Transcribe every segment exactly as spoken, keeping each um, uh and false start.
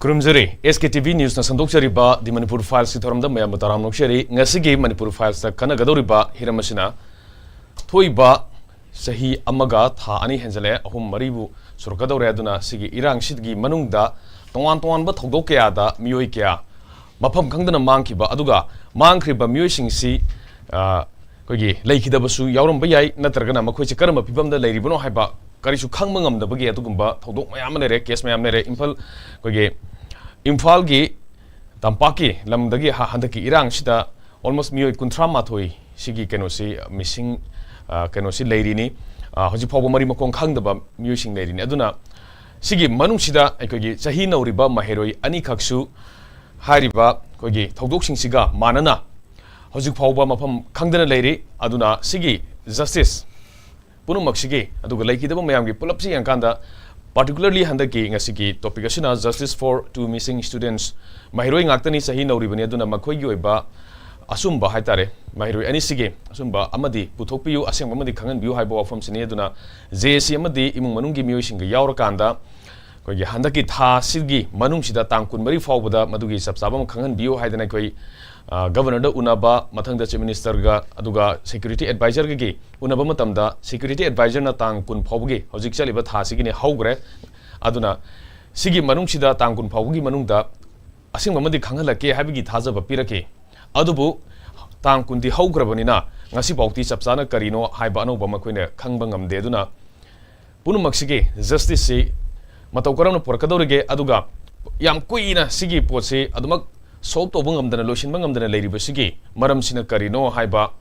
ꯈꯨꯔꯨꯝꯖꯔꯤ꯫ ꯑꯦꯁ ꯀꯦ T V ꯅ꯭ꯌꯨꯁꯅ ꯁꯟꯗꯣꯛꯆꯔꯤꯕ ꯗꯤ ꯃꯅꯤꯄꯨꯔ ꯐꯥꯏꯜꯁꯀꯤ ꯊꯧꯔꯝꯗ ꯃꯌꯥꯝꯕꯨ ꯇꯔꯥꯝꯅ ꯑꯣꯛꯆꯔꯤ꯫ ꯉꯁꯤꯒꯤ ꯃꯅꯤꯄꯨꯔ ꯐꯥꯏꯜꯁꯇ ꯈꯟꯅꯒꯗꯧꯔꯤꯕ ꯍꯤꯔꯝ ꯑꯁꯤꯅ ꯊꯣꯛꯏꯕ ꯆꯍꯤ ꯑꯃꯒ ꯊꯥ ꯑꯅꯤ ꯍꯦꯟꯖꯜꯂꯛꯑꯦ, ꯑꯍꯨꯝ ꯃꯔꯤꯕꯨ ꯁꯨꯔꯛꯀꯗꯧꯔꯦ꯫ ꯑꯗꯨꯅ ꯁꯤꯒꯤ ꯏꯔꯥꯡꯁꯤꯒꯤ ꯃꯅꯨꯡꯗ ꯇꯣꯉꯥꯟ ꯇꯣꯉꯥꯟꯕ ꯊꯧꯗꯣꯛ ꯀꯌꯥꯗ ꯃꯤꯑꯣꯏ ꯀꯌꯥ ꯃꯐꯝ ꯈꯪꯗꯅ ꯃꯥꯡꯈꯤꯕ, ꯑꯗꯨꯒ ꯃꯥꯡꯈ꯭ꯔꯤꯕ ꯃꯤꯑꯣꯏꯁꯤꯡꯁꯤ, ꯑ, ꯑꯩꯈꯣꯏꯒꯤ ꯂꯩꯈꯤꯗꯕꯁꯨ ꯌꯥꯎꯔꯝꯕ ꯌꯥꯏ, ꯅꯠꯇ꯭ꯔꯒꯅ ꯃꯈꯣꯏꯁꯤ ꯀꯔꯝꯕ ꯐꯤꯕꯝꯗ ꯂꯩꯔꯤꯕꯅꯣ ꯍꯥꯏꯕ ꯀꯔꯤꯁꯨ ꯈꯪꯕ ꯉꯝꯗꯕꯒꯤ ꯑꯗꯨꯒꯨꯝꯕ ꯊꯧꯗꯣꯛ ꯃꯌꯥꯝ ꯑꯃ ꯂꯩꯔꯦ, ꯀꯦꯁ ꯃꯌꯥꯝ ꯂꯩꯔꯦ꯫ ꯏꯝꯐꯥꯜ, ꯑꯩꯈꯣꯏꯒꯤ ꯏꯝꯐꯥꯜꯒꯤ ꯇꯝꯄꯥꯛꯀꯤ ꯂꯝꯗꯒꯤ ꯍ-, ꯍꯟꯗꯛꯀꯤ ꯏꯔꯥꯡꯁꯤꯗ almost ꯃꯤꯑꯣꯏ ꯀꯨꯟꯊ꯭ꯔꯥ ꯃꯥꯊꯣꯏ ꯁꯤꯒꯤ ꯀꯩꯅꯣꯁꯤ, ꯃꯤꯁꯤꯡ, ꯑ, ꯀꯩꯅꯣꯁꯤ ꯂꯩꯔꯤꯅꯤ꯫ ꯑ, ꯍꯧꯖꯤꯛ ꯐꯥꯎꯕ ꯃꯔꯤ ꯃꯈꯣꯡ ꯈꯪꯗꯕ ꯃꯤꯑꯣꯏꯁꯤꯡ ꯂꯩꯔꯤꯅꯤ꯫ ꯑꯗꯨꯅ ꯁꯤꯒꯤ ꯃꯅꯨꯡꯁꯤꯗ ꯑꯩꯈꯣꯏꯒꯤ ꯆꯍꯤ ꯅꯧꯔꯤꯕ ꯃꯍꯩꯔꯣꯏ ꯑꯅꯤꯈꯛꯁꯨ ꯍꯥꯏꯔꯤꯕ ꯑꯩꯈꯣꯏꯒꯤ ꯊꯧꯗꯣꯛꯁꯤꯡꯁꯤꯒ ꯃꯥꯟꯅꯅ ꯍꯧꯖꯤꯛ ꯐꯥꯎꯕ ꯃꯐꯝ ꯈꯪꯗꯅ ꯂꯩꯔꯤ꯫ ꯑꯗꯨꯅ ꯁꯤꯒꯤ ꯖꯁꯇꯤꯁ ꯄꯨꯝꯅꯃꯛꯁꯤꯒꯤ, ꯑꯗꯨꯒ ꯂꯩꯈꯤꯗꯕ ꯃꯌꯥꯝꯒꯤ ꯄꯨꯂꯞꯁꯤ ꯌꯦꯡꯀꯥꯟꯗ, particularly ꯍꯟꯗꯛꯀꯤ ꯉꯁꯤꯒꯤ topic ꯑꯁꯤꯅ Justice for Two Missing Students, ꯃꯍꯩꯔꯣꯏ ꯉꯥꯛꯇꯅꯤ, ꯆꯍꯤ ꯅꯧꯔꯤꯕꯅꯤ, ꯑꯗꯨꯅ ꯃꯈꯣꯏꯒꯤ ꯑꯣꯏꯕ ꯑꯆꯨꯝꯕ ꯍꯥꯏꯇꯥꯔꯦ, ꯃꯍꯩꯔꯣꯏ ꯑꯅꯤꯁꯤꯒꯤ ꯑꯆꯨꯝꯕ ꯑꯃꯗꯤ ꯄꯨꯊꯣꯛꯄꯤꯌꯨ, ꯑꯁꯦꯡꯕ ꯑꯃꯗꯤ ꯈꯪꯍꯟꯕꯤꯌꯨ ꯍꯥꯏꯕ ꯋꯥꯐꯝꯁꯤꯅꯤ꯫ ꯑꯗꯨꯅ ꯖꯦ ꯑꯦ ꯁꯤ ꯑꯃꯗꯤ ꯏꯃꯨꯡ ꯃꯅꯨꯡꯒꯤ ꯃꯤꯑꯣꯏꯁꯤꯡꯒ ꯌꯥꯎꯔꯀꯥꯟꯗ ꯑꯩꯈꯣꯏꯒꯤ ꯍꯟꯗꯛꯀꯤ ꯊꯥ ꯑꯁꯤꯒꯤ ꯃꯅꯨꯡꯁꯤꯗ ꯇꯥꯡ ꯀꯨꯟꯃꯔꯤ ꯐꯥꯎꯕꯗ ꯃꯗꯨꯒꯤ ꯆꯞ ꯆꯥꯕ ꯑꯃ ꯈꯪꯍꯟꯕꯤꯌꯨ ꯍꯥꯏꯗꯅ ꯑꯩꯈꯣꯏ, ꯑ, ꯒꯕꯔꯅꯔꯗ ꯎꯅꯕ, ꯃꯊꯪꯗ ꯆꯤꯐ ꯃꯤꯅꯤꯁꯇꯔꯒ, ꯑꯗꯨꯒ ꯁꯦꯀ꯭ꯌꯨꯔꯤꯇꯤ ꯑꯦꯗꯚꯥꯏꯖꯔꯒꯤ ꯎꯅꯕ ꯃꯇꯝꯗ, ꯁꯦꯀ꯭ꯌꯨꯔꯤꯇꯤ ꯑꯦꯗꯚꯥꯏꯖꯔꯅ ꯇꯥꯡ ꯀꯨꯟ ꯐꯥꯎꯕꯒꯤ, ꯍꯧꯖꯤꯛ ꯆꯠꯂꯤꯕ ꯊꯥ ꯑꯁꯤꯒꯤꯅꯤ, ꯍꯧꯈ꯭ꯔꯦ꯫ ꯑꯗꯨꯅ ꯁꯤꯒꯤ ꯃꯅꯨꯡꯁꯤꯗ ꯇꯥꯡ ꯀꯨꯟ ꯐꯥꯎꯕꯒꯤ ꯃꯅꯨꯡꯗ ꯑꯁꯦꯡꯕ ꯑꯃꯗꯤ ꯈꯪꯍꯜꯂꯛꯀꯦ ꯍꯥꯏꯕꯒꯤ ꯊꯥꯖꯕ ꯄꯤꯔꯛꯈꯤ꯫ ꯑꯗꯨꯕꯨ ꯇꯥꯡ ꯀꯨꯟꯗꯤ ꯍꯧꯈ꯭ꯔꯕꯅꯤꯅ ꯉꯁꯤꯐꯥꯎꯗꯤ ꯆꯞ ꯆꯥꯅ ꯀꯔꯤꯅꯣ ꯍꯥꯏꯕ ꯑꯅꯧꯕ ꯑꯃ ꯑꯩꯈꯣꯏꯅ ꯈꯪꯕ ꯉꯝꯗꯦ꯫ ꯑꯗꯨꯅ ꯄꯨꯝꯅꯃꯛꯁꯤꯒꯤ ꯖꯁꯇꯤꯁꯁꯤ ꯃꯇꯧ ꯀꯔꯝꯅ ꯄꯨꯔꯛꯀꯗꯧꯔꯤꯒꯦ, ꯑꯗꯨꯒ ꯌꯥꯝ ꯀꯨꯏꯅ ꯁꯤꯒꯤ ꯄꯣꯠꯁꯤ ꯑꯗꯨꯃꯛ ꯁꯣꯜꯕ ꯇꯧꯕ ꯉꯝꯗꯅ, ꯂꯣꯏꯁꯤꯟꯕ ꯉꯝꯗꯅ ꯂꯩꯔꯤꯕꯁꯤꯒꯤ ꯃꯔꯝꯁꯤꯅ ꯀꯔꯤꯅꯣ ꯍꯥꯏꯕ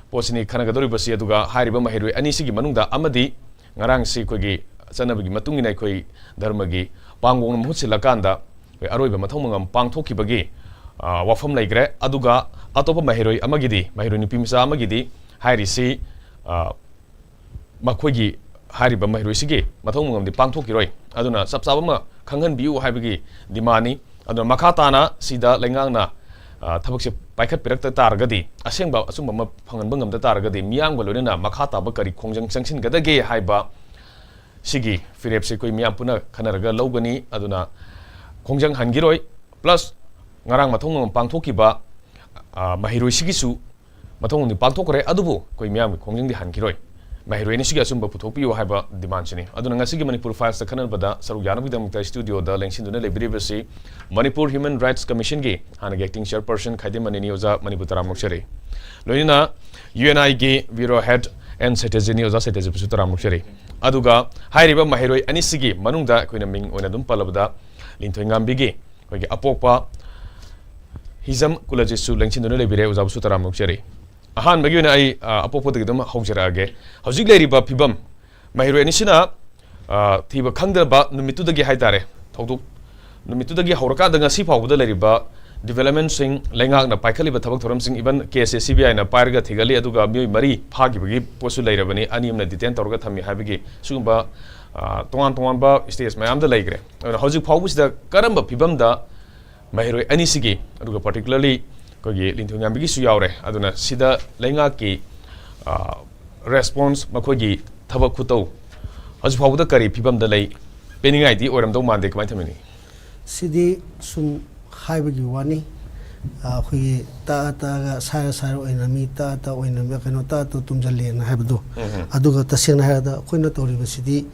ꯄꯣꯠꯁꯤꯅꯤ ꯈꯟꯅꯒꯗꯧꯔꯤꯕꯁꯤ꯫ ꯑꯗꯨꯒ ꯍꯥꯏꯔꯤꯕ ꯃꯍꯩꯔꯣꯏ ꯑꯅꯤꯁꯤꯒꯤ ꯃꯅꯨꯡꯗ ꯑꯃꯗꯤ ꯉꯔꯥꯡꯁꯤ ꯑꯩꯈꯣꯏꯒꯤ ꯆꯠꯅꯕꯤꯒꯤ ꯃꯇꯨꯡ ꯏꯟꯅ ꯑꯩꯈꯣꯏ ꯙꯔꯃꯒꯤ ꯄꯥꯡꯒꯣꯡꯅ ꯃꯍꯨꯠ ꯁꯤꯜꯂꯀꯥꯟꯗ ꯑꯩꯈꯣꯏ ꯑꯔꯣꯏꯕ ꯃꯊꯧ ꯃꯉꯝ ꯄꯥꯡꯊꯣꯛꯈꯤꯕꯒꯤ, ꯑ, ꯋꯥꯐꯝ ꯂꯩꯈ꯭ꯔꯦ꯫ ꯑꯗꯨꯒ ꯑꯇꯣꯞꯄ ꯃꯍꯩꯔꯣꯏ ꯑꯃꯒꯤꯗꯤ, ꯃꯍꯩꯔꯣꯏ ꯅꯨꯄꯤ ꯃꯆꯥ ꯑꯃꯒꯤꯗꯤ ꯍꯥꯏꯔꯤꯁꯤ, ꯑ, ꯃꯈꯣꯏꯒꯤ ꯍꯥꯏꯔꯤꯕ ꯃꯍꯩꯔꯣꯏꯁꯤꯒꯤ ꯃꯊꯧ ꯃꯉꯝꯗꯤ ꯄꯥꯡꯊꯣꯛꯈꯤꯔꯣꯏ꯫ ꯑꯗꯨꯅ ꯆꯞ ꯆꯥꯕ ꯑꯃ ꯈꯪꯍꯟꯕꯤꯌꯨ ꯍꯥꯏꯕꯒꯤ ꯗꯤꯃꯥꯟꯅꯤ꯫ ꯑꯗꯨꯅ ꯃꯈꯥ ꯇꯥꯅ ꯁꯤꯗ ꯂꯩꯉꯥꯛꯅ, ꯑ, ꯊꯕꯛꯁꯦ ꯄꯥꯏꯈꯠꯄꯤꯔꯛꯇ ꯇꯥꯔꯒꯗꯤ, ꯑꯁꯦꯡꯕ ꯑꯆꯨꯝꯕ ꯑꯃ ꯐꯪꯍꯟꯕ ꯉꯝꯗ ꯇꯥꯔꯒꯗꯤ, ꯃꯤꯌꯥꯝꯒ ꯂꯣꯏꯅꯅ ꯃꯈꯥ ꯇꯥꯕ ꯀꯔꯤ ꯈꯣꯡꯖꯪ ꯆꯪꯁꯤꯟꯒꯗꯒꯦ ꯍꯥꯏꯕ ꯁꯤꯒꯤ ꯐꯤꯔꯦꯞꯁꯦ ꯑꯩꯈꯣꯏ ꯃꯤꯌꯥꯝ ꯄꯨꯟꯅ ꯈꯟꯅꯔꯒ ꯂꯧꯒꯅꯤ꯫ ꯑꯗꯨꯅ ꯈꯣꯡꯖꯪ ꯍꯟꯈꯤꯔꯣꯏ꯫ ꯄ꯭ꯂꯁ ꯉꯔꯥꯡ ꯃꯊꯧ ꯃꯉꯝ ꯄꯥꯡꯊꯣꯛꯈꯤꯕ, ꯑ, ꯃꯍꯩꯔꯣꯏꯁꯤꯒꯤꯁꯨ ꯃꯊꯧ ꯃꯉꯝꯗꯤ ꯄꯥꯡꯊꯣꯛꯈ꯭ꯔꯦ, ꯑꯗꯨꯕꯨ ꯑꯩꯈꯣꯏ ꯃꯤꯌꯥꯝꯒꯤ ꯈꯣꯡꯖꯪꯗꯤ ꯍꯟꯈꯤꯔꯣꯏ꯫ ꯃꯍꯩꯔꯣꯏ ꯑꯅꯤꯁꯤꯒꯤ ꯑꯆꯨꯝꯕ ꯄꯨꯊꯣꯛꯄꯤꯌꯨ ꯍꯥꯏꯕ ꯗꯤꯃꯥꯟꯁꯤꯅꯤ꯫ ꯑꯗꯨꯅ ꯉꯁꯤꯒꯤ ꯃꯅꯤꯄꯨꯔ ꯐꯥꯏꯜꯁꯇ ꯈꯟꯅꯕꯗ ꯁꯔꯨꯛ ꯌꯥꯅꯕꯒꯤꯗꯃꯛꯇ ꯁ꯭ꯇꯨꯗꯤꯑꯣꯗ ꯂꯦꯡꯁꯤꯟꯗꯨꯅ ꯂꯩꯕꯤꯔꯤꯕꯁꯤ ꯃꯅꯤꯄꯨꯔ ꯍ꯭ꯌꯨꯃꯦꯟ ꯔꯥꯏꯠꯁ ꯀꯃꯤꯁꯟꯒꯤ ꯍꯥꯟꯅꯒꯤ ꯑꯦꯛꯇꯤꯡ ꯆꯤꯌꯔꯄꯔꯁꯟ ꯈꯥꯏꯗꯦꯝ ꯃꯅꯤꯅꯤ꯫ ꯑꯣꯖꯥ, ꯃꯅꯤꯄꯨꯔ ꯇꯔꯥꯝꯅ ꯑꯣꯛꯆꯔꯤ꯫ ꯂꯣꯏꯅꯅ ꯌꯨ ꯑꯦꯟ ꯑꯥꯏꯒꯤ ꯕ꯭ꯌꯨꯔꯣ ꯍꯦꯗ ꯑꯦꯟ ꯁꯇ꯭ꯌꯖꯤꯠꯅꯤ꯫ ꯑꯣꯖꯥ ꯁꯇ꯭ꯌꯖꯤꯠꯄꯨꯁꯨ ꯇꯔꯥꯝꯅ ꯑꯣꯛꯆꯔꯤ꯫ ꯑꯗꯨꯒ ꯍꯥꯏꯔꯤꯕ ꯃꯍꯩꯔꯣꯏ ꯑꯅꯤꯁꯤꯒꯤ ꯃꯅꯨꯡꯗ ꯑꯩꯈꯣꯏꯅ ꯃꯤꯡ ꯑꯣꯏꯅ ꯑꯗꯨꯝ ꯄꯜꯂꯕꯗ ꯂꯤꯟꯊꯣꯏꯉꯥꯝꯕꯤꯒꯤ ꯑꯩꯈꯣꯏꯒꯤ ꯑꯄꯣꯛꯄ ꯍꯤꯖꯝ ꯀꯨꯂꯖꯤꯠꯁꯨ ꯂꯦꯡꯁꯤꯟꯗꯨꯅ ꯂꯩꯕꯤꯔꯦ꯫ ꯑꯣꯖꯥꯕꯨꯁꯨ ꯇꯔꯥꯝꯅ ꯑꯣꯛꯆꯔꯤ꯫ ꯑꯍꯥꯟꯕꯒꯤ ꯑꯣꯏꯅ ꯑꯩ, ꯑ, ꯑꯄꯣꯛꯄꯗꯒꯤ ꯑꯗꯨꯝ ꯍꯧꯖꯔꯛꯑꯒꯦ꯫ ꯍꯧꯖꯤꯛ ꯂꯩꯔꯤꯕ ꯐꯤꯕꯝ, ꯃꯍꯩꯔꯣꯏ ꯑꯅꯤꯁꯤꯅ, ꯑ, ꯊꯤꯕ ꯈꯪꯗꯕ ꯅꯨꯃꯤꯠꯇꯨꯗꯒꯤ ꯍꯥꯏꯇꯥꯔꯦ, ꯊꯧꯗꯣꯛ ꯅꯨꯃꯤꯠꯇꯨꯗꯒꯤ ꯍꯧꯔꯀꯥꯟꯗ ꯉꯁꯤ ꯐꯥꯎꯕꯗ ꯂꯩꯔꯤꯕ ꯗꯤꯕꯦꯂꯞꯃꯦꯟꯁꯤꯡ, ꯂꯩꯉꯥꯛꯅ ꯄꯥꯏꯈꯠꯂꯤꯕ ꯊꯕꯛ ꯊꯧꯔꯝꯁꯤꯡ, even ꯀꯦꯁꯁꯦ ꯁꯤ ꯕꯤ ꯑꯥꯏꯅ ꯄꯥꯏꯔꯒ ꯊꯤꯒꯠꯂꯤ, ꯑꯗꯨꯒ ꯃꯤꯑꯣꯏ ꯃꯔꯤ ꯐꯥꯈꯤꯕꯒꯤ ꯄꯣꯠꯁꯨ ꯂꯩꯔꯕꯅꯤ, ꯑꯅꯤ ꯑꯃꯅ ꯗꯤꯇꯦꯟ ꯇꯧꯔꯒ ꯊꯝꯃꯤ ꯍꯥꯏꯕꯒꯤ ꯁꯤꯒꯨꯝꯕ, ꯑ, ꯇꯣꯉꯥꯟ ꯇꯣꯉꯥꯟꯕ ꯁ꯭ꯇꯦꯖ ꯃꯌꯥꯝꯗ ꯂꯩꯈ꯭ꯔꯦ꯫ ꯑꯗꯨꯅ ꯍꯧꯖꯤꯛ ꯐꯥꯎꯕꯁꯤꯗ ꯀꯔꯝꯕ ꯐꯤꯕꯝꯗ ꯃꯍꯩꯔꯣꯏ ꯑꯅꯤꯁꯤꯒꯤ, ꯑꯗꯨꯒ particularly ꯑꯩꯈꯣꯏꯒꯤ ꯂꯤꯟꯊꯣꯏꯉꯥꯝꯕꯤꯒꯤꯁꯨ ꯌꯥꯎꯔꯦ, ꯑꯗꯨꯅ ꯁꯤꯗ ꯂꯩꯉꯥꯛꯀꯤ, ꯑ, ꯔꯦꯁꯄꯣꯟꯁ, ꯃꯈꯣꯏꯒꯤ ꯊꯕꯛ ꯈꯨꯇꯧ ꯍꯧꯖꯤꯛ ꯐꯥꯎꯕꯗ ꯀꯔꯤ ꯐꯤꯕꯝꯗ ꯂꯩ? ꯄꯦꯟꯅꯤꯡꯉꯥꯏꯗꯤ ꯑꯣꯏꯔꯝꯗꯧ ꯃꯥꯟꯗꯦ꯫ ꯀꯃꯥꯏꯅ ꯊꯝꯕꯤꯅꯤ? ꯁꯤꯗꯤ ꯁꯨꯝ ꯍꯥꯏꯕꯒꯤ ꯋꯥꯅꯤ꯫ ꯑ, ꯑꯩꯈꯣꯏꯒꯤ ꯇꯛꯑ ꯇꯛꯑꯒ ꯁꯥꯏꯔ ꯁꯥꯏꯔ ꯑꯣꯏꯅ ꯃꯤ ꯇꯛꯑ ꯇꯛꯑ ꯑꯣꯏꯅ ꯀꯩꯅꯣ ꯇꯛꯑ ꯇꯛꯑ ꯇꯨꯝꯁꯤꯜꯂꯦꯅ ꯍꯥꯏꯕꯗꯣ꯫ ꯎꯝ ꯍꯝ꯫ ꯑꯗꯨꯒ ꯇꯁꯦꯡꯅ ꯍꯥꯏꯔꯕꯗ ꯑꯩꯈꯣꯏꯅ ꯇꯧꯔꯤꯕꯁꯤꯗꯤ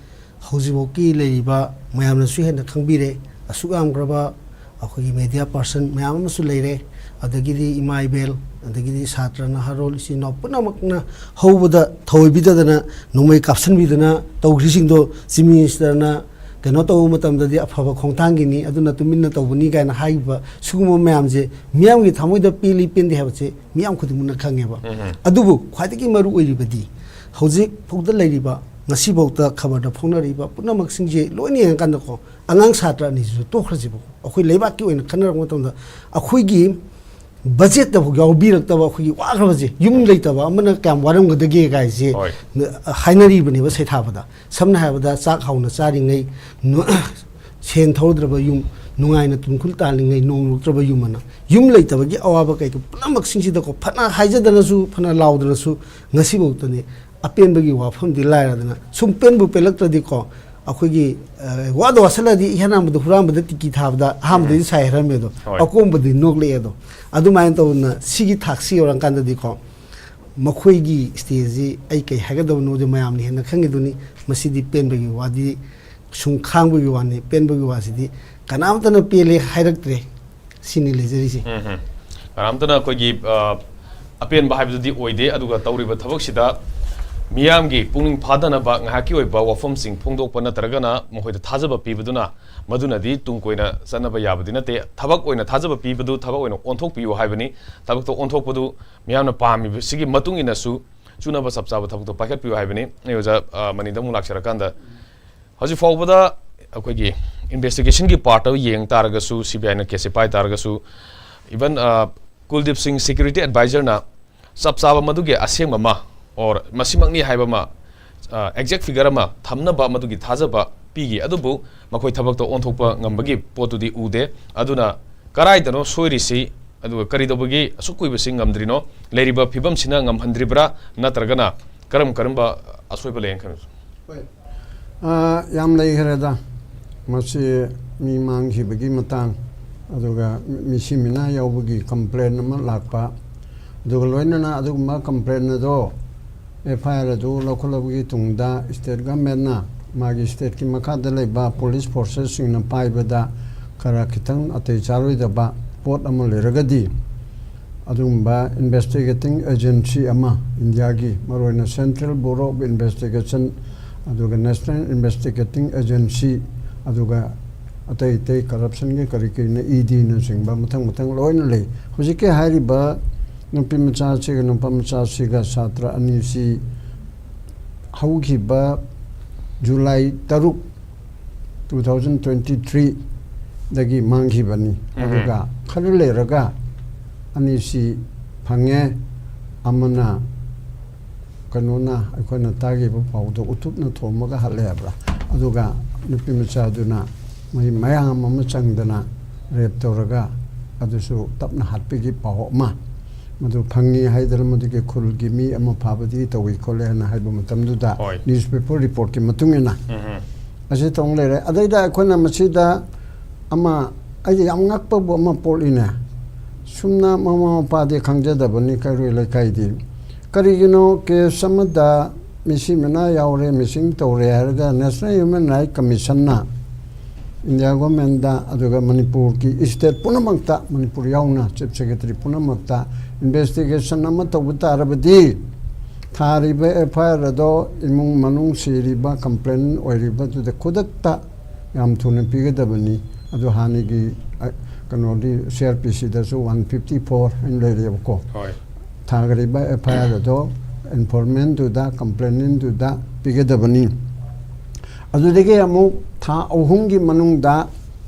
ꯍꯧꯖꯤꯛꯐꯥꯎꯀꯤ ꯂꯩꯔꯤꯕ ꯃꯌꯥꯝꯅꯁꯨ ꯍꯦꯟꯅ ꯈꯪꯕꯤꯔꯦ, ꯑꯁꯨꯛ ꯌꯥꯝꯈ꯭ꯔꯕ ꯑꯩꯈꯣꯏꯒꯤ ꯃꯦꯗꯤꯌꯥ ꯄꯥꯔꯁꯟ ꯃꯌꯥꯝ ꯑꯃꯁꯨ ꯂꯩꯔꯦ, ꯑꯗꯒꯤꯗꯤ ꯏꯃꯥ ꯏꯕꯦꯜ, ꯑꯗꯒꯤꯗꯤ ꯁꯥꯇ꯭ꯔ ꯅꯍꯥꯔꯣꯜ ꯏꯆꯤꯟ ꯏꯅꯥꯎ ꯄꯨꯝꯅꯃꯛꯅ ꯍꯧꯕꯗ ꯊꯧꯑꯣꯏꯕꯤꯗꯗꯅ ꯅꯣꯡꯃꯩ ꯀꯥꯞꯁꯤꯟꯕꯤꯗꯅ ꯇꯧꯈ꯭ꯔꯤꯁꯤꯡꯗꯣ ꯆꯤꯐ ꯃꯤꯅꯤꯁꯇꯔꯅ ꯀꯩꯅꯣ ꯇꯧꯕ ꯃꯇꯝꯗꯗꯤ ꯑꯐꯕ ꯈꯣꯡꯊꯥꯡꯒꯤꯅꯤ, ꯑꯗꯨꯅ ꯇꯨꯃꯤꯟꯅ ꯇꯧꯕꯅꯤ ꯀꯥꯏꯅ ꯍꯥꯏꯈꯤꯕ ꯁꯤꯒꯨꯝꯕ ꯃꯌꯥꯝꯁꯦ ꯃꯤꯌꯥꯝꯒꯤ ꯊꯃꯣꯏꯗ ꯄꯦꯜꯂꯤ ꯄꯦꯟꯗꯦ ꯍꯥꯏꯕꯁꯦ ꯃꯤꯌꯥꯝ ꯈꯨꯗꯤꯡꯃꯛꯅ ꯈꯪꯉꯦꯕ꯫ ꯎꯝ ꯍꯝ꯫ ꯑꯗꯨꯕꯨ ꯈ꯭ꯋꯥꯏꯗꯒꯤ ꯃꯔꯨ ꯑꯣꯏꯔꯤꯕꯗꯤ ꯍꯧꯖꯤꯛ ꯐꯥꯎꯗ ꯂꯩꯔꯤꯕ, ꯉꯁꯤꯐꯥꯎꯗ ꯈꯕꯔꯗ ꯐꯣꯡꯅꯔꯤꯕ ꯄꯨꯝꯅꯃꯛꯁꯤꯡꯁꯦ ꯂꯣꯏꯅ ꯌꯦꯡꯉꯀꯥꯟꯗꯀꯣ, ꯑꯉꯥꯡ ꯁꯥꯇ꯭ꯔ ꯑꯅꯤꯁꯤꯁꯨ ꯇꯣꯛꯈ꯭ꯔꯁꯤꯕꯀꯣ, ꯑꯩꯈꯣꯏ ꯂꯩꯕꯥꯛꯀꯤ ꯑꯣꯏꯅ ꯈꯟꯅꯔꯛꯄ ꯃꯇꯝꯗ ꯑꯩꯈꯣꯏꯒꯤ ꯕꯖꯦꯠꯇꯐꯥꯎ ꯌꯥꯎꯕꯤꯔꯛꯇꯕ ꯑꯩꯈꯣꯏꯒꯤ ꯋꯥꯈ꯭ꯔꯕꯁꯦ, ꯌꯨꯝ ꯂꯩꯇꯕ ꯑꯃꯅ ꯀꯌꯥꯝ ꯋꯥꯔꯝꯒꯗꯒꯦ ꯀꯥꯏꯁꯦ ꯍꯣꯏ꯫ ꯍꯥꯏꯅꯔꯤꯕꯅꯦꯕ ꯁꯩꯊꯥꯕꯗ꯫ ꯁꯝꯅ ꯍꯥꯏꯔꯕꯗ ꯆꯥꯛ ꯍꯥꯎꯅ ꯆꯥꯔꯤꯉꯩ, ꯅꯨ-, ꯁꯦꯟ ꯊꯧꯗ꯭ꯔꯕ ꯌꯨꯝ, ꯅꯨꯡꯉꯥꯏꯅ ꯇꯨꯝꯈꯨꯜ ꯇꯥꯜꯂꯤꯉꯩ ꯅꯣꯡ ꯂꯨꯞꯇ꯭ꯔꯕ ꯌꯨꯝ ꯑꯅ꯫ ꯌꯨꯝ ꯂꯩꯇꯕꯒꯤ ꯑꯋꯥꯕ ꯀꯩꯀꯩ ꯄꯨꯝꯅꯃꯛꯁꯤꯡꯁꯤꯗꯀꯣ, ꯐꯅ ꯍꯥꯏꯖꯗꯅꯁꯨ, ꯐꯅ ꯂꯥꯎꯗꯅꯁꯨ, ꯉꯁꯤꯐꯥꯎꯗꯅꯦ ꯑꯄꯦꯟꯕꯒꯤ ꯋꯥꯐꯝꯗꯤ ꯂꯥꯏꯔꯗꯅ, ꯁꯨꯝ ꯄꯦꯟꯕꯨ ꯄꯦꯜꯂꯛꯇ꯭ꯔꯗꯤꯀꯣ, ꯑꯩꯈꯣꯏꯒꯤ, ꯑ, ꯋꯥꯗ ꯋꯥꯁꯜꯂꯗꯤ ꯏꯍꯥꯟ ꯍꯥꯟꯕꯗ ꯍꯨꯔꯥꯟꯕꯗ ꯇꯤꯀꯤ ꯊꯥꯕꯗ ꯑꯍꯥꯟꯕꯗꯗꯤ ꯁꯥꯏ ꯍꯥꯏꯔꯝꯃꯦ ꯑꯗꯣ, ꯍꯣꯏ꯫ ꯑꯀꯣꯟꯕꯗꯤ ꯅꯣꯛꯂꯛꯑꯦ ꯑꯗꯣ꯫ ꯑꯗꯨꯃꯥꯏꯅ ꯇꯧꯗꯅ ꯁꯤꯒꯤ ꯊꯥꯛꯁꯤ ꯌꯧꯔꯀꯥꯟꯗꯗꯤꯀꯣ, ꯃꯈꯣꯏꯒꯤ ꯁ꯭ꯇꯦꯖꯁꯤ ꯑꯩ ꯀꯩ ꯍꯥꯏꯒꯗꯕꯅꯣꯗꯤ ꯃꯌꯥꯝꯅ ꯍꯦꯟꯅ ꯈꯪꯉꯤꯗꯨꯅꯤ꯫ ꯃꯁꯤꯗꯤ ꯄꯦꯟꯕꯒꯤ ꯋꯥꯗꯤ ꯁꯨꯝ ꯈꯥꯡꯕꯒꯤ ꯋꯥꯅꯤ, ꯄꯦꯟꯕꯒꯤ ꯋꯥꯁꯤꯗꯤ ꯀꯅꯥꯝꯇꯅ ꯄꯦꯜꯂꯦ ꯍꯥꯏꯔꯛꯇ꯭ꯔꯦ꯫ ꯁꯤꯅꯤ ꯂꯩꯖꯔꯤꯁꯦ꯫ ꯎꯝ, ꯎꯝ꯫ ꯀꯅꯥꯝꯇꯅ ꯑꯩꯈꯣꯏꯒꯤ, ꯑ, ꯑꯄꯦꯟꯕ ꯍꯥꯏꯕꯗꯨꯗꯤ ꯑꯣꯏꯗꯦ꯫ ꯑꯗꯨꯒ ꯇꯧꯔꯤꯕ ꯊꯕꯛꯁꯤꯗ ꯃꯤꯌꯥꯝꯒꯤ ꯄꯨꯛꯅꯤꯡ ꯐꯥꯗꯅꯕ ꯉꯥꯏꯍꯥꯛꯀꯤ ꯑꯣꯏꯕ ꯋꯥꯐꯝꯁꯤꯡ ꯐꯣꯡꯗꯣꯛꯄ ꯅꯠꯇ꯭ꯔꯒꯅ ꯃꯈꯣꯏꯗ ꯊꯥꯖꯕ ꯄꯤꯕꯗꯨꯅ, ꯃꯗꯨꯅꯗꯤ ꯇꯨꯡ ꯀꯣꯏꯅ ꯆꯠꯅꯕ ꯌꯥꯕꯗꯤ ꯅꯠꯇꯦ꯫ ꯊꯕꯛ ꯑꯣꯏꯅ ꯊꯥꯖꯕ ꯄꯤꯕꯗꯨ ꯊꯕꯛ ꯑꯣꯏꯅ ꯑꯣꯟꯊꯣꯛꯄꯤꯌꯨ ꯍꯥꯏꯕꯅꯤ꯫ ꯊꯕꯛꯇ ꯑꯣꯟꯊꯣꯛꯄꯗꯨ ꯃꯤꯌꯥꯝꯅ ꯄꯥꯝꯃꯤꯕꯁꯤꯒꯤ ꯃꯇꯨꯡ ꯏꯟꯅꯁꯨ ꯆꯨꯅꯕ ꯆꯞ ꯆꯥꯕ ꯊꯕꯛꯇꯣ ꯄꯥꯏꯈꯠꯄꯤꯌꯨ ꯍꯥꯏꯕꯅꯤ꯫ ꯑꯩ ꯑꯣꯖꯥ, ꯑ, ꯃꯅꯤꯗ ꯑꯃꯨꯛ ꯂꯥꯛꯆꯔꯀꯥꯟꯗ, ꯍꯧꯖꯤꯛ ꯐꯥꯎꯕꯗ ꯑꯩꯈꯣꯏꯒꯤ investigationꯒꯤ partꯇ ꯌꯦꯡ ꯇꯥꯔꯒꯁꯨ, CBIꯅ caseꯁꯦ ꯄꯥꯏ ꯇꯥꯔꯒꯁꯨ, even, ꯑ, ꯀꯨꯜꯗꯤꯞ ꯁꯤꯡ security advisorꯅ ꯆꯞ ꯆꯥꯕ ꯃꯗꯨꯒꯤ ꯑꯁꯦꯡꯕ ꯑꯃ, or ꯃꯁꯤꯃꯛꯅꯤ ꯍꯥꯏꯕ ꯑꯃ, ꯑ, exact figure ꯑꯃ ꯊꯝꯅꯕ ꯃꯗꯨꯒꯤ ꯊꯥꯖꯕ ꯄꯤꯈꯤ꯫ ꯑꯗꯨꯕꯨ ꯃꯈꯣꯏ ꯊꯕꯛꯇ ꯑꯣꯟꯊꯣꯛꯄ ꯉꯝꯕꯒꯤ ꯄꯣꯠꯇꯨꯗꯤ ꯎꯗꯦ꯫ ꯑꯗꯨꯅ ꯀꯔꯥꯏꯗꯅꯣ ꯁꯣꯏꯔꯤꯁꯤ, ꯑꯗꯨꯒ ꯀꯔꯤꯗꯧꯕꯒꯤ ꯑꯁꯨꯛ ꯀꯨꯏꯕꯁꯤ ꯉꯝꯗ꯭ꯔꯤꯅꯣ? ꯂꯩꯔꯤꯕ ꯐꯤꯕꯝꯁꯤꯅ ꯉꯝꯍꯟꯗ꯭ꯔꯤꯕ꯭ꯔꯥ, ꯅꯠꯇ꯭ꯔꯒꯅ ꯀꯔꯝ ꯀꯔꯝꯕ ꯑꯁꯣꯏꯕ ꯂꯩ ꯍꯥꯏꯅ ꯈꯜꯂꯤ? ꯍꯣꯏ꯫ ꯑꯥ, ꯌꯥꯝ ꯂꯩꯈ꯭ꯔꯦꯗ꯫ ꯃꯁꯤ ꯃꯤ ꯃꯥꯡꯈꯤꯕꯒꯤ ꯃꯇꯥꯡ, ꯑꯗꯨꯒ ꯃꯤꯁꯤ ꯃꯤꯅꯥ ꯌꯥꯎꯕꯒꯤ complain ꯑꯃ ꯂꯥꯛꯄ, ꯑꯗꯨꯒ ꯂꯣꯏꯅꯅ ꯑꯗꯨꯒꯨꯝꯕ complain ꯑꯗꯣ, FIR ꯑꯗꯨ ꯂꯧꯈꯠꯂꯕꯒꯤ ꯇꯨꯡꯗ state governmentꯅ ꯃꯥꯒꯤ stateꯀꯤ ꯃꯈꯥꯗ ꯂꯩꯕ police forcesꯁꯤꯡꯅ ꯄꯥꯏꯕꯗ ꯈꯔ ꯈꯤꯇꯪ ꯑꯇꯩ ꯆꯥꯔꯣꯏꯗꯕ ꯄꯣꯠ ꯑꯃ ꯂꯩꯔꯒꯗꯤ, ꯑꯗꯨꯒꯨꯝꯕ investigating agency ꯑꯃ, ꯏꯟꯗꯤꯌꯥꯒꯤ ꯃꯔꯨꯑꯣꯏꯅ Central Bureau of Investigation, ꯑꯗꯨꯒ National Investigating Agency, ꯑꯗꯨꯒ ꯑꯇꯩ ꯑꯇꯩ corruptionꯒꯤ ꯀꯔꯤ ꯀꯔꯤꯅ EDꯅꯆꯤꯡꯕ ꯃꯊꯪ ꯃꯊꯪ ꯂꯣꯏꯅ ꯂꯩ꯫ ꯍꯧꯖꯤꯛꯀꯤ ꯍꯥꯏꯔꯤꯕ ꯅꯨꯄꯤ ꯃꯆꯥꯁꯤꯒ ꯅꯨꯄꯥ ꯃꯆꯥꯁꯤꯒ ꯁꯥꯇ꯭ꯔ ꯑꯅꯤꯁꯤ ꯍꯧꯈꯤꯕ July ꯇꯔꯨꯛ, two thousand twenty threeꯗꯒꯤ ꯃꯥꯡꯈꯤꯕꯅꯤ꯫ ꯎꯝ꯫ ꯑꯗꯨꯒ ꯈꯔ ꯂꯩꯔꯒ ꯑꯅꯤꯁꯤ ꯐꯪꯉꯦ꯫ ꯑꯃꯅ ꯀꯩꯅꯣꯅ, ꯑꯩꯈꯣꯏꯅ ꯇꯥꯈꯤꯕ ꯄꯥꯎꯗꯣ ꯎꯇꯨꯞꯅ ꯊꯣꯝꯃꯒ ꯍꯥꯠꯂꯦ ꯍꯥꯏꯕ꯭ꯔꯥ? ꯑꯗꯨꯒ ꯅꯨꯄꯤ ꯃꯆꯥꯗꯨꯅ ꯃꯣꯏ ꯃꯌꯥꯝ ꯑꯃ ꯆꯪꯗꯅ rape ꯇꯧꯔꯒ ꯑꯗꯨꯁꯨ ꯇꯞꯅ ꯍꯥꯠꯄꯒꯤ ꯄꯥꯎ ꯑꯃ ꯃꯗꯨ ꯐꯪꯉꯤ ꯍꯥꯏꯗꯅ ꯃꯗꯨꯒꯤ ꯈꯨꯜꯒꯤ ꯃꯤ ꯑꯃ ꯐꯥꯕꯗꯤ ꯇꯧꯏ ꯈꯣꯠꯂꯦ ꯍꯥꯏꯅ ꯍꯥꯏꯕ ꯃꯇꯝꯗꯨꯗ, ꯍꯣꯏ꯫ Newspaper reportꯀꯤ ꯃꯇꯨꯡ ꯏꯟꯅ, ꯎꯝ, ꯎꯝ꯫ ꯑꯁꯤ ꯇꯧ ꯂꯩꯔꯦ꯫ ꯑꯗꯩꯗ ꯑꯩꯈꯣꯏꯅ ꯃꯁꯤꯗ ꯑꯃ, ꯑꯩꯗꯤ ꯌꯥꯝ ꯉꯛꯄꯕꯨ ꯑꯃ ꯄꯣꯛꯂꯤꯅꯦ꯫ ꯁꯨꯝꯅ ꯃꯃꯥ ꯃꯄꯥꯗꯤ ꯈꯪꯖꯗꯕꯅꯤ, ꯀꯩꯔꯣꯏ ꯂꯩꯀꯥꯏꯗꯤ꯫ ꯀꯔꯤꯒꯤꯅꯣ ꯀꯦꯁ ꯑꯃꯗ ꯃꯤꯁꯤ ꯃꯤꯅꯥ ꯌꯥꯎꯔꯦ, ꯃꯤꯁꯤꯡ ꯇꯧꯔꯦ ꯍꯥꯏꯔꯒ National Human Rights Commissionꯅ ꯏꯟꯗꯤꯌꯥ ꯒꯣꯔꯃꯦꯟꯗ, ꯑꯗꯨꯒ ꯃꯅꯤꯄꯨꯔꯒꯤ ꯁ꯭ꯇꯦꯠ ꯄꯨꯝꯅꯃꯛꯇ, ꯃꯅꯤꯄꯨꯔ ꯌꯥꯎꯅ ꯆꯤꯐ ꯁꯦꯀ꯭ꯔꯦꯇꯔꯤ ꯄꯨꯝꯅꯃꯛꯇ ꯏꯟꯚꯦꯁꯇꯤꯒꯦꯁꯟ ꯑꯃ ꯇꯧꯕ ꯇꯥꯔꯕꯗꯤ, ꯊꯥꯔꯤꯕ ꯑꯦꯐ ꯑꯥꯏ ꯑꯥꯔ ꯑꯗꯣ ꯏꯃꯨꯡ ꯃꯅꯨꯡ ꯁꯤꯔꯤꯕ, ꯀꯝꯄ꯭ꯂꯦꯟ ꯑꯣꯏꯔꯤꯕꯗꯨꯗ ꯈꯨꯗꯛꯇ ꯌꯥꯝ ꯊꯨꯅ ꯄꯤꯒꯗꯕꯅꯤ꯫ ꯑꯗꯨ ꯍꯥꯟꯅꯒꯤ, ꯑ, ꯀꯩꯅꯣꯗꯤ, ꯁꯤ ꯑꯥꯔ ꯄꯤ ꯁꯤꯗꯁꯨ ꯋꯥꯟ ꯐꯤꯐꯇꯤ ꯐꯣꯔ ꯍꯥꯏꯅ ꯂꯩꯔꯦꯕꯀꯣ꯫ ꯍꯣꯏ꯫ ꯊꯥꯈ꯭ꯔꯤꯕ ꯑꯦꯐ ꯑꯥꯏ ꯑꯥꯔ ꯑꯗꯣ ꯏꯟꯐꯣꯔꯃꯦꯟꯗꯨꯗ, ꯀꯝꯄ꯭ꯂꯦꯅꯦꯟꯗꯨꯗ ꯄꯤꯒꯗꯕꯅꯤ꯫ ꯑꯗꯨꯗꯒꯤ ꯑꯃꯨꯛ ꯊꯥ ꯑꯍꯨꯝꯒꯤ ꯃꯅꯨꯡꯗ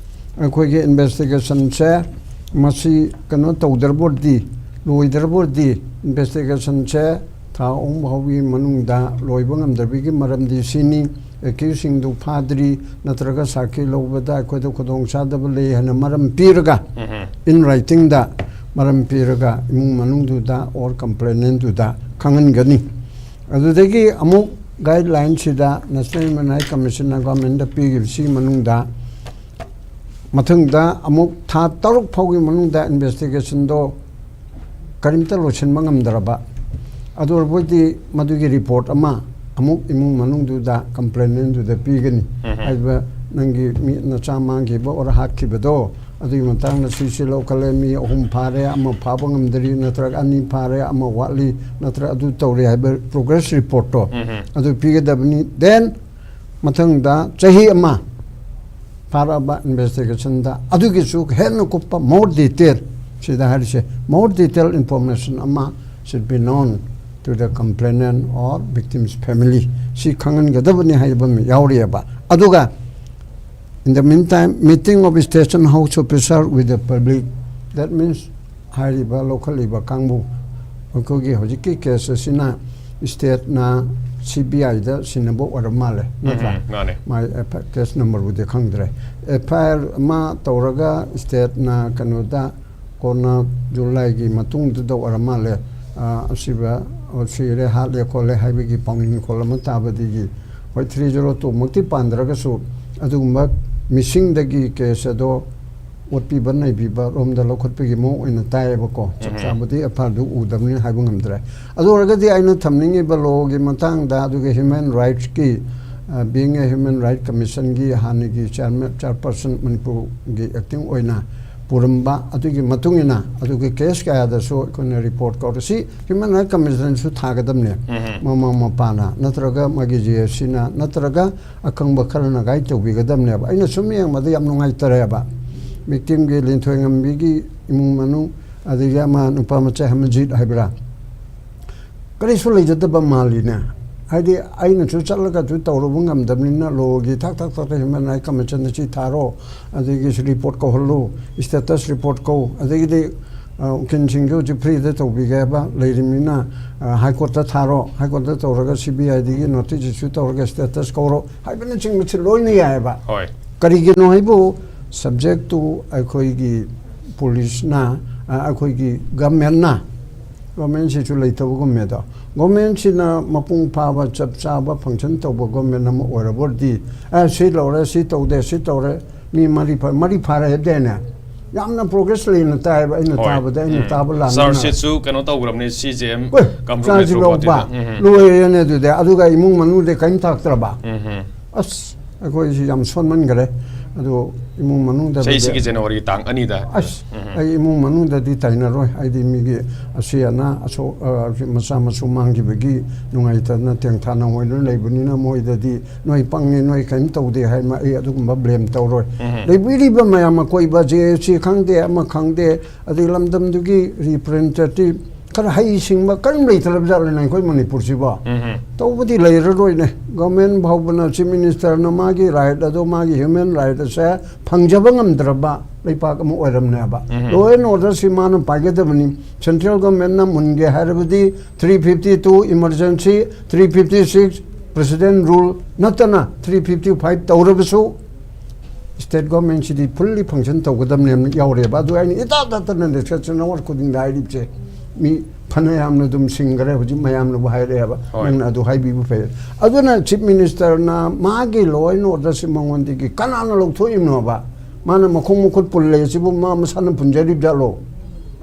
ꯑꯩꯈꯣꯏꯒꯤ ꯏꯟꯚꯦꯁꯇꯤꯒꯦꯁꯟꯁꯦ ꯃꯁꯤ ꯀꯩꯅꯣ ꯇꯧꯗ꯭ꯔꯕꯗꯤ, ꯂꯣꯏꯗ꯭ꯔꯕꯗꯤ, ꯏꯟꯚꯦꯁꯇꯤꯒꯦꯁꯟꯁꯦ ꯊꯥ ꯑꯍꯨꯝ ꯐꯥꯎꯒꯤ ꯃꯅꯨꯡꯗ ꯂꯣꯏꯕ ꯉꯝꯗꯕꯒꯤ ꯃꯔꯝꯗꯤ ꯁꯤꯅꯤ: ꯑꯦꯀ꯭ꯌꯨꯁꯁꯤꯡꯗꯨ ꯐꯥꯗ꯭ꯔꯤ, ꯅꯠꯇ꯭ꯔꯒ ꯁꯥꯈꯤ ꯂꯧꯕꯗ ꯑꯩꯈꯣꯏꯗ ꯈꯨꯗꯣꯡꯆꯥꯗꯕ ꯂꯩ ꯍꯥꯏꯅ ꯃꯔꯝ ꯄꯤꯔꯒ, ꯎꯝ꯫ ꯏꯟ ꯔꯥꯏꯇꯤꯡꯗ ꯃꯔꯝ ꯄꯤꯔꯒ ꯏꯃꯨꯡ ꯃꯅꯨꯡꯗꯨꯗ ꯑꯣꯔ ꯀꯝꯄ꯭ꯂꯦꯅꯦꯟꯗꯨꯗ ꯈꯪꯍꯟꯒꯅꯤ꯫ ꯑꯗꯨꯗꯒꯤ ꯑꯃꯨꯛ ꯒꯥꯏꯗꯂꯥꯏꯟꯁꯤꯗ National Human Rights Commissionꯅ ꯒꯣꯔꯃꯦꯟꯗ ꯄꯤꯈꯤꯕꯁꯤꯒꯤ ꯃꯅꯨꯡꯗ ꯃꯊꯪꯗ ꯑꯃꯨꯛ ꯊꯥ ꯇꯔꯨꯛ ꯐꯥꯎꯒꯤ ꯃꯅꯨꯡꯗ ꯏꯟꯚꯦꯁꯇꯤꯒꯦꯁꯟꯗꯣ ꯀꯔꯤꯝꯇ ꯂꯣꯏꯁꯤꯟꯕ ꯉꯝꯗ꯭ꯔꯕ, ꯑꯗꯨ ꯑꯣꯏꯔꯕꯗꯤ ꯃꯗꯨꯒꯤ ꯔꯤꯄꯣꯔꯠ ꯑꯃ ꯑꯃꯨꯛ ꯏꯃꯨꯡ ꯃꯅꯨꯡꯗꯨꯗ, ꯀꯝꯄ꯭ꯂꯦꯅꯦꯟꯗꯨꯗ ꯄꯤꯒꯅꯤ꯫ ꯎꯝ꯫ ꯍꯥꯏꯔꯤꯕ ꯅꯪꯒꯤ ꯃꯤ ꯅꯆꯥ ꯃꯥꯡꯈꯤꯕ ꯑꯣꯔ ꯍꯥꯠꯈꯤꯕꯗꯣ, ꯑꯗꯨꯒꯤ ꯃꯇꯥꯡꯗ ꯁꯤꯁꯤ ꯂꯧꯈꯠꯂꯦ, ꯃꯤ ꯑꯍꯨꯝ ꯐꯥꯔꯦ, ꯑꯃ ꯐꯥꯕ ꯉꯝꯗ꯭ꯔꯤ, ꯅꯠꯇ꯭ꯔꯒ ꯑꯅꯤ ꯐꯥꯔꯦ, ꯑꯃ ꯋꯥꯠꯂꯤ, ꯅꯠꯇ꯭ꯔꯒ ꯑꯗꯨ ꯇꯧꯔꯦ ꯍꯥꯏꯕ ꯄ꯭ꯔꯣꯒ꯭ꯔꯦꯁ ꯔꯤꯄꯣꯔꯠꯇꯣ ꯎꯝ꯫ ꯑꯗꯨ ꯄꯤꯒꯗꯕꯅꯤ꯫ ꯗꯦꯟ ꯃꯊꯪꯗ ꯆꯍꯤ ꯑꯃ ꯐꯥꯔꯛꯑꯕ ꯏꯟꯚꯦꯁꯇꯤꯒꯦꯁꯟꯗ ꯑꯗꯨꯒꯤꯁꯨ ꯍꯦꯟꯅ ꯀꯨꯞꯄ, more detail, ꯁꯤꯗ ꯍꯥꯏꯔꯤꯁꯦ, more detail information ꯑꯃ should be known to the complainant or victim's family꯫ ꯁꯤ ꯈꯪꯍꯟꯒꯗꯕꯅꯤ ꯍꯥꯏꯕ ꯑꯃ ꯌꯥꯎꯔꯤꯑꯕ꯫ ꯑꯗꯨꯒ, in the meantime, meeting of station house officer with the public, that means ꯍꯥꯏꯔꯤꯕ ꯂꯧꯈꯠꯂꯤꯕ ꯀꯥꯡꯕꯨ, ꯑꯩꯈꯣꯏꯒꯤ ꯍꯧꯖꯤꯛꯀꯤ ꯀꯦꯁ ꯑꯁꯤꯅ ꯁ꯭ꯇꯦꯠꯅ ꯁꯤ ꯕꯤ ꯑꯥꯏꯗ ꯁꯤꯟꯅꯕ ꯑꯣꯏꯔ ꯃꯥꯜꯂꯦ, ꯅꯠꯇ꯭ꯔꯥ? ꯎꯝ, ꯃꯥꯅꯦ꯫ ꯃꯥꯏ ꯀꯦꯁ ꯅꯝꯕꯔꯕꯨꯗꯤ ꯈꯪꯗ꯭ꯔꯦ꯫ ꯑꯦꯐ ꯑꯥꯏ ꯑꯥꯔ ꯑꯃ ꯇꯧꯔꯒ ꯁ꯭ꯇꯦꯠꯅ ꯀꯩꯅꯣꯗ ꯀꯣꯟꯅ ꯖꯨꯂꯥꯏꯒꯤ ꯃꯇꯨꯡꯗꯨꯗ ꯑꯣꯏꯔ ꯃꯥꯜꯂꯦ, ꯑ, ꯑꯁꯤꯕ, ꯑ, ꯁꯤꯔꯦ, ꯍꯥꯠꯂꯦ, ꯈꯣꯠꯂꯦ ꯍꯥꯏꯕꯒꯤ ꯄꯥꯎꯃꯤ ꯈꯣꯜ ꯑꯃ ꯇꯥꯕꯗꯒꯤ ꯍꯣꯏ, ꯊ꯭ꯔꯤ ꯖꯤꯔꯣ ꯇꯨꯃꯛꯇꯤ ꯄꯥꯟꯗ꯭ꯔꯒꯁꯨ ꯑꯗꯨꯒꯨꯝꯕ ꯃꯤꯁꯤꯡꯗꯒꯤ ꯀꯦꯁ ꯑꯗꯣ ꯑꯣꯠꯄꯤꯕ ꯅꯩꯕꯤꯕ ꯔꯣꯝꯗ ꯂꯧꯈꯠꯄꯒꯤ ꯃꯑꯣꯡ ꯑꯣꯏꯅ ꯇꯥꯏꯌꯦꯕꯀꯣ꯫ ꯆꯞ ꯎꯝ꯫ ꯆꯥꯕꯗꯤ ꯑꯦꯐ ꯑꯥꯏ ꯑꯥꯔꯗꯨ ꯎꯗꯕꯅꯤꯅ ꯍꯥꯏꯕ ꯉꯝꯗ꯭ꯔꯦ꯫ ꯑꯗꯨ ꯑꯣꯏꯔꯒꯗꯤ ꯑꯩꯅ ꯊꯝꯅꯤꯡꯉꯤꯕ ꯂꯣꯒꯤ ꯃꯇꯥꯡꯗ, ꯑꯗꯨꯒ ꯍ꯭ꯌꯨꯃꯦꯟ ꯔꯥꯏꯠꯁꯀꯤ, ꯑ, ꯕꯤꯡ ꯑꯦ ꯍ꯭ꯌꯨꯃꯦꯟ ꯔꯥꯏꯠ ꯀꯃꯤꯁꯟꯒꯤ ꯍꯥꯟꯅꯒꯤ ꯆꯤꯌꯥꯔꯃꯦꯟ, ꯆꯤꯌꯥꯔꯄꯔꯁꯟ ꯃꯅꯤꯄꯨꯔꯒꯤ ꯑꯦꯛꯇꯤꯡ ꯑꯣꯏꯅ ꯄꯨꯔꯝꯕ, ꯑꯗꯨꯒꯤ ꯃꯇꯨꯡ ꯏꯟꯅ ꯑꯗꯨꯒꯤ ꯀꯦꯁ ꯀꯌꯥꯗꯁꯨ ꯑꯩꯈꯣꯏꯅ ꯔꯤꯄꯣꯔꯠ ꯀꯧꯔꯁꯤ꯫ ꯍ꯭ꯌꯨꯃꯦꯟ ꯔꯥꯏꯠ ꯀꯃꯤꯁꯟꯁꯨ ꯊꯥꯒꯗꯕꯅꯦ꯫ ꯎꯝ꯫ ꯃꯃꯥ ꯃꯄꯥꯅ ꯅꯠꯇ꯭ꯔꯒ ꯃꯥꯒꯤ ꯖꯤ ꯑꯦꯐ ꯁꯤꯅ ꯅꯠꯇ꯭ꯔꯒ ꯑꯈꯪꯕ ꯈꯔꯅ ꯒꯥꯏꯗ ꯇꯧꯕꯤꯒꯗꯕꯅꯦꯕ꯫ ꯑꯩꯅ ꯁꯨꯝ ꯌꯦꯡꯕꯗ ꯌꯥꯝ ꯅꯨꯡꯉꯥꯏꯇꯔꯦꯕ꯫ ꯚꯤꯛꯇꯤꯝꯒꯤ ꯂꯤꯟꯊꯣꯏꯉꯝꯕꯤꯒꯤ ꯏꯃꯨꯡ ꯃꯅꯨꯡ, ꯑꯗꯒꯤ ꯑꯃ ꯅꯨꯄꯥ ꯃꯆꯥ ꯍꯃꯖꯤꯠ ꯍꯥꯏꯕ꯭ꯔꯥ, ꯀꯔꯤꯁꯨ ꯂꯩꯖꯗꯕ ꯃꯥꯜꯂꯤꯅꯦ꯫ ꯍꯥꯏꯗꯤ ꯑꯩꯅꯁꯨ ꯆꯠꯂꯒꯁꯨ ꯇꯧꯔꯨꯕ ꯉꯝꯗꯕꯅꯤꯅ ꯂꯣꯒꯤ ꯊꯥꯛ ꯊꯥꯛ ꯊꯥꯛꯇ ꯍ꯭ꯌꯨꯃꯦꯟ ꯔꯥꯏꯠ ꯀꯃꯤꯁꯟꯗ ꯁꯤ ꯊꯥꯔꯣ, ꯑꯗꯒꯤ ꯔꯤꯄꯣꯔꯠ ꯀꯧꯍꯜꯂꯨ, ꯁ꯭ꯇꯦꯇꯁ ꯔꯤꯄꯣꯔꯠ ꯀꯧ, ꯑꯗꯒꯤꯗꯤ, ꯑ, ꯎꯀꯤꯜꯁꯤꯡꯁꯨ ꯍꯧꯖꯤꯛ ꯐ꯭ꯔꯤꯗ ꯇꯧꯕꯤꯒꯦ ꯍꯥꯏꯕ ꯂꯩꯔꯤꯕꯅꯤꯅ, ꯑ, ꯍꯥꯏ ꯀꯣꯔꯠꯇ ꯊꯥꯔꯣ, ꯍꯥꯏ ꯀꯣꯔꯠꯇ ꯇꯧꯔꯒ ꯁꯤ ꯕꯤ ꯑꯥꯏ ꯗꯤꯒꯤ ꯅꯣꯇꯤꯁ ꯏꯁꯨ ꯇꯧꯔꯒ ꯁ꯭ꯇꯦꯇꯁ ꯀꯧꯔꯣ ꯍꯥꯏꯕꯅꯆꯤꯡꯕꯁꯤ ꯂꯣꯏꯅ ꯌꯥꯏꯑꯕ꯫ ꯍꯣꯏ꯫ ꯀꯔꯤꯒꯤꯅꯣ ꯍꯥꯏꯕꯨ, ꯁꯕꯖꯦꯛꯇꯨ ꯑꯩꯈꯣꯏꯒꯤ ꯄꯨꯂꯤꯁꯅ, ꯑ, ꯑꯩꯈꯣꯏꯒꯤ ꯒꯃꯦꯟꯅ, ꯒꯣꯔꯃꯦꯟꯁꯤꯁꯨ ꯂꯩꯇꯕꯒꯨꯝꯃꯦ ꯑꯗꯣ, ꯒꯣꯔꯃꯦꯟꯁꯤꯅ ꯃꯄꯨꯡ ꯐꯥꯕ ꯆꯞ ꯆꯥꯕ ꯐꯪꯁꯟ ꯇꯧꯕ ꯒꯣꯔꯃꯦꯟ ꯑꯃ ꯑꯣꯏꯔꯕ ꯑꯣꯏꯔꯗꯤ, "ꯑꯦ, ꯁꯤ ꯂꯧꯔꯦ, ꯁꯤ ꯇꯧꯗꯦ, ꯁꯤ ꯇꯧꯔꯦ, ꯃꯤ ꯃꯔꯤ ꯐꯥ-, ꯃꯔꯤ ꯐꯥꯔꯦ ꯍꯥꯏꯕꯗꯥꯏꯅꯦ?" ꯌꯥꯝꯅ ꯄ꯭ꯔꯣꯒ꯭ꯔꯦꯁ ꯂꯩꯅ ꯇꯥꯏꯌꯦꯕ, ꯑꯩꯅ ꯍꯣꯏ꯫ ꯇꯥꯕꯗ, ꯑꯩꯅ ꯎꯝ꯫ ꯇꯥꯕ ꯂꯥꯟꯕꯅ꯫ ꯆꯥꯔꯖ ꯁꯤꯠꯁꯨ ꯀꯩꯅꯣ ꯇꯧꯈ꯭ꯔꯕꯅꯤ, ꯁꯤ ꯖꯤ ꯑꯦꯝ ꯍꯣꯏ, ꯀꯝꯄ꯭ꯔꯨꯞ ꯆꯥꯔꯖ ꯂꯩꯇ꯭ꯔꯣ ꯂꯧꯕ, ꯄꯣꯠꯇꯨꯗ꯫ ꯎꯝ, ꯎꯝ꯫ ꯂꯣꯏꯔꯦꯅꯦ ꯑꯗꯨꯗꯤ꯫ ꯑꯗꯨꯒ ꯏꯃꯨꯡ ꯃꯅꯨꯡꯗꯤ ꯀꯔꯤꯝ ꯇꯥꯛꯇ꯭ꯔꯕ? ꯎꯝ, ꯎꯝ꯫ ꯑꯁ, ꯑꯩꯈꯣꯏꯁꯤ ꯌꯥꯝ ꯁꯣꯟꯃꯟꯈꯔꯦ꯫ ꯑꯗꯨ ꯏꯃꯨꯡ ꯃꯅꯨꯡꯗ ꯆꯍꯤꯁꯤꯒꯤ ꯖꯅꯋꯥꯔꯤ ꯇꯥꯡ ꯑꯅꯤꯗ꯫ ꯑꯁ, ꯎꯝ, ꯎꯝ꯫ ꯑꯩ ꯏꯃꯨꯡ ꯃꯅꯨꯡꯗꯗꯤ ꯇꯥꯏꯅꯔꯣꯏ꯫ ꯍꯥꯏꯗꯤ ꯃꯤꯒꯤ ꯑꯁꯤ ꯑꯅꯥ ꯑꯁꯣꯛ, ꯑ, ꯃꯆꯥ ꯃꯁꯨ ꯃꯥꯡꯈꯤꯕꯒꯤ ꯅꯨꯡꯉꯥꯏꯇꯗꯅ ꯇꯦꯡꯊꯥꯅ ꯑꯣꯏꯅ ꯂꯩꯕꯅꯤꯅ ꯃꯣꯏꯗꯗꯤ "ꯅꯣꯏ ꯄꯪꯉꯤ, ꯅꯣꯏ ꯀꯔꯤꯝ ꯇꯧꯗꯦ" ꯍꯥꯏ, ꯑꯩ ꯑꯗꯨꯒꯨꯝꯕ ꯕ꯭ꯂꯦꯝ ꯇꯧꯔꯣꯏ꯫ ꯎꯝ꯫ ꯂꯩꯕꯤꯔꯤꯕ ꯃꯌꯥꯝ ꯑꯀꯣꯏꯕ ꯖꯦ ꯑꯦ ꯁꯤ ꯈꯪꯗꯦ, ꯑꯃ ꯈꯪꯗꯦ, ꯑꯗꯩ ꯂꯝꯗꯝꯗꯨꯒꯤ ꯔꯤꯄ꯭ꯔꯖꯦꯟꯇꯦꯇꯤꯚ ꯈꯔ ꯍꯩꯁꯤꯡꯕ ꯀꯔꯝ ꯂꯩꯇ꯭ꯔꯕ ꯖꯥꯠꯂꯅꯦ ꯑꯩꯈꯣꯏ ꯃꯅꯤꯄꯨꯔꯁꯤꯕꯣ? ꯎꯝ, ꯎꯝ꯫ ꯇꯧꯕꯗꯤ ꯂꯩꯔꯔꯣꯏꯅꯦ꯫ ꯒꯣꯔꯃꯦꯟ ꯐꯥꯎꯕꯅ, ꯆꯤꯐ ꯃꯤꯅꯤꯁꯇꯔꯅ ꯃꯥꯒꯤ ꯔꯥꯏꯠ ꯑꯗꯣ, ꯃꯥꯒꯤ ꯍ꯭ꯌꯨꯃꯦꯟ ꯔꯥꯏꯠ ꯑꯁꯦ ꯐꯪꯖꯕ ꯉꯝꯗ꯭ꯔꯕ ꯂꯩꯄꯥꯛ ꯑꯃ ꯑꯣꯏꯔꯝꯅꯦꯕ꯫ ꯎꯝ꯫ ꯂꯣ ꯑꯦꯟ ꯑꯣꯔꯗꯔꯁꯤ ꯃꯥꯅ ꯄꯥꯏꯒꯗꯕꯅꯤ꯫ ꯁꯦꯟꯇ꯭ꯔꯦꯜ ꯒꯣꯔꯃꯦꯟꯅ ꯃꯨꯟꯒꯦ ꯍꯥꯏꯔꯕꯗꯤ three fifty two emergency, three fifty six president rule ꯅꯠꯇꯅ three fifty five ꯇꯧꯔꯕꯁꯨ ꯁ꯭ꯇꯦꯠ ꯒꯣꯔꯃꯦꯟꯁꯤꯗꯤ ꯐꯨꯜꯂꯤ ꯐꯪꯁꯟ ꯇꯧꯒꯗꯕꯅꯦꯅ ꯌꯥꯎꯔꯦꯕ꯫ ꯑꯗꯨ ꯑꯩꯅ ꯏꯇꯥ ꯇꯥꯇꯅ ꯗꯤꯁꯀꯁꯟ ꯑꯋꯥꯔ ꯈꯨꯗꯤꯡꯗ ꯍꯥꯏꯔꯤꯕꯁꯦ, ꯃꯤ ꯐꯅ ꯌꯥꯝꯅ ꯑꯗꯨꯝ ꯁꯤꯡꯈ꯭ꯔꯦ꯫ ꯍꯧꯖꯤꯛ ꯃꯌꯥꯝꯅꯕꯨ ꯍꯥꯏꯔꯛꯑꯦꯕ, ꯍꯣꯏ꯫ ꯅꯪꯅ ꯑꯗꯨ ꯍꯥꯏꯕꯤꯕ ꯐꯩ꯫ ꯑꯗꯨꯅ ꯆꯤꯐ ꯃꯤꯅꯤꯁꯇꯔꯅ ꯃꯥꯒꯤ ꯂꯣ ꯑꯦꯟ ꯑꯣꯔꯗꯔꯁꯤ ꯃꯉꯣꯟꯗꯒꯤ ꯀꯅꯥꯅ ꯂꯧꯊꯣꯛꯏꯕꯅꯣꯕ? ꯃꯥꯅ ꯃꯈꯣꯡ ꯃꯈꯨꯠ ꯄꯨꯜꯂꯦ ꯁꯤꯕꯨ ꯃꯥ ꯃꯁꯥꯅ ꯄꯨꯟꯖꯔꯤꯕ ꯖꯥꯠꯂꯣ?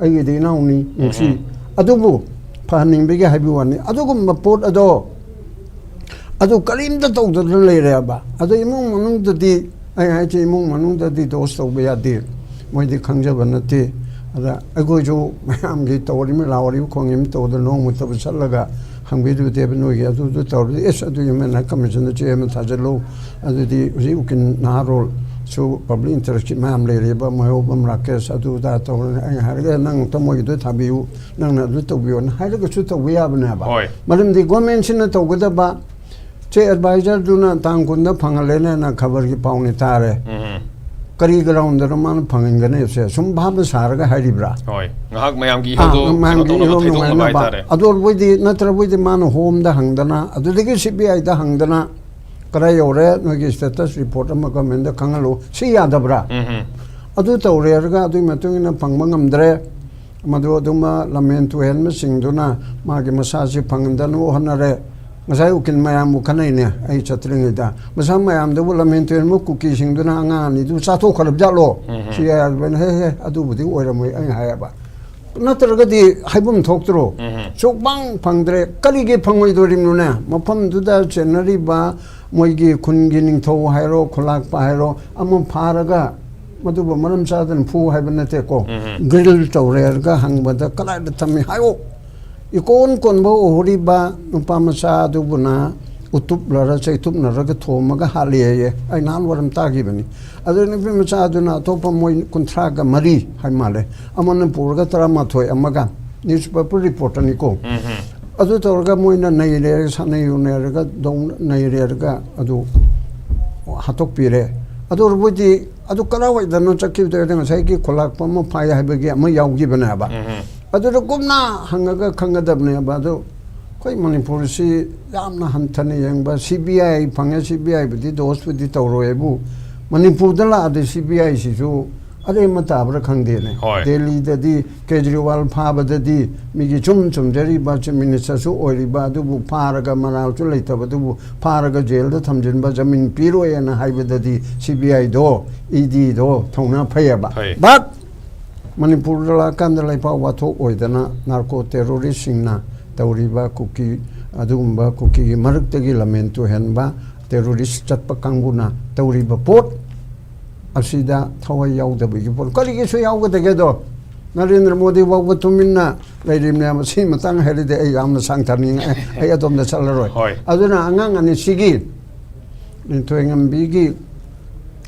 ꯑꯩꯒꯤꯗꯤ ꯏꯅꯥꯎꯅꯤ ꯅꯨꯡꯁꯤ꯫ ꯑꯗꯨꯕꯨ ꯐꯍꯟꯅꯤꯡꯕꯒꯤ ꯍꯥꯏꯕ ꯋꯥꯅꯤ꯫ ꯑꯗꯨꯒꯨꯝꯕ ꯄꯣꯠ ꯑꯗꯣ ꯑꯗꯨ ꯀꯔꯤꯝꯇ ꯇꯧꯗꯗꯅ ꯂꯩꯔꯦꯕ꯫ ꯑꯗꯣ ꯏꯃꯨꯡ ꯃꯅꯨꯡꯗꯗꯤ, ꯑꯩ ꯍꯥꯏꯁꯦ, ꯏꯃꯨꯡ ꯃꯅꯨꯡꯗꯗꯤ ꯗꯣꯁ ꯇꯧꯕ ꯌꯥꯗꯦ, ꯃꯣꯏꯗꯤ ꯈꯪꯖꯕ ꯅꯠꯇꯦ꯫ ꯑꯗ ꯑꯩꯈꯣꯏꯁꯨ ꯃꯌꯥꯝꯒꯤ ꯇꯧꯔꯤꯕ ꯂꯥꯎꯔꯤꯕ ꯈꯣꯡꯉꯤꯕ ꯇꯧꯗꯅ ꯅꯣꯡꯃꯇꯕꯨ ꯆꯠꯂꯒ ꯍꯪꯕꯤꯔꯨꯗꯦꯕ ꯅꯣꯏꯒꯤ꯫ ꯑꯗꯨꯗꯨ ꯇꯧꯔꯗꯤ, ꯑꯦꯁ, ꯑꯗꯨꯒꯤ ꯃꯦꯟꯅ ꯀꯃꯤꯁꯟꯗ ꯆꯦ ꯑꯃ ꯊꯥꯖꯤꯜꯂꯨ, ꯑꯗꯨꯗꯤ ꯍꯧꯖꯤꯛ ꯎꯀꯤꯜ ꯅꯍꯥꯔꯣꯜꯁꯨ ꯄꯕ꯭ꯂꯤꯛ ꯏꯟꯇꯔꯦꯁꯀꯤ ꯃꯌꯥꯝ ꯂꯩꯔꯦꯕ, ꯃꯍꯧꯕꯝ ꯔꯥꯀꯦꯁ ꯑꯗꯨ ꯑꯗꯥ ꯇꯧꯔꯒ ꯑꯩꯅ ꯍꯥꯏꯔꯒ, "ꯑꯦ, ꯅꯪ ꯑꯝꯇ ꯃꯣꯏꯒꯤꯗꯣ ꯊꯥꯕꯤꯌꯨ, ꯅꯪꯅ ꯑꯗꯨ ꯇꯧꯕꯤꯌꯣꯅ" ꯍꯥꯏꯔꯒꯁꯨ ꯇꯧꯕ ꯌꯥꯕꯅꯦꯕ꯫ ꯍꯣꯏ꯫ ꯃꯔꯝꯗꯤ ꯒꯣꯔꯃꯦꯟꯁꯤꯅ ꯇꯧꯒꯗꯕ ꯆꯦ ꯑꯦꯗꯚꯥꯏꯖꯔꯗꯨꯅ ꯇꯥꯡ ꯀꯨꯟꯗ ꯐꯪꯍꯜꯂꯦꯅꯦꯅ ꯈꯕꯔꯒꯤ ꯄꯥꯎꯅꯤ ꯇꯥꯔꯦ꯫ ꯎꯝ꯫ ꯀꯔꯤ ꯒ꯭ꯔꯥꯎꯟꯗꯅꯣ ꯃꯥꯅ ꯐꯪꯍꯟꯒꯅꯦꯕꯁꯦ? ꯁꯨꯝ ꯚꯥꯞꯅ ꯁꯥꯔꯒ ꯍꯥꯏꯔꯤꯕ꯭ꯔꯥ? ꯍꯣꯏ, ꯉꯥꯏꯍꯥꯛ ꯃꯌꯥꯝꯒꯤ ꯑꯥ, ꯏꯍꯧꯗꯣ ꯃꯌꯥꯝꯒꯤ ꯀꯩꯅꯣ ꯇꯧꯅꯕ ꯏꯍꯧ ꯊꯩꯗꯣꯛꯅꯕ ꯅꯨꯡꯉꯥꯏꯅꯕ꯫ ꯍꯥꯏꯇꯥꯔꯦ꯫ ꯑꯗꯨ ꯑꯣꯏꯕꯣꯏꯗꯤ, ꯅꯠꯇ꯭ꯔꯕꯣꯏꯗꯤ ꯃꯥꯅ ꯍꯣꯝꯗ ꯍꯪꯗꯅ, ꯑꯗꯨꯗꯒꯤ ꯁꯤ ꯕꯤ ꯑꯥꯏꯗ ꯍꯪꯗꯅ, "ꯀꯗꯥꯏ ꯌꯧꯔꯦ ꯅꯣꯏꯒꯤ ꯁ꯭ꯇꯦꯇꯁ ꯔꯤꯄꯣꯔꯠ ꯑꯃ ꯒꯃꯦꯟꯗ ꯈꯪꯍꯜꯂꯨ", ꯁꯤ ꯌꯥꯗꯕ꯭ꯔꯥ? ꯎꯝ ꯍꯝ꯫ ꯑꯗꯨ ꯇꯧꯔꯦ ꯍꯥꯏꯔꯒ ꯑꯗꯨꯒꯤ ꯃꯇꯨꯡ ꯏꯟꯅ ꯐꯪꯕ ꯉꯝꯗ꯭ꯔꯦ꯫ ꯃꯗꯨ ꯑꯗꯨꯃ ꯂꯝꯍꯦꯟ ꯇꯨꯍꯦꯟꯕꯁꯤꯡꯗꯨꯅ ꯃꯥꯒꯤ ꯃꯁꯥꯁꯤ ꯐꯪꯍꯟꯗꯅꯕ ꯍꯣꯠꯅꯔꯦ꯫ ꯉꯁꯥꯏ ꯎꯀꯤꯜ ꯃꯌꯥꯝꯕꯨ ꯈꯟꯅꯩꯅꯦ ꯑꯩ ꯆꯠꯇ꯭ꯔꯤꯉꯩꯗ꯫ ꯃꯁꯥ ꯃꯌꯥꯝꯗꯨꯕꯨ ꯂꯝꯍꯦꯟ ꯇꯨꯍꯦꯟꯕ ꯀꯨꯀꯤꯁꯤꯡꯗꯨꯅ ꯑꯉꯥꯡ ꯑꯅꯤꯗꯨ ꯆꯥꯊꯣꯛꯈ꯭ꯔꯕ ꯖꯥꯠꯂꯣ? ꯁꯤ ꯍꯥꯏꯔꯕꯅ, "ꯍꯦ, ꯍꯦ, ꯑꯗꯨꯕꯨꯗꯤ ꯑꯣꯏꯔꯝꯃꯣꯏ" ꯑꯩꯅ ꯍꯥꯏꯌꯦꯕ꯫ ꯅꯠꯇ꯭ꯔꯒꯗꯤ ꯍꯥꯏꯐꯝ ꯊꯣꯛꯇ꯭ꯔꯣ? ꯁꯨꯛꯐꯪ ꯐꯪꯗ꯭ꯔꯦ꯫ ꯀꯔꯤꯒꯤ ꯐꯪꯉꯣꯏꯗꯣꯔꯤꯕꯅꯣꯅꯦ? ꯃꯐꯝꯗꯨꯗ ꯆꯦꯟꯅꯔꯤꯕ ꯃꯣꯏꯒꯤ ꯈꯨꯟꯒꯤ ꯅꯤꯡꯊꯧ ꯍꯥꯏꯔꯣ, ꯈꯨꯂꯥꯛꯄ ꯍꯥꯏꯔꯣ, ꯑꯃ ꯐꯥꯔꯒ ꯃꯗꯨꯕꯨ ꯃꯔꯝ ꯆꯥꯗꯅ ꯐꯨ ꯍꯥꯏꯕ ꯅꯠꯇꯦꯀꯣ꯫ ꯒ꯭ꯔꯤꯜ ꯇꯧꯔꯦ ꯍꯥꯏꯔꯒ ꯍꯪꯕꯗ ꯀꯗꯥꯏꯗ ꯊꯝꯃꯤ ꯍꯥꯏꯌꯣ꯫ ꯏꯀꯣꯟ ꯀꯣꯟꯕ ꯎꯍꯧꯔꯤꯕ ꯅꯨꯄꯥ ꯃꯆꯥ ꯑꯗꯨꯕꯨꯅ ꯎꯇꯨꯞꯂꯔ ꯆꯩꯇꯨꯞꯅꯔꯒ ꯊꯣꯝꯃꯒ ꯍꯥꯠꯂꯦꯌꯦ꯫ ꯑꯩ ꯅꯍꯥꯟ ꯋꯥꯏꯔꯝ ꯇꯥꯈꯤꯕꯅꯤ꯫ ꯑꯗꯨ ꯅꯨꯄꯤ ꯃꯆꯥ ꯑꯗꯨꯅ ꯑꯇꯣꯞꯄ ꯃꯣꯏ ꯀꯨꯟꯊ꯭ꯔꯥꯒ ꯃꯔꯤ ꯍꯥꯏ ꯃꯥꯜꯂꯦ, ꯑꯃꯅ ꯄꯨꯔꯒ ꯇꯔꯥꯃꯥꯊꯣꯏ ꯑꯃꯒ, ꯅ꯭ꯌꯨꯁꯄꯦꯄꯔ ꯔꯤꯄꯣꯔꯇꯅꯤꯀꯣ꯫ ꯑꯗꯨ ꯇꯧꯔꯒ ꯃꯣꯏꯅ ꯅꯩꯔꯦ, ꯁꯥꯟꯅꯩ ꯌꯨꯅꯔꯒ ꯗꯧ-, ꯅꯩꯔꯦꯔꯒ ꯑꯗꯨ ꯍꯥꯠꯇꯣꯛꯄꯤꯔꯦ꯫ ꯑꯗꯨ ꯑꯣꯏꯔꯕꯨꯗꯤ ꯑꯗꯨ ꯀꯗꯥꯏꯋꯥꯏꯗꯅꯣ ꯆꯠꯈꯤꯕꯗ ꯉꯁꯥꯏꯒꯤ ꯈꯨꯂꯥꯛꯄ ꯑꯃ ꯐꯥꯏ ꯍꯥꯏꯕꯒꯤ ꯑꯃ ꯌꯥꯎꯈꯤꯕꯅꯦꯕ꯫ ꯑꯗꯨꯗ ꯀꯨꯞꯅ ꯍꯪꯉꯒ ꯈꯪꯒꯗꯕꯅꯦꯕ꯫ ꯑꯗꯨ ꯑꯩꯈꯣꯏ ꯃꯅꯤꯄꯨꯔꯁꯤ ꯌꯥꯝꯅ ꯍꯟꯊꯅ ꯌꯦꯡꯕ, ꯁꯤ ꯕꯤ ꯑꯥꯏ ꯐꯪꯉꯦ, ꯁꯤ ꯕꯤ ꯑꯥꯏꯕꯨꯗꯤ ꯗꯣꯁꯄꯨꯗꯤ ꯇꯧꯔꯣꯏ ꯍꯥꯏꯕꯨ, ꯃꯅꯤꯄꯨꯔꯗ ꯂꯥꯛꯑꯗꯤ ꯁꯤ ꯕꯤ ꯑꯥꯏꯁꯤꯁꯨ ꯑꯔꯦꯝꯕ ꯇꯥꯕ꯭ꯔꯥ ꯈꯪꯗꯦꯅꯦ꯫ ꯍꯣꯏ꯫ ꯗꯦꯜꯂꯤꯗꯗꯤ ꯀꯦꯖꯔꯤꯋꯥꯜ ꯐꯥꯕꯗꯗꯤ ꯃꯤꯒꯤ ꯁꯨꯝ ꯆꯨꯝꯖꯔꯤꯕ ꯆꯤꯐ ꯃꯤꯅꯤꯁꯇꯔꯁꯨ ꯑꯣꯏꯔꯤꯕ, ꯑꯗꯨꯕꯨ ꯐꯥꯔꯒ ꯃꯔꯥꯜꯁꯨ ꯂꯩꯇꯕꯗꯨꯕꯨ ꯐꯥꯔꯒ ꯖꯦꯜꯗ ꯊꯝꯖꯤꯟꯕ, ꯖꯃꯤꯟ ꯄꯤꯔꯣꯏꯅ ꯍꯥꯏꯕꯗꯗꯤ ꯁꯤ ꯕꯤ ꯑꯥꯏꯗꯣ, ꯏ ꯗꯤꯗꯣ ꯊꯧꯅꯥ ꯐꯩꯌꯦꯕ꯫ ꯐꯩ꯫ But ꯃꯅꯤꯄꯨꯔꯗ ꯂꯥꯛꯀꯥꯟꯗ ꯂꯩꯄꯥꯛ ꯋꯥꯊꯣꯛ ꯑꯣꯏꯗꯅ ꯅꯥꯔꯀꯣ ꯇꯦꯔꯣꯔꯤꯁꯁꯤꯡꯅ ꯇꯧꯔꯤꯕ ꯀꯨꯀꯤ, ꯑꯗꯨꯒꯨꯝꯕ ꯀꯨꯀꯤꯒꯤ ꯃꯔꯛꯇꯒꯤ ꯂꯝꯍꯦꯟ ꯇꯨꯍꯦꯟꯕ ꯇꯦꯔꯣꯔꯤꯁ ꯆꯠꯄ ꯀꯥꯡꯕꯨꯅ ꯇꯧꯔꯤꯕ ꯄꯣꯠ ꯑꯁꯤꯗ ꯊꯋꯥꯏ ꯌꯥꯎꯗꯕꯒꯤ ꯄꯣꯠ ꯀꯔꯤꯒꯤꯁꯨ ꯌꯥꯎꯒꯗꯒꯦꯗꯣ? ꯅꯔꯦꯟꯗ꯭ꯔ ꯃꯣꯗꯤ ꯐꯥꯎꯕ ꯇꯨꯃꯤꯟꯅ ꯂꯩꯔꯤꯕꯅꯦꯕ꯫ ꯁꯤ ꯃꯇꯥꯡ ꯍꯥꯏꯔꯗꯤ ꯑꯩ ꯌꯥꯝꯅ ꯁꯥꯡꯊꯅꯤꯡꯉꯦ, ꯑꯩ ꯑꯗꯣꯝꯗ ꯆꯠꯂꯔꯣꯏ꯫ ꯍꯣꯏ꯫ ꯑꯗꯨꯅ ꯑꯉꯥꯡ ꯑꯅꯤꯁꯤꯒꯤ ꯂꯤꯟꯊꯣꯏꯉꯝꯕꯤꯒꯤ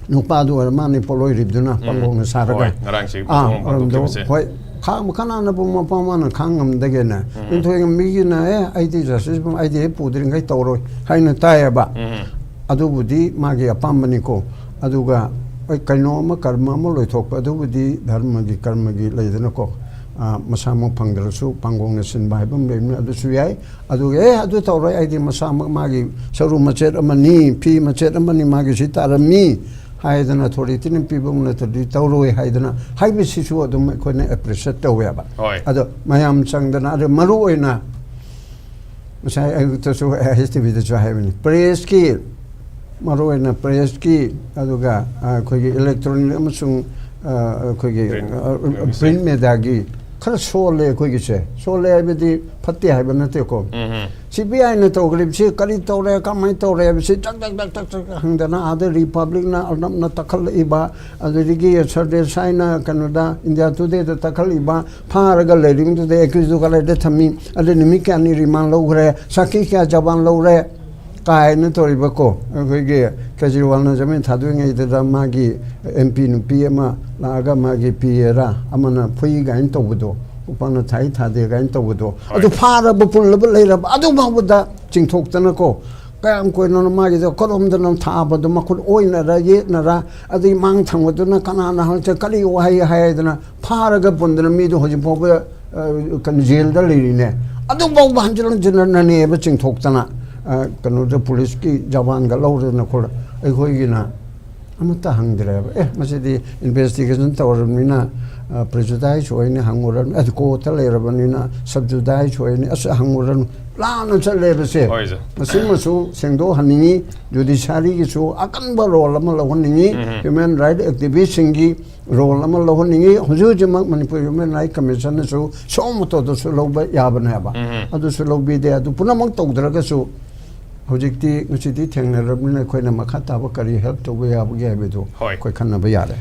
ꯅꯨꯄꯥꯗꯨ ꯑꯣꯏꯔ ꯃꯥꯅꯤ ꯄꯣꯠꯂꯣꯏꯔꯤꯕꯗꯨꯅ ꯄꯥꯡꯒꯣꯡꯅ ꯁꯥꯔꯒ꯫ ꯍꯣꯏ, ꯉꯔꯥꯡꯁꯤ ꯑꯥ, ꯄꯥꯡꯒꯣꯡ ꯃꯔꯝꯗꯣ ꯄꯥꯡꯊꯣꯛꯈꯤꯕꯁꯦ꯫ ꯍꯣꯏ, ꯈꯥꯡꯕ ꯀꯅꯥꯅꯕꯨ ꯃꯄꯥ ꯃꯥꯅ ꯈꯥꯡ ꯉꯝꯗꯒꯦꯅ꯫ ꯂꯤꯟꯊꯣꯏꯉꯝꯕꯤꯒꯤꯅ, "ꯑꯦ, ꯑꯩꯗꯤ ꯖꯁꯇꯤꯁ, ꯑꯩꯗꯤ ꯍꯦꯛ ꯄꯨꯗ꯭ꯔꯤꯉꯩ ꯇꯧꯔꯣꯏ" ꯍꯥꯏꯅ ꯇꯥꯏꯌꯦꯕ꯫ ꯎꯝ꯫ ꯑꯗꯨꯕꯨꯗꯤ ꯃꯥꯒꯤ ꯑꯄꯥꯝꯕꯅꯤꯀꯣ꯫ ꯑꯗꯨꯒ ꯍꯣꯏ, ꯀꯩꯅꯣ ꯑꯃ, ꯀꯔꯃ ꯑꯃ ꯂꯣꯏꯊꯣꯛꯄ, ꯑꯗꯨꯕꯨꯗꯤ ꯙꯔꯃꯒꯤ, ꯀꯔꯃꯒꯤ ꯂꯩꯗꯅꯀꯣ꯫ ꯑꯥ, ꯃꯁꯥꯃꯛ ꯐꯪꯗ꯭ꯔꯁꯨ ꯄꯥꯡꯒꯣꯡꯅ ꯁꯤꯟꯕ ꯍꯥꯏꯕ ꯑꯃ ꯂꯩꯕꯅꯤ꯫ ꯑꯗꯨꯁꯨ ꯌꯥꯏ꯫ ꯑꯗꯨꯒ, "ꯑꯦ, ꯑꯗꯨ ꯇꯧꯔꯣꯏ, ꯑꯩꯗꯤ ꯃꯁꯥꯃꯛ ꯃꯥꯒꯤ ꯁꯔꯨ ꯃꯆꯦꯠ ꯑꯃꯅꯤ, ꯐꯤ ꯃꯆꯦꯠ ꯑꯃꯅꯤ, ꯃꯥꯒꯤ ꯁꯤ ꯇꯥꯔꯝꯃꯤ" ꯍꯥꯏꯗꯅ, ꯑꯣꯊꯣꯔꯤꯇꯤꯅ ꯄꯤꯕ ꯅꯠꯇ꯭ꯔꯗꯤ ꯇꯧꯔꯣꯏ ꯍꯥꯏꯗꯅ ꯍꯥꯏꯕꯁꯤꯁꯨ ꯑꯗꯨꯝ ꯑꯩꯈꯣꯏꯅ ꯑꯦꯄ꯭ꯔꯤꯁꯤꯌꯦꯠ ꯇꯧꯋꯦꯕ꯫ ꯍꯣꯏ꯫ ꯑꯗꯣ ꯃꯌꯥꯝ ꯆꯪꯗꯅ, ꯑꯗ ꯃꯔꯨ ꯑꯣꯏꯅ ꯉꯁꯥꯏ ꯑꯌꯨꯛꯇꯁꯨ ꯑꯩ ꯑꯥꯏ ꯑꯦꯁ ꯇꯤ ꯚꯤꯗꯁꯨ ꯍꯥꯏꯕꯅꯤ, ꯄ꯭ꯔꯦꯁꯀꯤ, ꯃꯔꯨ ꯑꯣꯏꯅ ꯄ꯭ꯔꯦꯁꯀꯤ, ꯑꯗꯨꯒ, ꯑ, ꯑꯩꯈꯣꯏꯒꯤ ꯏꯂꯦꯛꯇ꯭ꯔꯣꯅꯤꯛ ꯑꯃꯁꯨꯡ, ꯑ, ꯑꯩꯈꯣꯏꯒꯤ, Print, ꯑ, print media꯫ Print mediaꯒꯤ ꯈꯔ ꯁꯣꯜꯂꯦ ꯑꯩꯈꯣꯏꯒꯤꯁꯦ꯫ ꯁꯣꯜꯂꯦ ꯍꯥꯏꯕꯗꯤ ꯐꯠꯇꯦ ꯍꯥꯏꯕ ꯅꯠꯇꯦꯀꯣ꯫ ꯎꯝ꯫ ꯁꯤ ꯕꯤ ꯑꯥꯏꯅ ꯇꯧꯈ꯭ꯔꯤꯕꯁꯤ ꯀꯔꯤ ꯇꯧꯔꯦ, ꯀꯃꯥꯏꯅ ꯇꯧꯔꯦ ꯍꯥꯏꯕꯁꯤ ꯖꯛ ꯖꯛ ꯖꯛ ꯖꯛ ꯖꯛ ꯍꯪꯗꯅ, ꯑꯥꯗ ꯔꯤꯄꯕ꯭ꯂꯤꯛꯅ ꯑꯅꯝꯅ ꯇꯛꯈꯠꯂꯛꯏꯕ, ꯑꯗꯨꯗꯒꯤ ꯁꯟꯗꯦ ꯁꯥꯏꯅ ꯀꯩꯅꯣꯗ, ꯏꯟꯗꯤꯌꯥ ꯇꯨꯗꯦꯗ ꯇꯛꯈꯠꯂꯛꯏꯕ, ꯐꯥꯔꯒ ꯂꯩꯔꯤꯕꯗꯨꯗ ꯑꯦꯀ꯭ꯌꯨꯁꯇꯨ ꯀꯗꯥꯏꯗ ꯊꯝꯃꯤ, ꯑꯗ ꯅꯨꯃꯤꯠ ꯀꯌꯥꯅꯤ ꯔꯤꯃꯥꯟ ꯂꯧꯈ꯭ꯔꯦ, ꯁꯥꯈꯤ ꯀꯌꯥ ꯖꯕꯥꯟ ꯂꯧꯔꯦ ꯀꯥꯏꯅ ꯇꯧꯔꯤꯕꯀꯣ꯫ ꯑꯩꯈꯣꯏꯒꯤ ꯀꯦꯖꯔꯤꯋꯥꯜꯅ ꯖꯃꯤꯟ ꯊꯥꯗꯣꯛꯏꯉꯩꯗꯨꯗ ꯃꯥꯒꯤ ꯑꯦꯝ ꯄꯤ ꯅꯨꯄꯤ ꯑꯃ ꯂꯥꯛꯑꯒ ꯃꯥꯒꯤ ꯄꯤ ꯑꯦꯔꯥ ꯑꯃꯅ ꯐꯨꯏ ꯀꯥꯏꯅ ꯇꯧꯕꯗꯣ, ꯎꯄꯥꯛꯅ ꯊꯥꯏ ꯊꯥꯗꯦ ꯀꯥꯏꯅ ꯇꯧꯕꯗꯣ, ꯍꯣꯏ꯫ ꯑꯗꯨ ꯐꯥꯔꯕ ꯄꯨꯜꯂꯕ ꯂꯩꯔꯕ ꯑꯗꯨ ꯐꯥꯎꯕꯗ ꯆꯤꯡꯊꯣꯛꯇꯅꯀꯣ꯫ ꯀꯌꯥꯝ ꯀꯨꯏꯅꯅꯣ ꯃꯥꯒꯤꯗꯣ ꯀꯔꯣꯝꯗꯅꯣ ꯊꯥꯕꯗꯣ, ꯃꯈꯨꯠ ꯑꯣꯏꯅꯔ ꯌꯦꯠꯅꯔ, ꯑꯗꯩ ꯃꯥꯡ ꯊꯪꯕꯗꯨꯅ ꯀꯅꯥꯅ ꯍꯪꯆ-, ꯀꯔꯤ ꯋꯥꯍꯩ ꯍꯥꯏꯗꯅ ꯐꯥꯔꯒ ꯄꯨꯟꯗꯅ ꯃꯤꯗꯣ ꯍꯧꯖꯤꯛ ꯐꯥꯎꯕ, ꯑ, ꯀꯩꯅꯣ, ꯖꯦꯜꯗ ꯂꯩꯔꯤꯅꯦ꯫ ꯑꯗꯨꯐꯥꯎꯕ ꯍꯟꯖꯤꯟ ꯍꯟꯖꯤꯟꯅꯅꯦꯕ ꯆꯤꯡꯊꯣꯛꯇꯅ, ꯑ, ꯀꯩꯅꯣꯗ ꯄꯨꯂꯤꯁꯀꯤ ꯖꯋꯥꯟꯒ ꯂꯧꯔꯗꯅ ꯈꯣꯠꯂ-, ꯑꯩꯈꯣꯏꯒꯤꯅ ꯑꯃꯠꯇ ꯍꯪꯗ꯭ꯔꯦꯕ꯫ ꯑꯦ, ꯃꯁꯤꯗꯤ ꯏꯟꯚꯦꯁꯇꯤꯒꯦꯁꯟ ꯇꯧꯔꯕꯅꯤꯅ, ꯑ, ꯄ꯭ꯔꯤꯖꯨꯗꯥꯏꯁ ꯑꯣꯏꯅꯤ, ꯍꯪꯉꯨꯔꯅꯨ꯫ ꯑꯦ, ꯀꯣꯔꯠꯇ ꯂꯩꯔꯕꯅꯤꯅ ꯁꯕꯖꯨꯗꯥꯏꯁ ꯑꯣꯏꯅꯤ, ꯑꯁ, ꯍꯪꯉꯨꯔꯅꯨ꯫ ꯂꯥꯞꯅ ꯆꯠꯂꯦꯕꯁꯦ꯫ ꯍꯣꯏ, ꯁꯥꯔ꯫ ꯃꯁꯤꯃꯁꯨ ꯁꯦꯡꯗꯣꯛꯍꯟꯅꯤꯡꯉꯤ꯫ ꯖꯨꯗꯤꯁꯤꯌꯥꯔꯤꯒꯤꯁꯨ ꯑꯀꯟꯕ ꯔꯣꯜ ꯑꯃ ꯂꯧꯍꯟꯅꯤꯡꯉꯤ꯫ ꯎꯝ꯫ ꯍ꯭ꯌꯨꯃꯦꯟ ꯔꯥꯏꯠ ꯑꯦꯛꯇꯤꯚꯤꯁꯁꯤꯡꯒꯤ ꯔꯣꯜ ꯑꯃ ꯂꯧꯍꯟꯅꯤꯡꯉꯤ꯫ ꯍꯧꯖꯤꯛ ꯍꯧꯖꯤꯛꯃꯛ ꯃꯅꯤꯄꯨꯔ ꯍ꯭ꯌꯨꯃꯦꯟ ꯔꯥꯏꯠ ꯀꯃꯤꯁꯟꯅꯁꯨ suo motoꯗꯁꯨ ꯂꯧꯕ ꯌꯥꯕꯅꯦꯕ꯫ ꯎꯝ꯫ ꯑꯗꯨꯁꯨ ꯂꯧꯕꯤꯗꯦ꯫ ꯑꯗꯨ ꯄꯨꯝꯅꯃꯛ ꯇꯧꯗ꯭ꯔꯒꯁꯨ ꯍꯧꯖꯤꯛꯇꯤ ꯉꯁꯤꯗꯤ ꯊꯦꯡꯅꯔꯕꯅꯤꯅ ꯑꯩꯈꯣꯏꯅ ꯃꯈꯥ ꯇꯥꯕ ꯀꯔꯤ ꯍꯦꯜꯞ ꯇꯧꯕ ꯌꯥꯕꯒꯦ ꯍꯥꯏꯕꯗꯨ ꯍꯣꯏ꯫ ꯑꯩꯈꯣꯏ ꯈꯟꯅꯕ ꯌꯥꯔꯦ꯫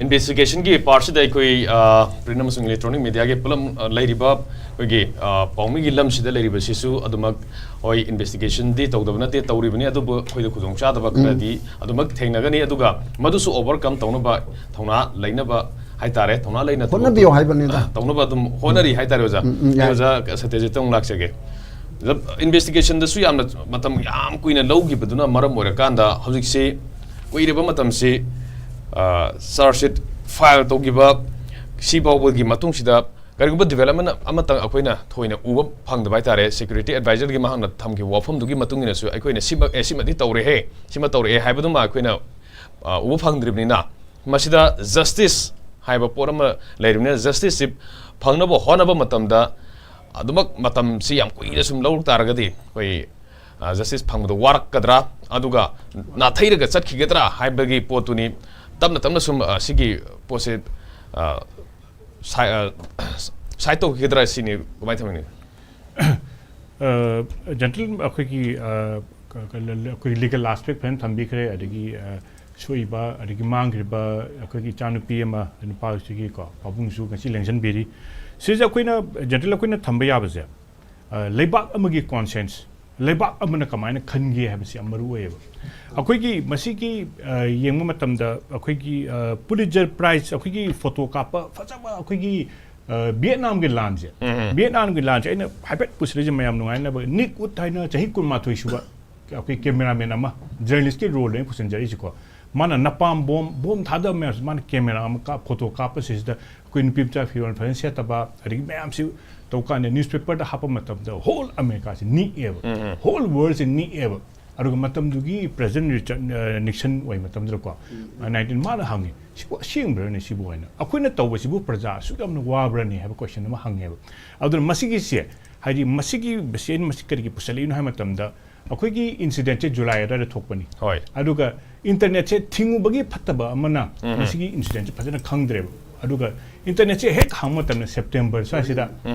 ꯏꯟꯚꯦꯁꯇꯤꯒꯦꯁꯟꯒꯤ ꯄꯥꯔꯠꯁꯤꯗ ꯑꯩꯈꯣꯏ, ꯑ, ꯄ꯭ꯔꯤꯟ ꯑꯃꯁꯨꯡ ꯏꯂꯦꯛꯇ꯭ꯔꯣꯅꯤꯛ ꯃꯦꯗꯤꯌꯥꯒꯤ ꯄꯨꯂꯞ, ꯑ, ꯂꯩꯔꯤꯕ ꯑꯩꯈꯣꯏꯒꯤ, ꯑ, ꯄꯥꯎꯃꯤꯒꯤ ꯂꯝꯁꯤꯗ ꯂꯩꯔꯤꯕꯁꯤꯁꯨ ꯑꯗꯨꯃꯛ, ꯍꯣꯏ, ꯏꯟꯚꯦꯁꯇꯤꯒꯦꯁꯟꯗꯤ ꯇꯧꯗꯕ ꯅꯠꯇꯦ, ꯇꯧꯔꯤꯕꯅꯤ꯫ ꯑꯗꯨꯕꯨ ꯑꯩꯈꯣꯏꯗ ꯈꯨꯗꯣꯡꯆꯥꯗꯕ ꯎꯝ꯫ ꯈꯔꯗꯤ ꯑꯗꯨꯃꯛ ꯊꯦꯡꯅꯒꯅꯤ꯫ ꯑꯗꯨꯒ ꯃꯗꯨꯁꯨ ꯑꯣꯚꯔꯀꯝ ꯇꯧꯅꯕ ꯊꯧꯅꯥ ꯂꯩꯅꯕ ꯍꯥꯏꯇꯥꯔꯦ, ꯊꯧꯅꯥ ꯂꯩꯅ ꯊꯕꯛ ꯍꯣꯠꯅꯕꯤꯌꯨ ꯍꯥꯏꯕꯅꯤꯗ꯫ ꯇꯧꯅꯕ ꯑꯗꯨꯝ ꯍꯣꯠꯅꯔꯤ ꯍꯥꯏꯇꯥꯔꯦ, ꯑꯣꯖꯥ꯫ ꯎꯝ, ꯎꯝ, ꯑꯩ ꯌꯥꯏ꯫ ꯑꯣꯖꯥ ꯁꯇ꯭ꯌꯖꯤꯠꯇ ꯑꯃꯨꯛ ꯂꯥꯛꯆꯒꯦ꯫ ꯏꯟꯚꯦꯁꯇꯤꯒꯦꯁꯟꯗꯁꯨ ꯌꯥꯝꯅ ꯃꯇꯝ ꯌꯥꯝ ꯀꯨꯏꯅ ꯂꯧꯈꯤꯕꯗꯨꯅ ꯃꯔꯝ ꯑꯣꯏꯔꯀꯥꯟꯗ ꯍꯧꯖꯤꯛꯁꯤ ꯀꯨꯏꯔꯕ ꯃꯇꯝꯁꯤ, ꯑ, ꯆꯥꯔꯖ ꯁꯤꯠ ꯐꯥꯏꯜ ꯇꯧꯈꯤꯕ ꯁꯤ ꯐꯥꯎꯕꯒꯤ ꯃꯇꯨꯡꯁꯤꯗ ꯀꯔꯤꯒꯨꯝꯕ ꯗꯤꯕꯦꯂꯞꯃꯦꯟ ꯑꯃꯇꯪ ꯑꯩꯈꯣꯏꯅ ꯊꯣꯏꯅ ꯎꯕ ꯐꯪꯗꯕ ꯍꯥꯏꯇꯥꯔꯦ꯫ ꯁꯦꯀ꯭ꯌꯨꯔꯤꯇꯤ ꯑꯦꯗꯚꯥꯏꯖꯔꯒꯤ ꯃꯍꯥꯛꯅ ꯊꯝꯈꯤꯕ ꯋꯥꯐꯝꯗꯨꯒꯤ ꯃꯇꯨꯡ ꯏꯟꯅꯁꯨ ꯑꯩꯈꯣꯏꯅ ꯁꯤꯃ-, ꯑꯦ, ꯁꯤꯃꯗꯤ ꯇꯧꯔꯦꯍꯦ, ꯁꯤꯃ ꯇꯧꯔꯛꯑꯦ ꯍꯥꯏꯕꯗꯨꯃ ꯑꯩꯈꯣꯏꯅ, ꯑ, ꯎꯕ ꯐꯪꯗ꯭ꯔꯤꯕꯅꯤꯅ, ꯃꯁꯤꯗ ꯖꯁꯇꯤꯁ ꯍꯥꯏꯕ ꯄꯣꯠ ꯑꯃ ꯂꯩꯔꯤꯕꯅꯤꯅ, ꯖꯁꯇꯤꯁꯁꯤ ꯐꯪꯅꯕ ꯍꯣꯠꯅꯕ ꯃꯇꯝꯗ ꯑꯗꯨꯃꯛ ꯃꯇꯝꯁꯤ ꯌꯥꯝ ꯀꯨꯏꯅ ꯁꯨꯝ ꯂꯧꯔꯛ ꯇꯥꯔꯒꯗꯤ ꯑꯩꯈꯣꯏ, ꯑ, ꯖꯁꯇꯤꯁ ꯐꯪꯕꯗ ꯋꯥꯔꯛꯀꯗ꯭ꯔꯥ, ꯑꯗꯨꯒ ꯅꯥꯊꯩꯔꯒ ꯆꯠꯈꯤꯒꯗ꯭ꯔꯥ ꯍꯥꯏꯕꯒꯤ ꯄꯣꯠꯇꯨꯅꯤ꯫ ꯇꯞꯅ ꯇꯞꯅ ꯁꯨꯝ, ꯑ, ꯁꯤꯒꯤ ꯄꯣꯠꯁꯦ, ꯑ, ꯁꯥꯏ-, ꯑ, ꯁꯥꯏꯠ ꯇꯧꯈꯤꯒꯗ꯭ꯔꯥ ꯁꯤꯅꯤ꯫ ꯀꯃꯥꯏꯅ ꯇꯧꯅꯤ? ꯑ, ꯖꯦꯟꯇꯜ, ꯑꯩꯈꯣꯏꯒꯤ, ꯑ, ꯀ-, ꯀ-, ꯑꯩꯈꯣꯏꯒꯤ ꯂꯤꯒꯦꯜ ꯑꯥꯁꯄꯦꯛ ꯐꯖꯅ ꯊꯝꯕꯤꯈ꯭ꯔꯦ, ꯑꯗꯒꯤ, ꯑ, ꯁꯣꯛꯏꯕ, ꯑꯗꯒꯤ ꯃꯥꯡꯈ꯭ꯔꯤꯕ ꯑꯩꯈꯣꯏꯒꯤ ꯏꯆꯥꯅꯨꯄꯤ ꯑꯃ, ꯅꯨꯄꯥꯁꯤꯒꯤꯀꯣ, ꯄꯥꯕꯨꯡꯁꯨ ꯉꯁꯤ ꯂꯦꯡꯁꯤꯟꯕꯤꯔꯤ꯫ ꯁꯤꯁꯦ ꯑꯩꯈꯣꯏꯅ, ꯖꯦꯟꯇꯜ, ꯑꯩꯈꯣꯏꯅ ꯊꯝꯕ ꯌꯥꯕꯁꯦ, ꯑ, ꯂꯩꯕꯥꯛ ꯑꯃꯒꯤ ꯀꯣꯟꯁꯦꯟꯁ, ꯂꯩꯕꯥꯛ ꯑꯃꯅ ꯀꯃꯥꯏꯅ ꯈꯟꯒꯦ ꯍꯥꯏꯕꯁꯤ ꯌꯥꯝ ꯃꯔꯨ ꯑꯣꯏꯌꯦꯕ꯫ ꯑꯩꯈꯣꯏꯒꯤ ꯃꯁꯤꯒꯤ, ꯑ, ꯌꯦꯡꯕ ꯃꯇꯝꯗ ꯑꯩꯈꯣꯏꯒꯤ, ꯑ, ꯄꯨꯂꯤꯠꯖꯔ ꯄ꯭ꯔꯥꯏꯖ, ꯑꯩꯈꯣꯏꯒꯤ ꯐꯣꯇꯣ ꯀꯥꯞꯄ ꯐꯖꯕ, ꯑꯩꯈꯣꯏꯒꯤ, ꯑ, ꯚꯤꯌꯦꯠꯅꯥꯝꯒꯤ ꯂꯥꯟꯁꯦ, ꯎꯝ꯫ ꯚꯤꯌꯦꯠꯅꯥꯝꯒꯤ ꯂꯥꯟꯁꯦ ꯑꯩꯅ ꯍꯥꯏꯐꯦꯠ ꯄꯨꯁꯤꯜꯂꯤꯁꯦ ꯃꯌꯥꯝ ꯅꯨꯡꯉꯥꯏꯅꯕ, ꯅꯤꯛ ꯋꯨꯠ ꯍꯥꯏꯅ ꯆꯍꯤ ꯀꯨꯟꯃꯥꯊꯣꯏ ꯁꯨꯕ ꯑꯩꯈꯣꯏ ꯀꯦꯃꯦꯔꯥꯃꯦꯟ ꯑꯃ, ꯖꯔꯅꯦꯂꯤꯁꯀꯤ ꯔꯣꯜꯗ ꯑꯩꯅ ꯄꯨꯁꯤꯟꯖꯔꯛꯏꯁꯤꯀꯣ꯫ ꯃꯥꯅ ꯅꯄꯥꯝ ꯕꯣꯝ, ꯕꯣꯝ ꯊꯥꯗꯕ ꯃꯌꯥꯝꯁꯦ ꯃꯥꯅ ꯀꯦꯃꯦꯔꯥ ꯑꯃ ꯀꯥꯞ-, ꯐꯣꯇꯣ ꯀꯥꯞꯄꯁꯤꯗ ꯑꯩꯈꯣꯏ ꯅꯨꯄꯤ ꯃꯆꯥ ꯐꯤꯔꯣꯜ ꯐꯖꯅ ꯁꯦꯠꯇꯕ, ꯑꯗꯒꯤ ꯃꯌꯥꯝꯁꯤ ꯇꯧ ꯀꯥꯟꯗ ꯅ꯭ꯌꯨꯁꯄꯦꯄꯔꯗ ꯍꯥꯞꯄ ꯃꯇꯝꯗ ꯍꯣꯜ ꯑꯃꯦꯔꯤꯀꯥꯁꯤ ꯅꯤꯛꯑꯦꯕ, ꯎꯝ, ꯎꯝ꯫ ꯍꯣꯜ ꯋꯥꯔꯜꯁꯤ ꯅꯤꯛꯑꯦꯕ꯫ ꯑꯗꯨꯒ ꯃꯇꯝꯗꯨꯒꯤ ꯄ꯭ꯔꯦꯁꯤꯗꯦꯟ ꯔꯤꯆꯥꯔꯗ ꯅꯤꯛꯁꯟ ꯑꯣꯏ ꯃꯇꯝꯗꯨꯗꯀꯣ, ꯅꯥꯏꯟꯇꯤꯟ, ꯃꯥꯅ ꯍꯪꯉꯤ, "ꯁꯤꯕꯨ ꯑꯁꯦꯡꯕ꯭ꯔꯅꯦ ꯁꯤꯕꯨ?" ꯍꯥꯏꯅ꯫ "ꯑꯩꯈꯣꯏꯅ ꯇꯧꯕꯁꯤꯕꯨ ꯄ꯭ꯔꯖꯥ ꯑꯁꯨꯛ ꯌꯥꯝꯅ ꯋꯥꯕ꯭ꯔꯅꯦ?" ꯍꯥꯏꯕ ꯀꯣꯏꯁꯟ ꯑꯃ ꯍꯪꯉꯦꯕ꯫ ꯑꯗꯨꯅ ꯃꯁꯤꯒꯤꯁꯦ, ꯍꯥꯏꯗꯤ ꯃꯁꯤꯒꯤ ꯕꯤꯁꯦꯟ ꯃꯁꯤ ꯀꯔꯤꯒꯤ ꯄꯨꯁꯜꯂꯛꯏꯅꯣ ꯍꯥꯏꯕ ꯃꯇꯝꯗ, ꯑꯩꯈꯣꯏꯒꯤ ꯏꯟꯁꯤꯗꯦꯟꯁꯦ ꯖꯨꯂꯥꯏ ꯑꯗꯨꯋꯥꯏꯗ ꯊꯣꯛꯄꯅꯤ꯫ ꯍꯣꯏ꯫ ꯑꯗꯨꯒ ꯏꯟꯇꯔꯅꯦꯠꯁꯦ ꯊꯤꯡꯉꯨꯕꯒꯤ ꯐꯠꯇꯕ ꯑꯃꯅ ꯃꯁꯤꯒꯤ ꯏꯟꯁꯤꯗꯦꯟꯁꯦ ꯐꯖꯅ ꯈꯪꯗ꯭ꯔꯦꯕ꯫ ꯑꯗꯨꯒ ꯏꯟꯇꯔꯅꯦꯠꯁꯦ ꯍꯦꯛ ꯍꯥꯡꯕ ꯃꯇꯝꯗ ꯁꯦꯞꯇꯦꯝꯕꯔ ꯁ꯭ꯋꯥꯏꯁꯤꯗ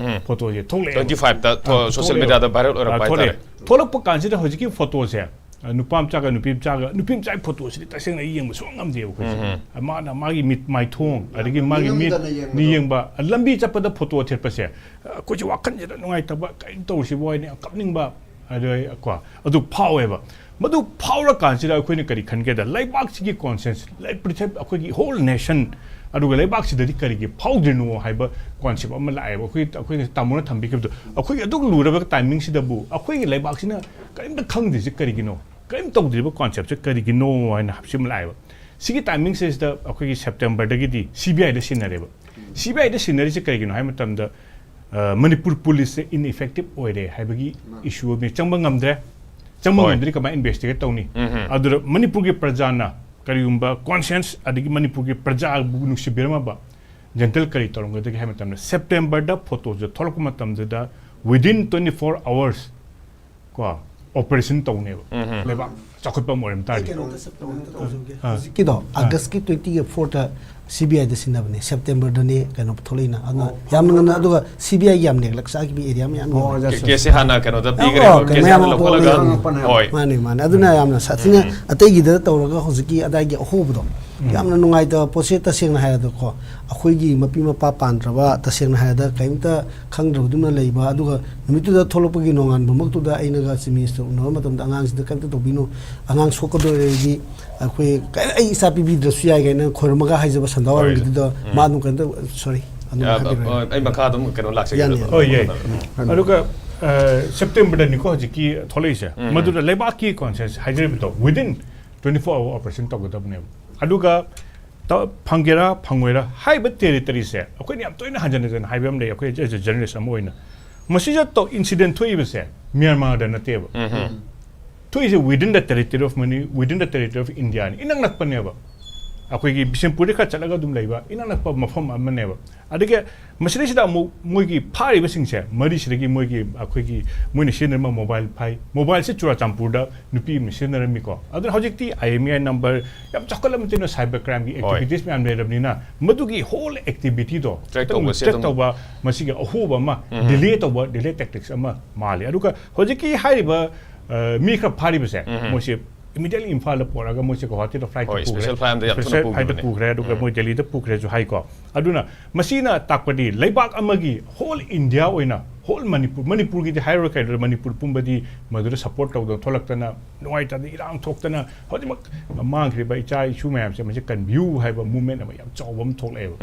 ꯐꯣꯇꯣꯁꯦ ꯊꯣꯛꯂꯛꯑꯦꯕ꯫ ꯇ꯭ꯋꯦꯟꯇꯤ ꯐꯥꯏꯚꯇ ꯑꯥ, ꯁꯣꯁꯤꯌꯦꯜ ꯊꯣꯛꯂꯛꯑꯦꯕ꯫ ꯃꯤꯗꯤꯌꯥꯗ ꯚꯥꯏꯔꯦꯜ ꯑꯣꯏꯔꯛꯄ ꯑꯥ, ꯊꯣꯛꯂꯛꯑꯦ꯫ ꯍꯥꯏꯇꯥꯔꯦ꯫ ꯊꯣꯛꯂꯛꯄ ꯀꯥꯟꯁꯤꯗ ꯍꯧꯖꯤꯛꯀꯤ ꯐꯣꯇꯣꯁꯦ, ꯑ, ꯅꯨꯄꯥ ꯃꯆꯥꯒ ꯅꯨꯄꯤ ꯃꯆꯥꯒ, ꯅꯨꯄꯤ ꯃꯆꯥꯒꯤ ꯐꯣꯇꯣꯁꯤꯗꯤ ꯇꯁꯦꯡꯅ ꯑꯩ ꯌꯦꯡꯕ ꯁꯨꯡꯉꯝ ꯉꯝꯗꯦꯕ ꯑꯩꯈꯣꯏꯁꯦ꯫ ꯃꯥꯅ ꯃꯥꯒꯤ ꯃꯤꯠ ꯃꯥꯏꯊꯣꯡ, ꯑꯗꯒꯤ ꯃꯥꯒꯤ ꯃꯤꯠ, ꯅꯤꯡꯉꯝꯗꯅ ꯌꯦꯡꯕꯗꯣ꯫ ꯅꯤ ꯌꯦꯡꯕ, ꯑ, ꯂꯝꯕꯤ ꯆꯠꯄꯗ ꯐꯣꯇꯣ ꯊꯦꯠꯄꯁꯦ, ꯑ, ꯑꯩꯈꯣꯏꯁꯦ ꯋꯥꯈꯜꯁꯤꯗ ꯅꯨꯡꯉꯥꯏꯇꯕ, ꯀꯔꯤꯝ ꯇꯧꯔꯤꯁꯤꯕꯨ ꯍꯥꯏꯅ ꯌꯥꯝ ꯀꯞꯅꯤꯡꯕ, ꯑꯗꯨ ꯀꯣ, ꯑꯗꯨ ꯐꯥꯎꯋꯦꯕ꯫ ꯃꯗꯨ ꯐꯥꯎꯔꯀꯥꯟꯁꯤꯗ ꯑꯩꯈꯣꯏꯅ ꯀꯔꯤ ꯈꯟꯒꯦꯗ, ꯂꯩꯕꯥꯛꯁꯤꯒꯤ ꯀꯣꯟꯁꯦꯟꯁ, ꯂꯩ-, ꯄ꯭ꯔꯤꯊꯤꯕꯤ, ꯑꯩꯈꯣꯏꯒꯤ ꯍꯣꯜ ꯅꯦꯁꯟ, ꯑꯗꯨꯒ ꯂꯩꯕꯥꯛꯁꯤꯗꯗꯤ ꯀꯔꯤꯒꯤ ꯐꯥꯎꯗ꯭ꯔꯤꯅꯣ ꯍꯥꯏꯕ ꯀꯣꯟꯁꯦꯞ ꯑꯃ ꯂꯥꯛꯑꯦꯕ꯫ ꯑꯩꯈꯣꯏ, ꯑꯩꯈꯣꯏꯅ ꯇꯥꯃꯣꯅ ꯊꯝꯕꯤꯈꯤꯕꯗꯣ, ꯑꯩꯈꯣꯏꯒꯤ ꯑꯗꯨꯛ ꯂꯨꯔꯕ ꯇꯥꯏꯃꯤꯡꯁꯤꯗꯕꯨ ꯑꯩꯈꯣꯏꯒꯤ ꯂꯩꯕꯥꯛꯁꯤꯅ ꯀꯔꯤꯝꯇ ꯈꯪꯗ꯭ꯔꯤꯁꯤ ꯀꯔꯤꯒꯤꯅꯣ? ꯀꯔꯤꯝ ꯇꯧꯗ꯭ꯔꯤꯕ ꯀꯣꯟꯁꯦꯞꯁꯦ ꯀꯔꯤꯒꯤꯅꯣ ꯍꯥꯏꯅ ꯍꯥꯞꯆꯤꯟꯕ ꯂꯥꯛꯑꯦꯕ꯫ ꯁꯤꯒꯤ ꯇꯥꯏꯃꯤꯡꯁꯤꯗ ꯑꯩꯈꯣꯏꯒꯤ ꯁꯦꯞꯇꯦꯝꯕꯔꯗꯒꯤꯗꯤ ꯁꯤ ꯕꯤ ꯑꯥꯏꯗ ꯁꯤꯟꯅꯔꯦꯕ꯫ ꯁꯤ ꯕꯤ ꯑꯥꯏꯗ ꯁꯤꯟꯅꯔꯤꯁꯦ ꯀꯔꯤꯒꯤꯅꯣ ꯍꯥꯏꯕ ꯃꯇꯝꯗ, ꯑ, ꯃꯅꯤꯄꯨꯔ ꯄꯨꯂꯤꯁꯁꯦ ꯏꯟꯏꯐꯦꯛꯇꯤꯞ ꯑꯣꯏꯔꯦ ꯍꯥꯏꯕꯒꯤ ꯏꯁꯨ ꯑꯃ, ꯆꯪꯕ ꯉꯝꯗ꯭ꯔꯦ꯫ ꯆꯪꯕ ꯍꯣꯏ꯫ ꯉꯝꯗ꯭ꯔꯗꯤ ꯀꯃꯥꯏꯅ ꯏꯟꯚꯦꯁꯇꯤꯒꯦꯠ ꯇꯧꯅꯤ? ꯎꯝ꯫ ꯑꯗꯨꯗ ꯃꯅꯤꯄꯨꯔꯒꯤ ꯄ꯭ꯔꯖꯥꯅ ꯀꯔꯤꯒꯨꯝꯕ ꯀꯣꯟꯁꯤꯌꯟꯁ ꯑꯗꯒꯤ ꯃꯅꯤꯄꯨꯔꯒꯤ ꯄ꯭ꯔꯖꯥꯕꯨ ꯅꯨꯡꯁꯤꯕꯤꯔꯝꯃꯕ ꯖꯦꯟꯇꯜ ꯀꯔꯤ ꯇꯧꯔꯝꯒꯗꯒꯦ ꯍꯥꯏꯕ ꯃꯇꯝꯗ, ꯁꯦꯞꯇꯦꯝꯕꯔꯗ ꯐꯣꯇꯣꯁꯦ ꯊꯣꯛꯂꯛꯄ ꯃꯇꯝꯗꯨꯗ within twenty four hours ꯀꯣ, ꯑꯣꯄꯔꯦꯁꯟ ꯇꯧꯅꯦꯕ꯫ ꯂꯩꯕꯥꯛ ꯆꯥꯎꯈꯠꯄ ꯑꯃ ꯑꯣꯏꯔꯝ ꯑꯩ ꯇꯥꯔꯗꯤ꯫ ꯀꯩꯅꯣꯝꯇ ꯁꯞ-, ꯀꯩꯅꯣꯝꯇ ꯇꯧꯖꯒꯦ꯫ ꯑꯥ꯫ ꯍꯧꯖꯤꯛꯀꯤꯗꯣ ꯑꯥꯒꯁꯀꯤ ꯇ꯭ꯋꯦꯟꯇꯤꯒ ꯐꯣꯔꯗ ꯁꯤ ꯕꯤ ꯑꯥꯏꯗ ꯁꯤꯟꯅꯕꯅꯦ, ꯁꯦꯞꯇꯦꯝꯕꯔꯗꯅꯦ ꯀꯩꯅꯣ ꯊꯣꯛꯂꯛꯏꯅ꯫ ꯑꯗꯨꯅ ꯌꯥꯝꯅ ꯉꯟꯅ, ꯑꯗꯨꯒ ꯁꯤ ꯕꯤ ꯑꯥꯏꯒꯤ ꯌꯥꯝ ꯅꯦꯒ꯭ꯂꯦꯛ ꯆꯥꯈꯤꯕ ꯑꯦꯔꯤꯌꯥ ꯃꯌꯥꯝ ꯑꯣ, ꯌꯥꯎꯋꯦ꯫ yes, yes. ꯀꯦꯁꯁꯦ ꯍꯥꯟꯅ ꯀꯩꯅꯣꯗ ꯑꯣ, ꯄꯤꯈ꯭ꯔꯦꯕ, ꯑꯣ, ꯀꯦꯁꯁꯦ ꯃꯌꯥꯝ ꯍꯥꯟꯅ ꯑꯃ ꯂꯧꯈꯠꯂꯒ꯫ ꯊꯣꯛꯂꯛꯑꯦ꯫ ꯍꯣꯏ꯫ ꯃꯥꯅꯦ, ꯃꯥꯅꯦ꯫ ꯑꯗꯨꯅ ꯌꯥꯝꯅ ꯁꯥꯊꯤꯅ ꯑꯇꯩꯒꯤꯗ ꯇꯧꯔꯒ ꯍꯧꯖꯤꯛꯀꯤ ꯑꯗꯥꯏꯒꯤ ꯑꯍꯣꯕꯗꯣ ꯌꯥꯝꯅ ꯅꯨꯡꯉꯥꯏꯇꯕ ꯄꯣꯠꯁꯦ, ꯇꯁꯦꯡꯅ ꯍꯥꯏꯔꯗꯀꯣ, ꯑꯩꯈꯣꯏꯒꯤ ꯃꯄꯤ ꯃꯄꯥ ꯄꯥꯟꯗ꯭ꯔꯕ, ꯇꯁꯦꯡꯅ ꯍꯥꯏꯔꯗ ꯀꯔꯤꯝꯇ ꯈꯪꯗ꯭ꯔꯕꯗꯨꯅ ꯂꯩꯕ, ꯑꯗꯨꯒ ꯅꯨꯃꯤꯠꯇꯨꯗ ꯊꯣꯛꯂꯛꯄꯒꯤ ꯅꯣꯡꯉꯥꯟꯕꯃꯛꯇꯨꯗ ꯑꯩꯅꯒ ꯆꯤꯐ ꯃꯤꯅꯤꯁꯇꯔ ꯎꯅꯕ ꯃꯇꯝꯗ ꯑꯉꯥꯡꯁꯤꯗ ꯀꯔꯤꯝꯇ ꯇꯧꯕꯤꯅꯨ, ꯑꯉꯥꯡ ꯁꯣꯛꯀꯗꯧꯔꯗꯤ ꯑꯩꯈꯣꯏ ꯀ-, ꯑꯩ ꯏꯆꯥ ꯄꯤꯕꯤꯗ꯭ꯔꯁꯨ ꯌꯥꯏ ꯀꯥꯏꯅ ꯈꯣꯏꯔꯝꯃꯒ ꯍꯥꯏꯖꯕ ꯁꯟꯗꯥ ꯍꯣꯏ꯫ ꯋꯥꯏꯔꯝꯒꯤꯗꯨꯗ ꯃꯥ ꯑꯗꯨꯝ ꯀꯩꯝꯇ, ꯁꯣꯔꯤ, ꯑꯗꯨꯝ ꯑ, ꯍꯥꯏꯕꯤꯔꯣ꯫ ꯑ, ꯑꯩ ꯃꯈꯥ ꯑꯗꯨꯝ ꯀꯩꯅꯣ ꯂꯥꯛꯆꯒꯦ ꯌꯥꯅꯤ, ꯑꯗꯨꯗ꯫ ꯌꯥꯅꯤ꯫ ꯍꯣꯏ, ꯌꯥꯏ꯫ ꯑꯗꯨꯗ꯫ ꯑꯗꯨꯒ, ꯑ, ꯁꯦꯞꯇꯦꯝꯕꯔꯗꯅꯤꯀꯣ ꯍꯧꯖꯤꯛꯀꯤ ꯊꯣꯛꯂꯛꯏꯁꯦ꯫ ꯃꯗꯨꯗ ꯂꯩꯕꯥꯛꯀꯤ ꯀꯣꯟꯁꯦꯟꯁ ꯍꯥꯏꯖꯔꯤꯕꯗꯣ within twenty four hour operation ꯇꯧꯒꯗꯕꯅꯦꯕ꯫ ꯑꯗꯨꯒ ꯇ-, ꯐꯪꯒꯦꯔꯥ ꯐꯪꯉꯣꯏꯔꯥ ꯍꯥꯏꯔꯤꯕ ꯇꯦꯔꯤꯇꯔꯤꯁꯦ ꯑꯩꯈꯣꯏꯅ ꯌꯥꯝ ꯇꯣꯏꯅ ꯍꯟꯖꯟ ꯍꯟꯖꯟ ꯍꯥꯏꯕ ꯑꯃ ꯂꯩ, ꯑꯩꯈꯣꯏ as a journalist ꯑꯃ ꯑꯣꯏꯅ꯫ ꯃꯁꯤꯗ ꯇꯧ-, ꯏꯟꯁꯤꯗꯦꯟ ꯊꯣꯛꯏꯕꯁꯦ ꯃ꯭ꯌꯥꯟꯃꯥꯔꯗ ꯅꯠꯇꯦꯕ꯫ ꯊꯣꯛꯏꯁꯦ within the territory of Mani, within the territory of India ꯅꯤ, ꯏꯅꯛ ꯅꯛꯄꯅꯦꯕ꯫ ꯑꯩꯈꯣꯏꯒꯤ ꯕꯤꯁꯦꯝꯄꯨꯔꯗꯤ ꯈꯔ ꯆꯠꯂꯒ ꯑꯗꯨꯝ ꯂꯩꯕ ꯏꯅꯛ ꯅꯛꯄ ꯃꯐꯝ ꯑꯃꯅꯦꯕ꯫ ꯑꯗꯒꯤ ꯃꯁꯤꯗꯩꯁꯤꯗ ꯑꯃꯨꯛ ꯃꯣꯏꯒꯤ ꯐꯥꯔꯤꯕꯁꯤꯡꯁꯦ ꯃꯔꯤꯁꯤꯗꯒꯤ ꯃꯣꯏꯒꯤ ꯑꯩꯈꯣꯏꯒꯤ ꯃꯣꯏꯅ ꯁꯤꯖꯤꯟꯅꯔꯝꯕ ꯃꯣꯕꯥꯏꯜ ꯐꯥꯏ꯫ ꯃꯣꯕꯥꯏꯜꯁꯦ ꯆꯨꯔꯥꯆꯥꯟꯄꯨꯔꯗ ꯅꯨꯄꯤ ꯑꯃꯅ ꯁꯤꯖꯤꯟꯅꯔꯝꯃꯤꯀꯣ꯫ ꯑꯗꯨꯅ ꯍꯧꯖꯤꯛꯇꯤ ꯑꯥꯏ ꯑꯦꯝ ꯏ ꯑꯥꯏ ꯅꯝꯕꯔ ꯌꯥꯝ ꯆꯥꯎꯈꯠꯂꯕ ꯃꯇꯨꯡ ꯏꯟꯅ ꯁꯥꯏꯕꯔ ꯀ꯭ꯔꯥꯏꯝꯒꯤ ꯑꯦꯛꯇꯤꯚꯤꯇꯤꯁ ꯃꯌꯥꯝ ꯂꯩꯔꯕꯅꯤꯅ ꯃꯗꯨꯒꯤ ꯍꯣꯜ ꯑꯦꯛꯇꯤꯚꯤꯇꯤꯗꯣ ꯇ꯭ꯔꯦꯛ ꯇꯧꯕꯁꯦ ꯇ꯭ꯔꯦꯛ ꯑꯗꯨꯝ ꯇꯧꯕ ꯃꯁꯤꯒꯤ ꯑꯍꯣꯕ ꯑꯃ, ꯗꯤꯂꯦ ꯇꯧꯕ, ꯗꯤꯂꯦ ꯇꯦꯛꯇꯤꯛꯁ ꯑꯃ ꯃꯥꯜꯂꯤ꯫ ꯑꯗꯨꯒ ꯍꯧꯖꯤꯛꯀꯤ ꯍꯥꯏꯔꯤꯕ ꯑ, ꯃꯤ ꯈꯔ ꯐꯥꯔꯤꯕꯁꯦ ꯃꯣꯏꯁꯦ ꯏꯃꯤꯗꯤꯌꯦꯠꯂꯤ ꯏꯝꯐꯥꯜꯗ ꯄꯨꯔꯛꯑꯒ ꯃꯣꯏꯁꯦ ꯒꯨꯋꯥꯍꯥꯇꯤꯗ ꯐ꯭ꯂꯥꯏꯠꯇ ꯍꯣꯏ, ꯄꯨꯈ꯭ꯔꯦ꯫ ꯁ꯭ꯄꯦꯁꯦꯜ ꯐ꯭ꯂꯥꯏꯠ ꯑꯃꯗ ꯌꯥꯝ ꯊꯨꯅ ꯁ꯭ꯄꯦꯁꯦꯜ ꯐ꯭ꯂꯥꯏꯠꯇ ꯄꯨꯈꯤꯕꯅꯦ꯫ ꯄꯨꯈ꯭ꯔꯦ, ꯑꯗꯨꯒ ꯃꯣꯏ ꯗꯦꯜꯂꯤꯗ ꯄꯨꯈ꯭ꯔꯦꯁꯨ ꯍꯥꯏꯀꯣ꯫ ꯑꯗꯨꯅ ꯃꯁꯤꯅ ꯇꯥꯛꯄꯗꯤ ꯂꯩꯕꯥꯛ ꯑꯃꯒꯤ ꯍꯣꯜ ꯏꯟꯗꯤꯌꯥ ꯑꯣꯏꯅ, ꯍꯣꯜ ꯃꯅꯤꯄꯨꯔ, ꯃꯅꯤꯄꯨꯔꯒꯤꯗꯤ ꯍꯥꯏꯔꯔꯣꯏ, ꯀꯩꯅꯣꯗ ꯃꯅꯤꯄꯨꯔ ꯄꯨꯝꯕꯗꯤ ꯃꯗꯨꯗ ꯁꯞꯄꯣꯔꯠ ꯇꯧꯗꯅ ꯊꯣꯛꯂꯛꯇꯅ ꯅꯨꯡꯉꯥꯏꯇꯗꯅ ꯏꯔꯥꯡ ꯊꯣꯛꯇꯅ ꯍꯧꯖꯤꯛꯃꯛ ꯃꯥꯡꯈ꯭ꯔꯤꯕ ꯏꯆꯥ ꯏꯁꯨ ꯃꯌꯥꯝꯁꯦ ꯃꯁꯤ ꯀꯟꯕꯤꯌꯨ ꯍꯥꯏꯕ ꯃꯨꯚꯃꯦꯟ ꯑꯃ ꯌꯥꯝ ꯆꯥꯎꯕ ꯑꯃ ꯊꯣꯛꯂꯛꯑꯦꯕ꯫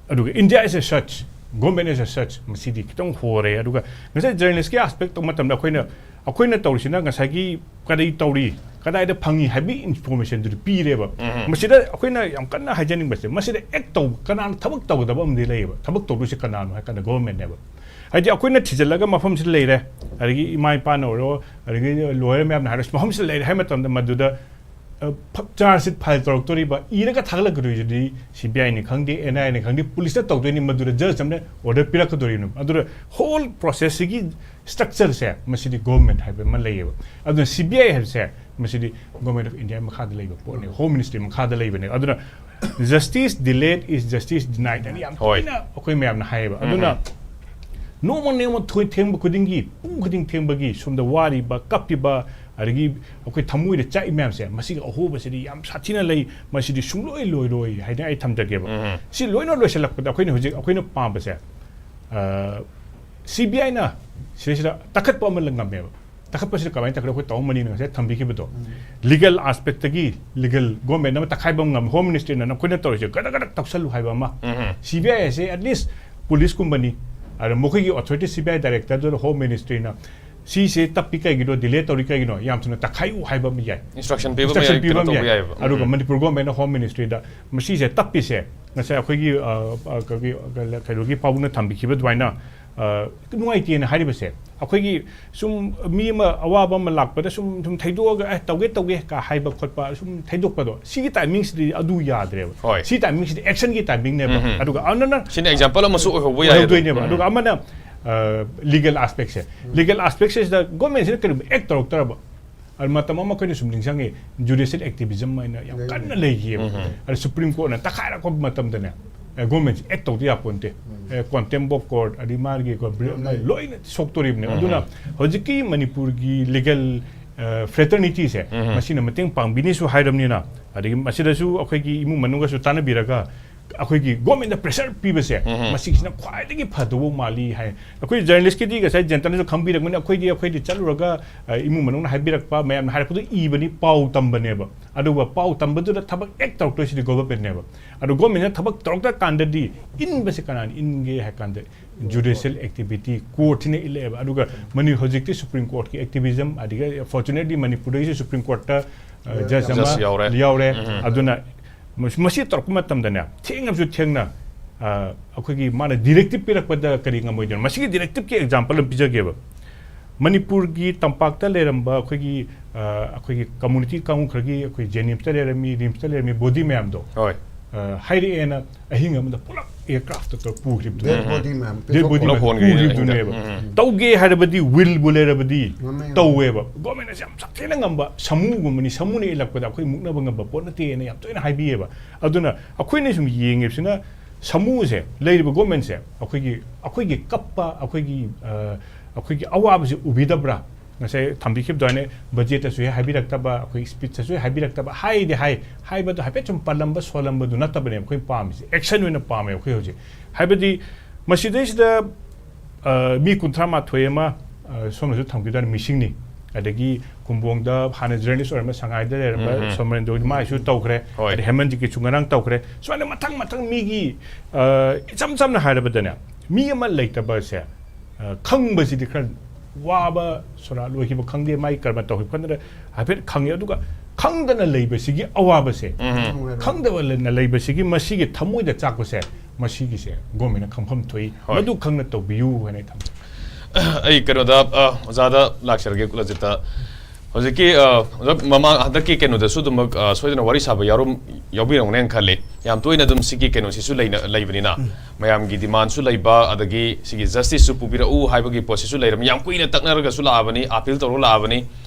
ꯑꯗꯨꯒ India as a such, government as a such, ꯃꯁꯤꯗꯤ ꯈꯤꯇꯪ ꯍꯣꯔꯦ꯫ ꯑꯗꯨꯒ ꯉꯁꯥꯏ ꯖꯔꯅꯦꯂꯤꯁꯀꯤ ꯑꯦꯁꯄꯦꯛ ꯇꯧꯕ ꯃꯇꯝꯗ ꯑꯩꯈꯣꯏꯅ, ꯑꯩꯈꯣꯏꯅ ꯇꯧꯔꯤꯁꯤꯅ ꯉꯁꯥꯏꯒꯤ ꯀꯔꯤ ꯇꯧꯔꯤ, ꯀꯗꯥꯏꯗ ꯐꯪꯉꯤ ꯍꯥꯏꯕꯒꯤ ꯏꯟꯐꯣꯔꯃꯦꯁꯟꯗꯨꯗꯤ ꯄꯤꯔꯦꯕ꯫ ꯃꯁꯤꯗ ꯑꯩꯈꯣꯏꯅ ꯌꯥꯝ ꯀꯟꯅ ꯍꯥꯏꯖꯅꯤꯡꯕꯁꯦ, ꯃꯁꯤꯗ ꯑꯦꯛ ꯇꯧꯕ, ꯀꯅꯥꯅ ꯊꯕꯛ ꯇꯧꯒꯗꯕ ꯑꯃꯗꯤ ꯂꯩꯌꯦꯕ꯫ ꯊꯕꯛ ꯇꯧꯗꯣꯏꯁꯦ ꯀꯅꯥꯅꯣ ꯍꯥꯏ ꯀꯥꯟꯗ ꯒꯣꯚꯔꯟꯃꯦꯟꯠꯅꯦꯕ꯫ ꯍꯥꯏꯗꯤ ꯑꯩꯈꯣꯏꯅ ꯊꯤꯖꯤꯜꯂꯒ ꯃꯐꯝꯁꯤꯗ ꯂꯩꯔꯦ, ꯑꯗꯒꯤ ꯏꯃꯥ ꯏꯄꯥꯅ ꯑꯣꯏꯔꯣ, ꯑꯗꯒꯤ ꯂꯣꯌꯔ ꯃꯌꯥꯝꯅ ꯍꯥꯏꯔꯣ, ꯃꯐꯝꯁꯤꯗ ꯂꯩꯔꯦ ꯍꯥꯏ ꯃꯇꯝꯗ ꯃꯗꯨꯗ ꯆꯥꯔꯖ ꯁꯤꯠ ꯐꯥꯏꯜ ꯇꯧꯔꯛꯇꯣꯔꯤꯕ, ꯏꯔꯒ ꯊꯥꯒꯠꯂꯛꯀꯗꯣꯏꯁꯤꯗꯤ ꯁꯤ ꯕꯤ ꯑꯥꯏꯅꯤ ꯈꯪꯗꯦ, ꯑꯦꯟ ꯑꯥꯏ ꯑꯦꯅꯤ ꯈꯪꯗꯦ, ꯄꯨꯂꯤꯁꯇ ꯇꯧꯗꯣꯏꯅꯤ꯫ ꯃꯗꯨꯗ ꯖꯖ ꯑꯃꯅ ꯑꯣꯔꯗꯔ ꯄꯤꯔꯛꯀꯗꯣꯔꯤꯅꯤ꯫ ꯑꯗꯨꯗ ꯍꯣꯜ ꯄ꯭ꯔꯣꯁꯦꯁꯁꯤꯒꯤ ꯁ꯭ꯇ꯭ꯔꯛꯆꯔꯁꯦ ꯃꯁꯤꯗꯤ ꯒꯣꯚꯔꯟꯃꯦꯟꯠ ꯍꯥꯏꯕ ꯑꯃ ꯂꯩꯌꯦꯕ꯫ ꯑꯗꯨꯅ ꯁꯤ ꯕꯤ ꯑꯥꯏ ꯍꯥꯏꯕꯁꯦ ꯃꯁꯤꯗꯤ ꯒꯣꯚꯔꯟꯃꯦꯟꯠ ꯑꯣꯐ ꯏꯟꯗꯤꯌꯥ ꯃꯈꯥꯗ ꯂꯩꯕ ꯄꯣꯠꯅꯦ, ꯍꯣꯝ ꯃꯤꯅꯤꯁꯇ꯭ꯔꯤ ꯃꯈꯥꯗ ꯂꯩꯕꯅꯦ꯫ ꯑꯗꯨꯅ justice delayed is justice denied ꯍꯥꯏꯅ ꯌꯥꯝ ꯍꯣꯏ꯫ ꯇꯣꯏꯅ ꯑꯩꯈꯣꯏ ꯃꯌꯥꯝꯅ ꯍꯥꯏꯌꯦꯕ꯫ ꯑꯗꯨꯅ ꯅꯣꯡꯃ ꯅꯣꯡꯃ ꯊꯣꯏ-, ꯊꯦꯡꯕ ꯈꯨꯗꯤꯡꯒꯤ, ꯄꯨꯡ ꯈꯨꯗꯤꯡ ꯊꯦꯡꯕꯒꯤ ꯁꯣꯝꯗ ꯋꯥꯔꯤꯕ, ꯀꯞꯄꯤꯕ, ꯑꯗꯒꯤ ꯑꯩꯈꯣꯏ ꯊꯃꯣꯏꯗ ꯆꯥꯛꯏ ꯃꯌꯥꯝꯁꯦ, ꯃꯁꯤꯒꯤ ꯑꯍꯣꯕꯁꯤꯗꯤ ꯌꯥꯝ ꯁꯥꯊꯤꯅ ꯂꯩ, ꯃꯁꯤꯗꯤ ꯁꯨꯡꯂꯣꯏ ꯂꯣꯏꯔꯣꯏ ꯍꯥꯏꯅ ꯑꯩ ꯊꯝꯖꯒꯦꯕ꯫ ꯁꯤ ꯂꯣꯏꯅ ꯂꯣꯏꯁꯤꯜꯂꯛꯄꯗ ꯑꯩꯈꯣꯏꯅ ꯍꯧꯖꯤꯛ ꯑꯩꯈꯣꯏꯅ ꯄꯥꯝꯕꯁꯦ, ꯑ, ꯁꯤ ꯕꯤ ꯑꯥꯏꯅ ꯁꯤꯗꯩꯁꯤꯗ ꯇꯛꯈꯠꯄ ꯑꯃ ꯉꯝꯃꯦꯕ꯫ ꯇꯛꯈꯠꯄꯁꯤꯗ ꯀꯃꯥꯏꯅ ꯇꯛꯈꯠꯂꯤ? ꯑꯩꯈꯣꯏ ꯇꯥꯃꯣ ꯃꯅꯤꯅ ꯉꯁꯥꯏ ꯊꯝꯕꯤꯈꯤꯕꯗꯣ, ꯂꯤꯒꯦꯜ ꯑꯥꯁꯄꯦꯛꯇꯒꯤ ꯂꯤꯒꯦꯜ ꯒꯣꯔꯃꯦꯟ ꯑꯃ ꯇꯛꯈꯥꯏꯕ ꯑꯃ ꯉꯝꯃꯦ꯫ ꯍꯣꯝ ꯃꯤꯅꯤꯁꯇ꯭ꯔꯤꯅ ꯅꯈꯣꯏꯅ ꯇꯧꯔꯤꯁꯦ ꯒꯗꯛ ꯒꯗꯛ ꯇꯧꯁꯜꯂꯨ ꯍꯥꯏꯕ ꯑꯃ꯫ ꯁꯤ ꯕꯤ ꯑꯥꯏ ꯑꯁꯦ ꯑꯦꯠꯂꯤꯁ ꯄꯨꯂꯤꯁꯀꯨꯝꯕꯅꯤ, ꯑꯗ ꯃꯈꯣꯏꯒꯤ ꯑꯣꯊꯣꯔꯤꯇꯤ ꯁꯤ ꯕꯤ ꯑꯥꯏ ꯗꯥꯏꯔꯦꯛꯇꯔꯗꯨꯗ ꯍꯣꯝ ꯃꯤꯅꯤꯁꯇ꯭ꯔꯤꯅ ꯁꯤꯁꯦ ꯇꯞꯄꯤ ꯀꯩꯒꯤꯅꯣ, ꯗꯤꯂꯦ ꯇꯧꯔꯤ ꯀꯩꯒꯤꯅꯣ, ꯌꯥꯝ ꯊꯨꯅ ꯇꯛꯈꯥꯏꯌꯨ ꯍꯥꯏꯕ ꯑꯃ ꯌꯥꯏ꯫ ꯏꯟꯁꯇ꯭ꯔꯛꯁꯟ ꯄꯤꯕ ꯑꯃ ꯏꯟꯁꯇ꯭ꯔꯛꯁꯟ ꯌꯥꯏ, ꯄꯤꯕ ꯀꯩꯅꯣ ꯑꯃ ꯇꯧꯕ ꯌꯥꯏ꯫ ꯌꯥꯏꯑꯕ꯫ ꯑꯗꯨꯒ ꯎꯝ꯫ ꯃꯅꯤꯄꯨꯔ ꯒꯣꯔꯃꯦꯟꯅ ꯍꯣꯝ ꯃꯤꯅꯤꯁꯇ꯭ꯔꯤꯗ ꯃꯁꯤꯁꯦ ꯇꯞꯄꯤꯁꯦ ꯉꯁꯥꯏ ꯑꯩꯈꯣꯏꯒꯤ, ꯑ, ꯑ, ꯀꯩꯅꯣꯒꯤ, ꯀꯩꯅꯣꯒꯤ ꯄꯥꯕꯨꯡꯅ ꯊꯝꯕꯤꯈꯤꯕ ꯑꯗꯨꯃꯥꯏꯅ ꯑ, ꯅꯨꯡꯉꯥꯏꯇꯦꯅ ꯍꯥꯏꯔꯤꯕꯁꯦ, ꯑꯩꯈꯣꯏꯒꯤ ꯁꯨꯝ ꯃꯤ ꯑꯃ ꯑꯋꯥꯕ ꯑꯃ ꯂꯥꯛꯄꯗ ꯁꯨꯝ, ꯁꯨꯝ ꯊꯩꯗꯣꯛꯑꯒ, "ꯑꯦ, ꯇꯧꯒꯦ, ꯇꯧꯒꯦ" ꯀ ꯍꯥꯏꯕ ꯈꯣꯠꯄ, ꯁꯨꯝ ꯊꯩꯗꯣꯛꯄꯗꯣ, ꯁꯤꯒꯤ ꯇꯥꯏꯃꯤꯡꯁꯤꯗꯤ ꯑꯗꯨ ꯌꯥꯗ꯭ꯔꯦꯕ꯫ ꯍꯣꯏ꯫ ꯁꯤ ꯇꯥꯏꯃꯤꯡꯁꯤꯗꯤ ꯑꯦꯛꯁꯟꯒꯤ ꯇꯥꯏꯃꯤꯡꯅꯦꯕ꯫ ꯎꯝ꯫ ꯑꯗꯨꯒ ꯑꯃꯅ ꯁꯤꯅ ꯑꯦꯛꯖꯥꯝꯄꯜ ꯑꯃꯁꯨ ꯑꯣꯏꯍꯧꯕ ꯌꯥꯏ꯫ ꯑꯣꯏꯍꯧꯗꯣꯏꯅꯦꯕ꯫ ꯑꯗꯨꯒ ꯑꯃꯅ ꯂꯤꯒꯦꯜ ꯑꯥꯁꯄꯦꯛꯁꯦ, ꯂꯤꯒꯦꯜ ꯑꯥꯁꯄꯦꯛꯁꯤꯗ ꯒꯣꯔꯃꯦꯟꯁꯤꯅ ꯀꯔꯤꯒꯨꯝꯕ ꯑꯦꯛ ꯇꯧꯔꯛꯇ꯭ꯔꯕ, ꯑꯗꯨ ꯃꯇꯝ ꯑꯃ ꯑꯩꯈꯣꯏꯅ ꯁꯨꯝ ꯅꯤꯡꯁꯤꯡꯉꯤ, ꯖꯨꯗꯤꯁꯤꯌꯦꯜ ꯑꯦꯛꯇꯤꯚꯤꯖꯝ ꯍꯥꯏꯅ ꯌꯥꯝ ꯀꯟꯅ ꯂꯩꯈꯤꯑꯕ꯫ ꯑꯗ ꯁꯨꯄ꯭ꯔꯤꯝ ꯀꯣꯔꯠꯅ ꯇꯛꯈꯥꯏꯔꯛꯄ ꯃꯇꯝꯗꯅꯦ, ꯑꯦ, ꯒꯣꯔꯃꯦꯟꯁꯦ ꯑꯦꯛ ꯇꯧꯗ ꯌꯥꯄꯣꯟꯇꯦ꯫ ꯑꯦ, ꯀꯣꯟꯇꯦꯝꯞ ꯑꯣꯐ ꯀꯣꯔꯠ, ꯑꯗꯩ ꯃꯥꯒꯤ ꯀꯣ-, ꯕ꯭ꯔꯤ-, ꯂꯣꯏꯅ ꯁꯣꯛꯇꯣꯔꯤꯕꯅꯦ꯫ ꯑꯗꯨꯅ ꯍꯧꯖꯤꯛꯀꯤ ꯃꯅꯤꯄꯨꯔꯒꯤ ꯂꯤꯒꯦꯜ, ꯑ, ꯐ꯭ꯔꯦꯇꯔꯅꯤꯇꯤꯁꯦ, ꯃꯁꯤꯅ ꯃꯇꯦꯡ ꯄꯥꯡꯕꯤꯅꯤꯁꯨ ꯍꯥꯏꯔꯕꯅꯤꯅ, ꯑꯗꯒꯤ ꯃꯁꯤꯗꯁꯨ ꯑꯩꯈꯣꯏꯒꯤ ꯏꯃꯨꯡ ꯃꯅꯨꯡꯒꯁꯨ ꯇꯥꯟꯅꯕꯤꯔꯒ, ꯑꯩꯈꯣꯏꯒꯤ ꯒꯣꯔꯃꯦꯟꯗ ꯄ꯭ꯔꯦꯁꯔ ꯄꯤꯕꯁꯦ, ꯃꯁꯤꯁꯤꯅ ꯈ꯭ꯋꯥꯏꯗꯒꯤ ꯐꯗꯧꯕ ꯃꯥꯜꯂꯤ ꯍꯥꯏ꯫ ꯑꯩꯈꯣꯏ ꯖꯔꯅꯦꯂꯤꯁꯀꯤꯗꯤ ꯉꯁꯥꯏ ꯖꯦꯟꯇꯅꯁꯨ ꯈꯪꯕꯤꯔꯛꯄꯅꯤ, ꯑꯩꯈꯣꯏꯗꯤ, ꯑꯩꯈꯣꯏꯗꯤ ꯆꯠꯂꯨꯔꯒ, ꯑ, ꯏꯃꯨꯡ ꯃꯅꯨꯡꯅ ꯍꯥꯏꯕꯤꯔꯛꯄ, ꯃꯌꯥꯝꯅ ꯍꯥꯏꯔꯛꯄꯗꯣ ꯏꯕꯅꯤ, ꯄꯥꯎ ꯇꯝꯕꯅꯦꯕ꯫ ꯑꯗꯨꯒ ꯄꯥꯎ ꯇꯝꯕꯗꯨꯗ ꯊꯕꯛ ꯑꯦꯛ ꯇꯧꯔꯛꯇꯣꯏꯁꯤꯗꯤ ꯒꯣꯚꯔꯃꯦꯟꯅꯦꯕ꯫ ꯑꯗꯣ ꯒꯣꯔꯃꯦꯟꯅ ꯊꯕꯛ ꯇꯧꯔꯛꯇ꯭ꯔꯀꯥꯟꯗꯗꯤ ꯏꯟꯕꯁꯦ ꯀꯅꯥꯅ ꯏꯟꯒꯦ ꯍꯥꯏ ꯀꯥꯟꯗ, ꯖꯨꯗꯤꯁꯤꯌꯦꯜ ꯑꯦꯛꯇꯤꯚꯤꯇꯤ, ꯀꯣꯔꯠꯁꯤꯅ ꯏꯜꯂꯛꯑꯦꯕ꯫ ꯑꯗꯨꯒ ꯃꯅꯤ-, ꯍꯧꯖꯤꯛꯇꯤ ꯁꯨꯄ꯭ꯔꯤꯝ ꯀꯣꯔꯠꯀꯤ ꯑꯦꯛꯇꯤꯚꯤꯖꯝ, ꯑꯗꯒꯤ ꯐꯣꯔꯆꯨꯅꯦꯠꯂꯤ ꯃꯅꯤꯄꯨꯔꯗꯒꯤꯁꯨ ꯁꯨꯄ꯭ꯔꯤꯝ ꯀꯣꯔꯠꯇ, ꯑ, ꯖꯖ ꯑꯃ ꯖꯖ ꯌꯥꯎꯔꯦ꯫ ꯌꯥꯎꯔꯦ꯫ ꯑꯗꯨꯅ ꯃꯁ-, ꯃꯁꯤ ꯇꯧꯔꯛꯄ ꯃꯇꯝꯗꯅꯦ, ꯊꯦꯡꯉꯕꯁꯨ ꯊꯦꯡꯅ, ꯑ, ꯑꯩꯈꯣꯏꯒꯤ ꯃꯥꯅ ꯗꯤꯔꯦꯛꯇꯤꯚ ꯄꯤꯔꯛꯄꯗ ꯀꯔꯤ ꯉꯝꯃꯣꯏꯗꯣꯏꯅꯣ? ꯃꯁꯤꯒꯤ ꯗꯤꯔꯦꯛꯇꯤꯚꯀꯤ ꯑꯦꯛꯖꯥꯝꯄꯜ ꯑꯃ ꯄꯤꯖꯒꯦꯕ꯫ ꯃꯅꯤꯄꯨꯔꯒꯤ ꯇꯝꯄꯥꯛꯇ ꯂꯩꯔꯝꯕ ꯑꯩꯈꯣꯏꯒꯤ, ꯑ, ꯑꯩꯈꯣꯏꯒꯤ ꯀꯝꯃꯨꯅꯤꯇꯤ ꯀꯥꯡꯕꯨ ꯈꯔꯒꯤ, ꯑꯩꯈꯣꯏ ꯖꯦꯅꯤꯝꯁꯇ ꯂꯩꯔꯝꯃꯤ, ꯔꯤꯝꯁꯇ ꯂꯩꯔꯝꯃꯤ ꯕꯣꯗꯤ ꯃꯌꯥꯝꯗꯣ, ꯍꯣꯏ꯫ ꯑ, ꯍꯥꯏꯔꯛꯑꯦꯅ ꯑꯍꯤꯡ ꯑꯃꯗ ꯄꯨꯂꯞ ꯑꯦꯌꯔꯀ꯭ꯔꯥꯐꯇ ꯇꯧꯔ ꯄꯨꯈ꯭ꯔꯤꯕꯗꯣ꯫ ꯗꯦꯗ ꯕꯣꯗꯤ ꯃꯌꯥꯝ ꯗꯦꯗ ꯕꯣꯗꯤ ꯄꯨꯂꯞ ꯃꯌꯥꯝ ꯍꯣꯟꯈ꯭ꯔꯦ ꯄꯨꯈ꯭ꯔꯤꯕꯗꯨꯅꯦꯕ꯫ ꯇꯧꯒꯦ ꯍꯥꯏꯔꯕꯗꯤ, ꯋꯤꯜꯕꯨ ꯂꯩꯔꯕꯗꯤ ꯉꯝꯃꯦ, ꯉꯝꯃꯦ꯫ ꯇꯧꯋꯦꯕ꯫ ꯒꯣꯔꯃꯦꯟꯅꯁꯨ ꯌꯥꯝ ꯁꯥꯊꯤꯅ ꯉꯝꯕ, ꯁꯥꯃꯨꯒꯨꯝꯕꯅꯤ, ꯁꯥꯃꯨꯅ ꯏꯜꯂꯛꯄꯗ ꯑꯩꯈꯣꯏ ꯃꯨꯛꯅꯕ ꯉꯝꯕ ꯄꯣꯠ ꯅꯠꯇꯦꯅ ꯌꯥꯝ ꯇꯣꯏꯅ ꯍꯥꯏꯕꯤꯌꯦꯕ꯫ ꯑꯗꯨꯅ ꯑꯩꯈꯣꯏꯅ ꯁꯨꯝ ꯌꯦꯡꯉꯤꯕꯁꯤꯅ, ꯁꯥꯃꯨꯁꯦ, ꯂꯩꯔꯤꯕ ꯒꯣꯔꯃꯦꯟꯁꯦ ꯑꯩꯈꯣꯏꯒꯤ, ꯑꯩꯈꯣꯏꯒꯤ ꯀꯞꯄ, ꯑꯩꯈꯣꯏꯒꯤ, ꯑ, ꯑꯩꯈꯣꯏꯒꯤ ꯑꯋꯥꯕꯁꯤ ꯎꯕꯤꯗꯕ꯭ꯔꯥ? ꯉꯁꯥꯏ ꯊꯝꯕꯤꯈꯤꯕ ꯑꯗꯨꯃꯥꯏꯅ ꯕꯖꯦꯠꯇꯁꯨ ꯍꯦꯛ ꯍꯥꯏꯕꯤꯔꯛꯇꯕ, ꯑꯩꯈꯣꯏ ꯁ꯭ꯄꯤꯆꯇꯁꯨ ꯍꯦꯛ ꯍꯥꯏꯕꯤꯔꯛꯇꯕ, ꯍꯥꯏꯗꯤ ꯍꯥꯏ, ꯍꯥꯏꯕꯗꯣ ꯍꯥꯏꯐꯦꯠ ꯁꯨꯝ ꯄꯜꯂꯝꯕ ꯁꯣꯜꯂꯝꯕꯗꯨ ꯅꯠꯇꯕꯅꯦꯕ ꯑꯩꯈꯣꯏ ꯄꯥꯝꯃꯤꯁꯦ꯫ ꯑꯦꯛꯁꯟ ꯑꯣꯏꯅ ꯄꯥꯝꯃꯦꯕ ꯑꯩꯈꯣꯏ ꯍꯧꯖꯤꯛ꯫ ꯍꯥꯏꯕꯗꯤ ꯃꯁꯤꯗꯩꯁꯤꯗ, ꯑ, ꯃꯤ ꯀꯨꯟꯊ꯭ꯔꯥ ꯃꯥꯊꯣꯏ ꯑꯃ, ꯑ, ꯁꯣꯝꯅꯁꯨ ꯊꯝꯈꯤꯗꯣꯏꯅꯤ, ꯃꯤꯁꯤꯡꯅꯤ꯫ ꯑꯗꯒꯤ ꯀꯨꯝꯕꯣꯡꯗ ꯍꯥꯟꯅ ꯖꯔꯅꯦꯂꯤꯁ ꯑꯣꯏꯔꯝꯕ ꯁꯉꯥꯏꯗ ꯂꯩꯔꯝꯕ ꯁꯣꯃꯔꯦꯟꯗ꯭ꯔꯣꯒꯤ ꯃꯥꯏꯁꯨ ꯇꯧꯈ꯭ꯔꯦ꯫ ꯍꯣꯏ꯫ ꯑꯗꯩ ꯍꯦꯃꯟꯖꯤꯠꯀꯤꯁꯨ ꯉꯔꯥꯡ ꯇꯧꯈ꯭ꯔꯦ꯫ ꯁꯨꯃꯥꯏꯅ ꯃꯊꯪ ꯃꯊꯪ ꯃꯤꯒꯤ, ꯑ, ꯏꯆꯝ ꯆꯝꯅ ꯍꯥꯏꯔꯕꯗꯅꯦ, ꯃꯤ ꯑꯃ ꯂꯩꯇꯕꯁꯦ, ꯑ, ꯈꯪꯕꯁꯤꯗꯤ ꯈꯔ ꯋꯥꯕ, ꯁꯣꯔꯥ ꯂꯣꯏꯈꯤꯕ ꯈꯪꯗꯦ, ꯃꯥꯒꯤ ꯀꯔꯃ ꯇꯧꯈꯤꯕ ꯈꯪꯗꯅ ꯍꯥꯏꯐꯦꯠ ꯈꯪꯉꯦ꯫ ꯑꯗꯨꯒ ꯈꯪꯗꯅ ꯂꯩꯕꯁꯤꯒꯤ ꯑꯋꯥꯕꯁꯦ, ꯈꯪꯗꯕ ꯂꯩꯅ ꯂꯩꯕꯁꯤꯒꯤ ꯃꯁꯤꯒꯤ ꯊꯃꯣꯏꯗ ꯆꯥꯛꯄꯁꯦ, ꯃꯁꯤꯒꯤꯁꯦ ꯒꯣꯔꯃꯦꯟꯅ ꯈꯪꯐꯝ ꯊꯣꯛꯏ꯫ ꯍꯣꯏ꯫ ꯃꯗꯨ ꯈꯪꯅ ꯇꯧꯕꯤꯌꯨ ꯍꯥꯏꯅ ꯑꯩ ꯊꯝꯖꯒꯦ꯫ ꯑꯩ ꯀꯩꯅꯣꯗ ꯑ, ꯑꯣꯖꯥꯗ ꯂꯥꯛꯆꯔꯒꯦ, ꯀꯨꯂꯖꯤꯠꯇ꯫ ꯍꯧꯖꯤꯛꯀꯤ ꯑ, ꯑꯣꯖꯥ, ꯃꯃꯥꯡ ꯍꯟꯗꯛꯀꯤ ꯀꯩꯅꯣꯗꯁꯨ ꯑꯗꯨꯃꯛ ꯑ, ꯁꯣꯏꯗꯅ ꯋꯥꯔꯤ ꯁꯥꯕ ꯌꯥꯎꯔꯝ ꯌꯥꯎꯕꯤꯔꯝꯒꯅꯦꯅ ꯈꯜꯂꯤ꯫ ꯌꯥꯝ ꯇꯣꯏꯅ ꯑꯗꯨꯝ ꯁꯤꯒꯤ ꯀꯩꯅꯣꯁꯤꯁꯨ ꯂꯩꯅ ꯂꯩꯕꯅꯤꯅ, ꯃꯌꯥꯝꯒꯤ ꯗꯤꯃꯥꯟꯁꯨ ꯂꯩꯕ, ꯑꯗꯒꯤ ꯁꯤꯒꯤ ꯖꯁꯇꯤꯁꯁꯨ ꯄꯨꯕꯤꯔꯛꯎ ꯍꯥꯏꯕꯒꯤ ꯄꯣꯠꯁꯤꯁꯨ ꯂꯩꯔꯝꯃꯤ꯫ ꯌꯥꯝ ꯀꯨꯏꯅ ꯇꯛꯅꯔꯒꯁꯨ ꯂꯥꯛꯑꯕꯅꯤ, ꯑꯥꯄꯤꯜ ꯇꯧꯔꯒ ꯂꯥꯛꯑꯕꯅꯤ꯫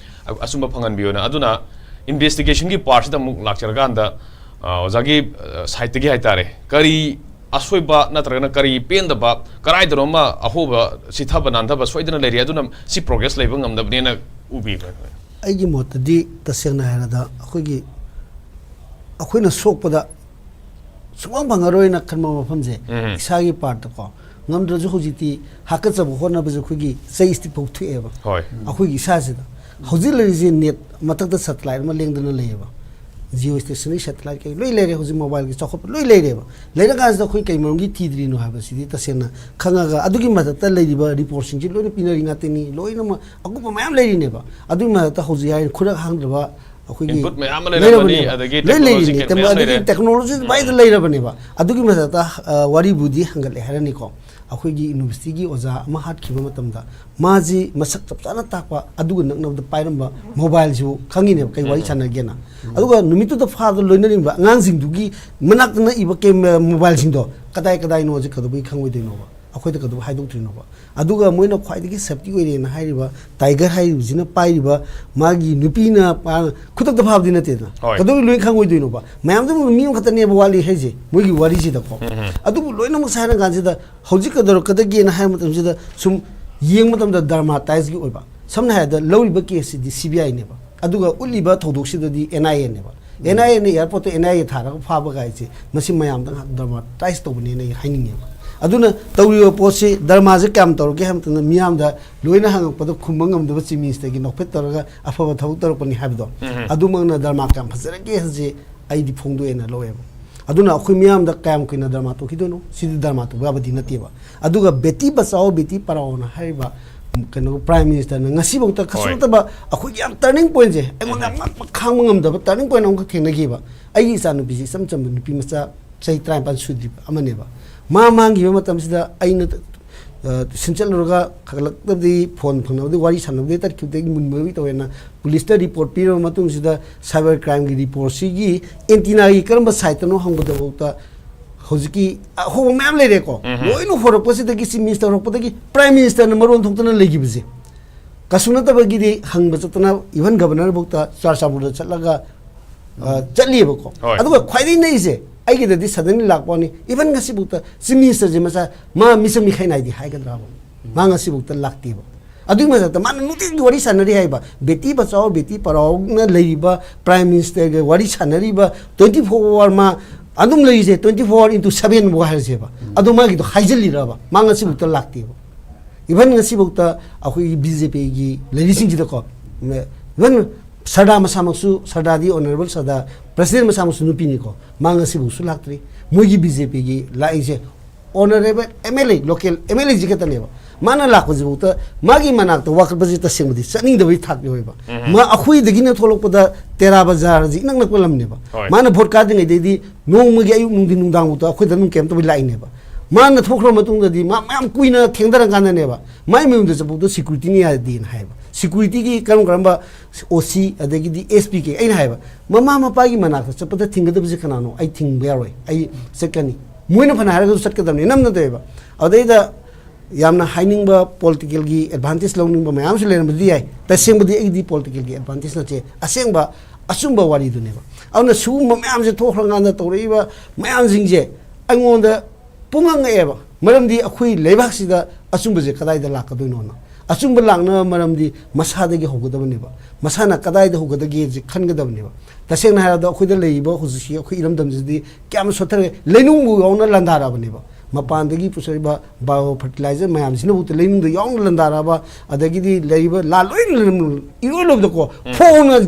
ꯑ- ꯑꯆꯨꯝꯕ ꯐꯪꯍꯟꯕꯤꯌꯣꯅ꯫ ꯑꯗꯨꯅ ꯏꯟꯚꯦꯁꯇꯤꯒꯦꯁꯟꯒꯤ ꯄꯥꯔꯠꯁꯤꯗ ꯑꯃꯨꯛ ꯂꯥꯛꯆꯔꯀꯥꯟꯗ, ꯑ, ꯑꯣꯖꯥꯒꯤ ꯑ, ꯁꯥꯏꯠꯇꯒꯤ ꯍꯥꯏꯇꯥꯔꯦ, ꯀꯔꯤ ꯑꯁꯣꯏꯕ ꯅꯠꯇ꯭ꯔꯒꯅ ꯀꯔꯤ ꯄꯦꯟꯗꯕ, ꯀꯗꯥꯏꯗꯅꯣꯃ ꯑꯍꯣꯕ, ꯆꯤꯊꯕ ꯅꯥꯟꯊꯕ ꯁꯣꯏꯗꯅ ꯂꯩꯔꯤ, ꯑꯗꯨꯅ ꯁꯤ ꯄ꯭ꯔꯣꯒ꯭ꯔꯦꯁ ꯂꯩꯕ ꯉꯝꯗꯕꯅꯦꯅ ꯎꯕꯤꯕ꯭ꯔꯥ? ꯑꯩꯒꯤ ꯃꯣꯠꯇꯗꯤ, ꯇꯁꯦꯡꯅ ꯍꯥꯏꯔꯗ, ꯑꯩꯈꯣꯏꯒꯤ ꯑꯩꯈꯣꯏꯅ ꯁꯣꯛꯄꯗ ꯁꯨꯡꯐꯪ ꯐꯪꯉꯔꯣꯏꯅ ꯈꯟꯕ ꯃꯐꯝꯁꯦ, ꯎꯝ꯫ ꯏꯁꯥꯒꯤ ꯄꯥꯔꯠꯇꯀꯣ, ꯉꯝꯗ꯭ꯔꯁꯨ ꯍꯧꯖꯤꯛꯇꯤ ꯍꯥꯀꯠꯆꯕ ꯍꯣꯠꯅꯕꯁꯦ ꯑꯩꯈꯣꯏꯒꯤ ꯆꯩ ꯏꯁꯇꯤꯛ ꯐꯥꯎ ꯊꯣꯛꯑꯦꯕ꯫ ꯍꯣꯏ꯫ ꯑꯩꯈꯣꯏꯒꯤ ꯏꯁꯥꯁꯤꯗ ꯍꯧꯖꯤꯛ ꯂꯩꯔꯤꯁꯦ, ꯅꯦꯠ ꯃꯊꯛꯇ ꯁꯦꯇꯦꯂꯥꯏꯠ ꯑꯃ ꯂꯦꯡꯗꯅ ꯂꯩꯌꯦꯕ꯫ ꯖꯤꯑꯣ ꯏꯁꯇꯦꯁꯟꯅꯔꯤ ꯁꯦꯇꯦꯂꯥꯏꯠ ꯀꯩ ꯂꯣꯏ ꯂꯩꯔꯦ꯫ ꯍꯧꯖꯤꯛ ꯃꯣꯕꯥꯏꯜꯒꯤ ꯆꯥꯎꯈꯠꯄ ꯂꯣꯏ ꯂꯩꯔꯦꯕ꯫ ꯂꯩꯔꯀꯥꯟꯁꯤꯗ ꯑꯩꯈꯣꯏ ꯀꯩ ꯃꯔꯝꯒꯤ ꯊꯤꯗ꯭ꯔꯤꯅꯣ ꯍꯥꯏꯕꯁꯤꯗꯤ ꯇꯁꯦꯡꯅ ꯈꯪꯉꯒ, ꯑꯗꯨꯒꯤ ꯃꯊꯛꯇ ꯂꯩꯔꯤꯕ ꯔꯤꯄꯣꯔꯠꯁꯤꯡꯁꯤ ꯂꯣꯏꯅ ꯄꯤꯅꯔꯤ ꯉꯥꯛꯇꯅꯤ꯫ ꯂꯣꯏꯅꯃꯛ ꯑꯀꯨꯞꯄ ꯃꯌꯥꯝ ꯂꯩꯔꯤꯅꯦꯕ꯫ ꯑꯗꯨꯒꯤ ꯃꯊꯛꯇ ꯍꯧꯖꯤꯛ ꯍꯥꯏꯔꯤ ꯈꯨꯗꯛ ꯍꯥꯡꯗ꯭ꯔꯕ ꯑꯩꯈꯣꯏꯒꯤ Input ꯃꯌꯥꯝ ꯑꯃ ꯂꯩꯔꯕꯅꯤ, ꯂꯩꯔꯝꯃꯅꯤ, ꯑꯗꯒꯤ ꯂꯣꯏ technology ꯂꯩꯔꯤꯅꯦ꯫ ꯀꯩ ꯇꯦꯛꯅꯣ-, ꯃꯌꯥꯝ ꯑꯗꯒꯤ ꯂꯩꯔꯦ꯫ ꯇꯦꯛꯅꯣꯂꯣꯖꯤ ꯃꯥꯏꯗ ꯂꯩꯔꯕꯅꯦꯕ꯫ ꯑꯗꯨꯒꯤ ꯃꯊꯛꯇ ꯑ, ꯋꯥꯔꯤꯕꯨꯗꯤ ꯍꯪꯒꯠꯂꯦ ꯍꯥꯏꯔꯅꯤꯀꯣ꯫ ꯑꯩꯈꯣꯏꯒꯤ ꯌꯨꯅꯤꯚꯔꯁꯤꯇꯤꯒꯤ ꯑꯣꯖꯥ ꯑꯃ ꯍꯥꯠꯈꯤꯕ ꯃꯇꯝꯗ ꯃꯥꯁꯤ ꯃꯁꯛ ꯆꯞ ꯆꯥꯅ ꯇꯥꯛꯄ, ꯑꯗꯨꯒ ꯅꯛꯅꯕꯗ ꯄꯥꯏꯔꯝꯕ ꯃꯣꯕꯥꯏꯜꯁꯤꯕꯨ ꯈꯪꯉꯤꯅꯦꯕ ꯀꯩ ꯋꯥꯔꯤ ꯁꯥꯟꯅꯒꯦꯅ꯫ ꯑꯗꯨꯒ ꯅꯨꯃꯤꯠꯇꯨꯗ ꯐꯥꯗ ꯂꯣꯏꯅꯔꯤꯕ ꯑꯉꯥꯡꯁꯤꯡꯗꯨꯒꯤ ꯃꯅꯥꯛꯇ ꯅꯛꯏꯕ ꯀꯦꯝ-, ꯃꯣꯕꯥꯏꯜꯁꯤꯡꯗꯣ ꯀꯗꯥꯏ ꯀꯗꯥꯏꯅꯣꯁꯦ ꯀꯩꯗꯧꯕꯩ ꯈꯪꯉꯣꯏꯗꯣꯏꯅꯣꯕ? ꯑꯩꯈꯣꯏꯗ ꯀꯩꯗꯧꯕꯩ ꯍꯥꯏꯗꯣꯛꯇ꯭ꯔꯤꯅꯣꯕ? ꯑꯗꯨꯒ ꯃꯣꯏꯅ ꯈ꯭ꯋꯥꯏꯗꯒꯤ ꯁꯦꯐꯇꯤ ꯑꯣꯏꯔꯦꯅ ꯍꯥꯏꯔꯤꯕ ꯇꯥꯏꯒꯔ ꯍꯥꯏꯔꯤꯕꯁꯤꯅ ꯄꯥꯏꯔꯤꯕ ꯃꯥꯒꯤ ꯅꯨꯄꯤꯅ ꯄꯥ-, ꯈꯨꯗꯛꯇ ꯐꯥꯕꯗꯤ ꯅꯠꯇꯦꯗꯅ꯫ ꯍꯣꯏ꯫ ꯀꯩꯗꯧꯕꯩ ꯂꯣꯏ ꯈꯪꯉꯣꯏꯗꯣꯏꯅꯣꯕ? ꯃꯌꯥꯝꯗꯨ ꯃꯤ ꯑꯃꯈꯛꯇꯅꯦꯕ ꯋꯥꯠꯂꯤ ꯍꯥꯏꯁꯦ ꯃꯣꯏꯒꯤ ꯋꯥꯔꯤꯁꯤꯗꯀꯣ꯫ ꯑꯗꯨꯕꯨ ꯂꯣꯏꯅꯃꯛ ꯁꯥꯏꯔ ꯀꯥꯟꯁꯤꯗ ꯍꯧꯖꯤꯛ ꯀꯩꯗꯧꯔꯛꯀꯗꯒꯦꯅ ꯍꯥꯏꯕ ꯃꯇꯝꯁꯤꯗ ꯁꯨꯝ ꯌꯦꯡꯕ ꯃꯇꯝꯗ ꯗꯔꯃꯥꯇꯥꯏꯁꯀꯤ ꯑꯣꯏꯕ, ꯁꯝꯅ ꯍꯥꯏꯔꯕꯗ ꯂꯧꯔꯤꯕ ꯀꯦꯁꯁꯤꯗꯤ ꯁꯤ ꯕꯤ ꯑꯥꯏꯅꯦꯕ, ꯑꯗꯨꯒ ꯎꯠꯂꯤꯕ ꯊꯧꯗꯣꯛꯁꯤꯗꯗꯤ ꯑꯦꯟ ꯑꯥꯏ ꯑꯦꯅꯦꯕ꯫ ꯑꯦꯟ ꯑꯥꯏ ꯑꯦꯅ ꯑꯦꯌꯥꯔꯄꯣꯔꯠꯇ ꯑꯦꯟ ꯑꯥꯏ ꯑꯦ ꯊꯥꯔꯒ ꯐꯥꯕ ꯀꯥꯏꯁꯦ ꯃꯁꯤ ꯃꯌꯥꯝꯗ ꯉꯥꯏꯍꯥꯛ ꯗꯔꯃꯥꯇꯥꯏꯁ ꯇꯧꯕꯅꯦꯅ ꯑꯩ ꯍꯥꯏꯅꯤꯡꯉꯦꯕ꯫ ꯑꯗꯨꯅ ꯇꯧꯔꯤꯕ ꯄꯣꯠꯁꯤ ꯗꯔꯃꯥꯁꯦ ꯀꯌꯥꯝ ꯇꯧꯔꯒꯦ ꯍꯥꯏꯕ ꯃꯇꯝꯗ ꯃꯤꯌꯥꯝꯗ ꯂꯣꯏꯅ ꯍꯪꯉꯛꯄꯗ ꯈꯨꯝꯕ ꯉꯝꯗꯕ ꯆꯤꯞ ꯃꯤꯅꯤꯁꯇꯔꯒꯤ ꯅꯣꯛꯐꯦꯠ ꯇꯧꯔꯒ ꯑꯐꯕ ꯊꯕꯛ ꯇꯧꯔꯛꯄꯅꯤ ꯍꯥꯏꯕꯗꯣ, ꯑꯗꯨꯃꯛꯅ ꯗꯔꯃꯥ ꯀꯌꯥꯝ ꯐꯖꯔꯒꯦ ꯍꯥꯏꯕꯁꯦ ꯑꯩꯗꯤ ꯐꯣꯡꯗꯣꯛꯑꯦꯅ ꯂꯧꯋꯦꯕ꯫ ꯑꯗꯨꯅ ꯑꯩꯈꯣꯏ ꯃꯤꯌꯥꯝꯗ ꯀꯌꯥꯝ ꯀꯨꯏꯅ ꯗꯔꯃꯥ ꯇꯧꯈꯤꯗꯣꯏꯅꯣ? ꯁꯤꯗꯤ ꯗꯔꯃꯥ ꯇꯧꯕ ꯌꯥꯕꯗꯤ ꯅꯠꯇꯦꯕ꯫ ꯑꯗꯨꯒ ꯕꯦꯇꯤ ꯕꯆꯥꯑꯣ ꯕꯦꯇꯤ ꯄꯔꯥꯑꯣꯅ ꯍꯥꯏꯔꯤꯕ, ꯎꯝ, ꯀꯩꯅꯣ, ꯄ꯭ꯔꯥꯏꯝ ꯃꯤꯅꯤꯁꯇꯔꯅ ꯉꯁꯤꯐꯥꯎꯗ ꯀꯩꯁꯨ ꯍꯣꯏ꯫ ꯅꯠꯇꯕ ꯑꯩꯈꯣꯏꯒꯤ ꯌꯥꯝ ꯇꯔꯅꯤꯡ ꯄꯣꯏꯟꯁꯦ, ꯑꯩꯉꯣꯟꯗ ꯌꯥꯝ ꯉꯛꯄ, ꯈꯥꯡꯕ ꯉꯝꯗꯕ ꯇꯔꯅꯤꯡ ꯄꯣꯏꯟ ꯑꯃꯈꯛ ꯊꯦꯡꯅꯈꯤꯕ꯫ ꯑꯩꯒꯤ ꯏꯆꯥꯅꯨꯄꯤꯁꯦ ꯏꯆꯝ ꯆꯝꯕ ꯅꯨꯄꯤ ꯃꯆꯥ ꯆꯍꯤ ꯇꯔꯥꯅꯤꯄꯥꯟ ꯁꯨꯗ꯭ꯔꯤꯕ ꯑꯃꯅꯦꯕ꯫ ꯃꯥ ꯃꯥꯡꯈꯤꯕ ꯃꯇꯝꯁꯤꯗ ꯑꯩꯅ, ꯑ, ꯁꯤꯟ ꯆꯠꯂꯨꯔꯒ ꯈꯪꯂꯛꯇꯕꯗꯒꯤ, ꯐꯣꯟ ꯐꯪꯅꯕꯗꯒꯤ, ꯋꯥꯔꯤ ꯁꯥꯟꯅꯕꯗꯒꯤ ꯇꯠꯈꯤꯕꯗꯒꯤ ꯃꯨꯟꯕꯒꯤ ꯇꯧꯋꯦꯅ ꯄꯨꯂꯤꯁꯇ ꯔꯤꯄꯣꯔꯠ ꯄꯤꯔꯕ ꯃꯇꯨꯡꯁꯤꯗ, ꯁꯥꯏꯕꯔ ꯀ꯭ꯔꯥꯏꯝꯒꯤ ꯔꯤꯄꯣꯔꯠꯁꯤꯒꯤ ꯑꯦꯟꯇꯤꯅꯥꯒꯤ ꯀꯔꯝꯕ ꯁꯥꯏꯠꯇꯅꯣ ꯍꯪꯕꯗꯐꯥꯎꯗ ꯍꯧꯖꯤꯛꯀꯤ ꯑꯍꯣꯕ ꯃꯌꯥꯝ ꯂꯩꯔꯦꯀꯣ꯫ ꯎꯝ꯫ ꯂꯣꯏꯅ ꯍꯣꯔꯛꯄꯁꯤꯗꯒꯤ, ꯆꯤꯐ ꯃꯤꯅꯤꯁꯇꯔ ꯍꯧꯔꯛꯄꯗꯒꯤ ꯄ꯭ꯔꯥꯏꯝ ꯃꯤꯅꯤꯁꯇꯔꯅ ꯃꯔꯣꯟ ꯊꯣꯛꯇꯅ ꯂꯩꯈꯤꯕꯁꯦ, ꯀꯩꯁꯨ ꯅꯠꯇꯕꯒꯤꯗꯤ ꯍꯪꯕ ꯆꯠꯇꯅ, ꯏꯚꯟ ꯒꯕꯔꯅꯔꯐꯧꯗ ꯆꯨꯔꯥꯆꯥꯟꯄꯨꯔꯗ ꯆꯠꯂꯒ, ꯑ, ꯆꯠꯂꯤꯑꯕꯀꯣ꯫ ꯍꯣꯏ꯫ ꯑꯗꯨꯒ ꯈ꯭ꯋꯥꯏꯗꯒꯤ ꯅꯛꯏꯁꯦ, ꯑꯩꯒꯤꯗꯗꯤ ꯁꯗꯟꯂꯤ ꯂꯥꯛꯄ ꯋꯥꯅꯤ, ꯏꯚꯟ ꯉꯁꯤꯐꯥꯎꯗ ꯆꯤꯐ ꯃꯤꯅꯤꯁꯇꯔꯁꯦ ꯃꯆꯥ, ꯃꯥ ꯃꯤꯆꯪ ꯃꯤꯈꯥꯏ ꯅꯥꯏꯗꯦ ꯍꯥꯏꯒꯗ꯭ꯔꯥꯕ? ꯃꯥ ꯉꯁꯤꯐꯥꯎꯗ ꯂꯥꯛꯇꯦꯕ꯫ ꯑꯗꯨꯒꯤ ꯃꯊꯛꯇ ꯃꯥꯅ ꯅꯨꯡꯇꯤꯒꯤ ꯋꯥꯔꯤ ꯁꯥꯟꯅꯔꯤ ꯍꯥꯏꯕ, ꯕꯦꯇꯤ ꯕꯆꯥꯎ, ꯕꯦꯇꯤ ꯄꯔꯥꯎꯅ ꯂꯩꯔꯤꯕ ꯄ꯭ꯔꯥꯏꯝ ꯃꯤꯅꯤꯁꯇꯔꯒ ꯋꯥꯔꯤ ꯁꯥꯟꯅꯔꯤꯕ, twenty four hour ꯃꯥ ꯑꯗꯨꯝ ꯂꯩꯔꯤꯁꯦ, twenty four hour into seven ꯐꯥꯎ ꯍꯥꯏꯔꯁꯦꯕ꯫ ꯑꯗꯣ ꯃꯥꯒꯤꯗꯣ ꯍꯥꯏꯖꯤꯜꯂꯤꯔꯕ? ꯃꯥ ꯉꯁꯤꯐꯥꯎꯗ ꯂꯥꯛꯇꯦꯕ꯫ ꯏꯚꯟ ꯉꯁꯤꯐꯥꯎꯗ ꯑꯩꯈꯣꯏꯒꯤ ꯕꯤ ꯖꯦ ꯄꯤꯒꯤ ꯂꯩꯔꯤꯁꯤꯡꯁꯤꯗꯀꯣ, ꯏꯚꯟ ꯁꯔꯗꯥ ꯃꯁꯥꯃꯛꯁꯨ, ꯁꯔꯗꯥꯗꯤ ꯑꯣꯅꯔꯦꯕꯜ ꯁꯔꯗꯥ, ꯄ꯭ꯔꯁꯤꯗꯦꯟ ꯃꯁꯥꯃꯛꯁꯨ ꯅꯨꯄꯤꯅꯤꯀꯣ, ꯃꯥ ꯉꯁꯤꯐꯥꯎꯁꯨ ꯂꯥꯛꯇ꯭ꯔꯤ꯫ ꯃꯣꯏꯒꯤ ꯕꯤ ꯖꯦ ꯄꯤꯒꯤ ꯂꯥꯛꯏꯁꯦ honourable M L A, local M L ꯑꯦꯁꯤ ꯈꯛꯇꯅꯦꯕ꯫ ꯃꯥꯅ ꯂꯥꯛꯄꯁꯤꯐꯥꯎꯗ ꯃꯥꯒꯤ ꯃꯅꯥꯛꯇ ꯋꯥꯀꯠꯄꯁꯤ ꯇꯁꯦꯡꯕꯗꯤ ꯆꯠꯅꯤꯡꯗꯕꯒꯤ ꯊꯥꯛ ꯌꯧꯋꯦꯕ꯫ ꯎꯝ꯫ ꯃꯥ ꯑꯩꯈꯣꯏꯗꯒꯤꯅ ꯊꯣꯛꯂꯛꯄꯗ ꯇꯦꯔꯥ ꯕꯖꯥꯔꯁꯤ ꯏꯅꯛ ꯅꯛꯄ ꯂꯝꯅꯦꯕ꯫ ꯍꯣꯏ꯫ ꯃꯥꯅ ꯚꯣꯠ ꯀꯥꯗ꯭ꯔꯤꯉꯩꯗꯩꯗꯤ ꯅꯣꯡꯃꯒꯤ ꯑꯌꯨꯛ, ꯅꯨꯡꯊꯤꯟ, ꯅꯨꯡꯗꯥꯡꯐꯥꯎꯗ ꯑꯩꯈꯣꯏꯗ ꯑꯗꯨꯝ ꯀꯦꯝ ꯇꯧꯕ ꯂꯥꯛꯏꯅꯦꯕ꯫ ꯃꯥꯅ ꯊꯣꯛꯈ꯭ꯔ ꯃꯇꯨꯡꯗꯗꯤ ꯃꯥ ꯃꯌꯥꯝ ꯀꯨꯏꯅ ꯊꯦꯡꯊꯔꯀꯥꯟꯗꯅꯦꯕ, ꯃꯥꯏ ꯃꯌꯨꯝꯗ ꯆꯠꯄꯗꯣ ꯁꯦꯀ꯭ꯌꯨꯔꯤꯇꯤꯅ ꯌꯥꯗꯦꯅ ꯍꯥꯏꯌꯦꯕ꯫ ꯁꯦꯀ꯭ꯌꯨꯔꯤꯇꯤꯒꯤ ꯀꯔꯝ ꯀꯔꯝꯕ ꯑꯣ ꯁꯤ, ꯑꯗꯒꯤꯗꯤ ꯑꯦꯁ ꯄꯤ ꯀꯩ, ꯑꯩꯅ ꯍꯥꯏꯕ, ꯃꯃꯥ ꯃꯄꯥꯒꯤ ꯃꯅꯥꯛꯇ ꯆꯠꯄꯗ ꯊꯤꯡꯒꯗꯕꯁꯦ ꯀꯅꯥꯅꯣ? ꯑꯩ ꯊꯤꯡꯕ ꯌꯥꯔꯣꯏ, ꯑꯩ ꯆꯠꯀꯅꯤ꯫ ꯃꯣꯏꯅ ꯐꯅ ꯍꯥꯏꯔꯒꯁꯨ ꯆꯠꯀꯗꯕꯅꯤ, ꯅꯝꯅꯗꯦꯕ꯫ ꯑꯗꯩꯗ ꯌꯥꯝꯅ ꯍꯥꯏꯅꯤꯡꯕ, ꯄꯣꯂꯤꯇꯤꯀꯦꯜꯒꯤ ꯑꯦꯗꯚꯥꯟꯇꯦꯖ ꯂꯧꯅꯤꯡꯕ ꯃꯌꯥꯝꯁꯨ ꯂꯩꯔꯝꯕꯗꯤ ꯌꯥꯏ꯫ ꯇꯁꯦꯡꯕꯗꯤ ꯑꯩꯒꯤꯗꯤ ꯄꯣꯂꯤꯇꯤꯀꯦꯜꯒꯤ ꯑꯦꯗꯚꯥꯟꯇꯦꯖ ꯅꯠꯇꯦ, ꯑꯁꯦꯡꯕ ꯑꯆꯨꯝꯕ ꯋꯥꯔꯤꯗꯨꯅꯦꯕ꯫ ꯑꯗꯨꯅ ꯁꯤꯒꯨꯝꯕ ꯃꯌꯥꯝꯁꯦ ꯊꯣꯛꯈ꯭ꯔꯀꯥꯟꯗ ꯇꯧꯔꯛꯏꯕ ꯃꯌꯥꯝꯁꯤꯡꯁꯦ ꯑꯩꯉꯣꯟꯗ ꯄꯨꯡꯉꯛ ꯉꯛꯑꯦꯕ꯫ ꯃꯔꯝꯗꯤ ꯑꯩꯈꯣꯏ ꯂꯩꯕꯥꯛꯁꯤꯗ ꯑꯆꯨꯝꯕꯁꯦ ꯀꯗꯥꯏꯗ ꯂꯥꯛꯀꯗꯣꯏꯅꯣꯅ꯫ ꯑꯆꯨꯝꯕ ꯂꯥꯛꯅꯕ ꯃꯔꯝꯗꯤ ꯃꯁꯥꯗꯒꯤ ꯍꯧꯒꯗꯕꯅꯦꯕ꯫ ꯃꯁꯥꯅ ꯀꯗꯥꯏꯗ ꯍꯧꯒꯗꯒꯦꯁꯦ ꯈꯟꯒꯗꯕꯅꯦꯕ꯫ ꯇꯁꯦꯡꯅ ꯍꯥꯏꯔꯕꯗ ꯑꯩꯈꯣꯏꯗ ꯂꯩꯔꯤꯕ ꯍꯧꯖꯤꯛꯁꯤ ꯑꯩꯈꯣꯏ ꯏꯔꯝꯗꯝꯁꯤꯗꯤ ꯀꯌꯥꯝ ꯁꯣꯠꯊꯔꯦ꯫ ꯂꯩꯅꯨꯡꯕꯨ ꯌꯥꯎꯅ ꯂꯥꯟꯗꯥꯔꯛꯑꯕꯅꯦꯕ꯫ ꯃꯄꯥꯟꯗꯒꯤ ꯄꯨꯁꯜꯂꯤꯕ ꯕꯥꯏꯑꯣ ꯐꯔꯇꯤꯂꯥꯏꯖꯔ ꯃꯌꯥꯝꯁꯤꯅꯕꯨꯛꯇ ꯂꯩꯅꯨꯡꯗ ꯌꯥꯎꯅ ꯂꯥꯟꯗꯥꯔꯛꯑꯕ, ꯑꯗꯒꯤꯗꯤ ꯂꯩꯔꯤꯕ ꯂꯥꯟ ꯂꯣꯏꯅ ꯂꯩꯔꯝ-, ꯏꯔꯣꯏ ꯂꯣꯏꯕꯗꯀꯣ, ꯎꯝ꯫ ꯐꯣꯡꯅ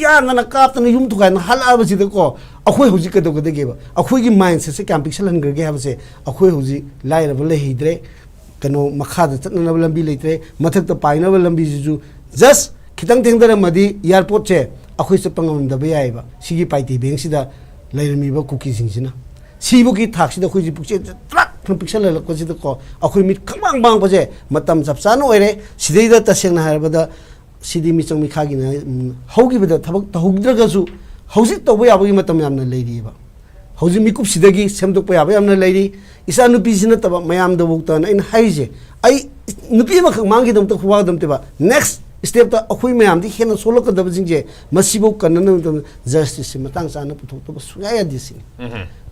ꯌꯥꯟꯗꯅ ꯀꯥꯞꯇꯅ ꯌꯨꯝ ꯊꯨꯒꯥꯏꯗꯅ ꯍꯜꯂꯛꯑꯕꯁꯤꯗꯀꯣ, ꯑꯩꯈꯣꯏ ꯍꯧꯖꯤꯛ ꯀꯩꯗꯧꯒꯗꯒꯦꯕ? ꯑꯩꯈꯣꯏꯒꯤ ꯃꯥꯏꯟꯁꯦꯠꯁꯦ ꯀꯌꯥꯝ ꯄꯤꯛꯁꯜꯍꯟꯈ꯭ꯔꯒꯦ ꯍꯥꯏꯕꯁꯦ, ꯑꯩꯈꯣꯏ ꯍꯧꯖꯤꯛ ꯂꯥꯏꯔꯕ ꯂꯩꯍꯩꯗ꯭ꯔꯦ, ꯀꯩꯅꯣ, ꯃꯈꯥꯗ ꯆꯠꯅꯅꯕ ꯂꯝꯕꯤ ꯂꯩꯇ꯭ꯔꯦ, ꯃꯊꯛꯇ ꯄꯥꯏꯅꯕ ꯂꯝꯕꯤꯁꯤꯁꯨ just ꯈꯤꯇꯪ ꯊꯦꯡꯊꯔꯝꯃꯗꯤ ꯑꯦꯌꯥꯔꯄꯣꯔꯠꯁꯦ ꯑꯩꯈꯣꯏ ꯆꯠꯄ ꯉꯝꯗꯕ ꯌꯥꯏꯑꯕ, ꯁꯤꯒꯤ ꯄꯥꯏꯇꯦ ꯕꯦꯡꯁꯤꯗ ꯂꯩꯔꯝꯃꯤꯕ ꯀꯨꯀꯤꯁꯤꯡꯁꯤꯅ꯫ ꯁꯤꯕꯒꯤ ꯊꯥꯛꯁꯤꯗ ꯑꯩꯈꯣꯏꯁꯤ ꯄꯨꯛꯆꯦꯜꯁꯦ ꯇ꯭ꯔꯛ ꯊꯅ ꯄꯤꯛꯁꯜꯍꯜꯂꯛꯄꯁꯤꯗꯀꯣ, ꯑꯩꯈꯣꯏ ꯃꯤꯠ ꯈꯪꯕꯥꯡ ꯄꯥꯡꯕꯁꯦ ꯃꯇꯝ ꯆꯞ ꯆꯥꯅ ꯑꯣꯏꯔꯦ꯫ ꯁꯤꯗꯩꯗ ꯇꯁꯦꯡꯅ ꯍꯥꯏꯔꯕꯗ ꯁꯤꯗꯤ ꯃꯤꯆꯪ ꯃꯤꯈꯥꯒꯤꯅ, ꯎꯝ, ꯍꯧꯈꯤꯕꯗ ꯊꯕꯛ ꯇꯧꯍꯧꯗ꯭ꯔꯒꯁꯨ ꯍꯧꯖꯤꯛ ꯇꯧꯕ ꯌꯥꯕꯒꯤ ꯃꯇꯝ ꯌꯥꯝꯅ ꯂꯩꯔꯤꯑꯕ꯫ ꯍꯧꯖꯤꯛ ꯃꯤꯀꯨꯞꯁꯤꯗꯒꯤ ꯁꯦꯝꯗꯣꯛꯄ ꯌꯥꯕ ꯌꯥꯝꯅ ꯂꯩꯔꯤ꯫ ꯏꯆꯥꯅꯨꯄꯤꯁꯤ ꯅꯠꯇꯕ ꯃꯌꯥꯝꯗꯐꯥꯎꯗꯅ ꯑꯩꯅ ꯍꯥꯏꯔꯤꯁꯦ, ꯑꯩ ꯅꯨꯄꯤ ꯑꯃꯈꯛ ꯃꯥꯡꯈꯤꯗꯃꯛꯇ ꯈꯨꯋꯥꯗ ꯅꯠꯇꯦꯕ, ꯅꯦꯛꯁ ꯁ꯭ꯇꯦꯞꯇ ꯑꯩꯈꯣꯏ ꯃꯌꯥꯝꯗꯤ ꯍꯦꯟꯅ ꯁꯣꯛꯂꯛꯀꯗꯕꯁꯤꯡꯁꯦ ꯃꯁꯤꯐꯥꯎ ꯀꯟꯅꯅꯕ ꯃꯇꯝꯗ ꯖꯁꯇꯤꯁꯁꯦ ꯃꯇꯥꯡ ꯆꯥꯅ ꯄꯨꯊꯣꯛꯇꯕ ꯁꯨꯡꯌꯥ ꯌꯥꯗꯦ ꯁꯤꯅꯤ꯫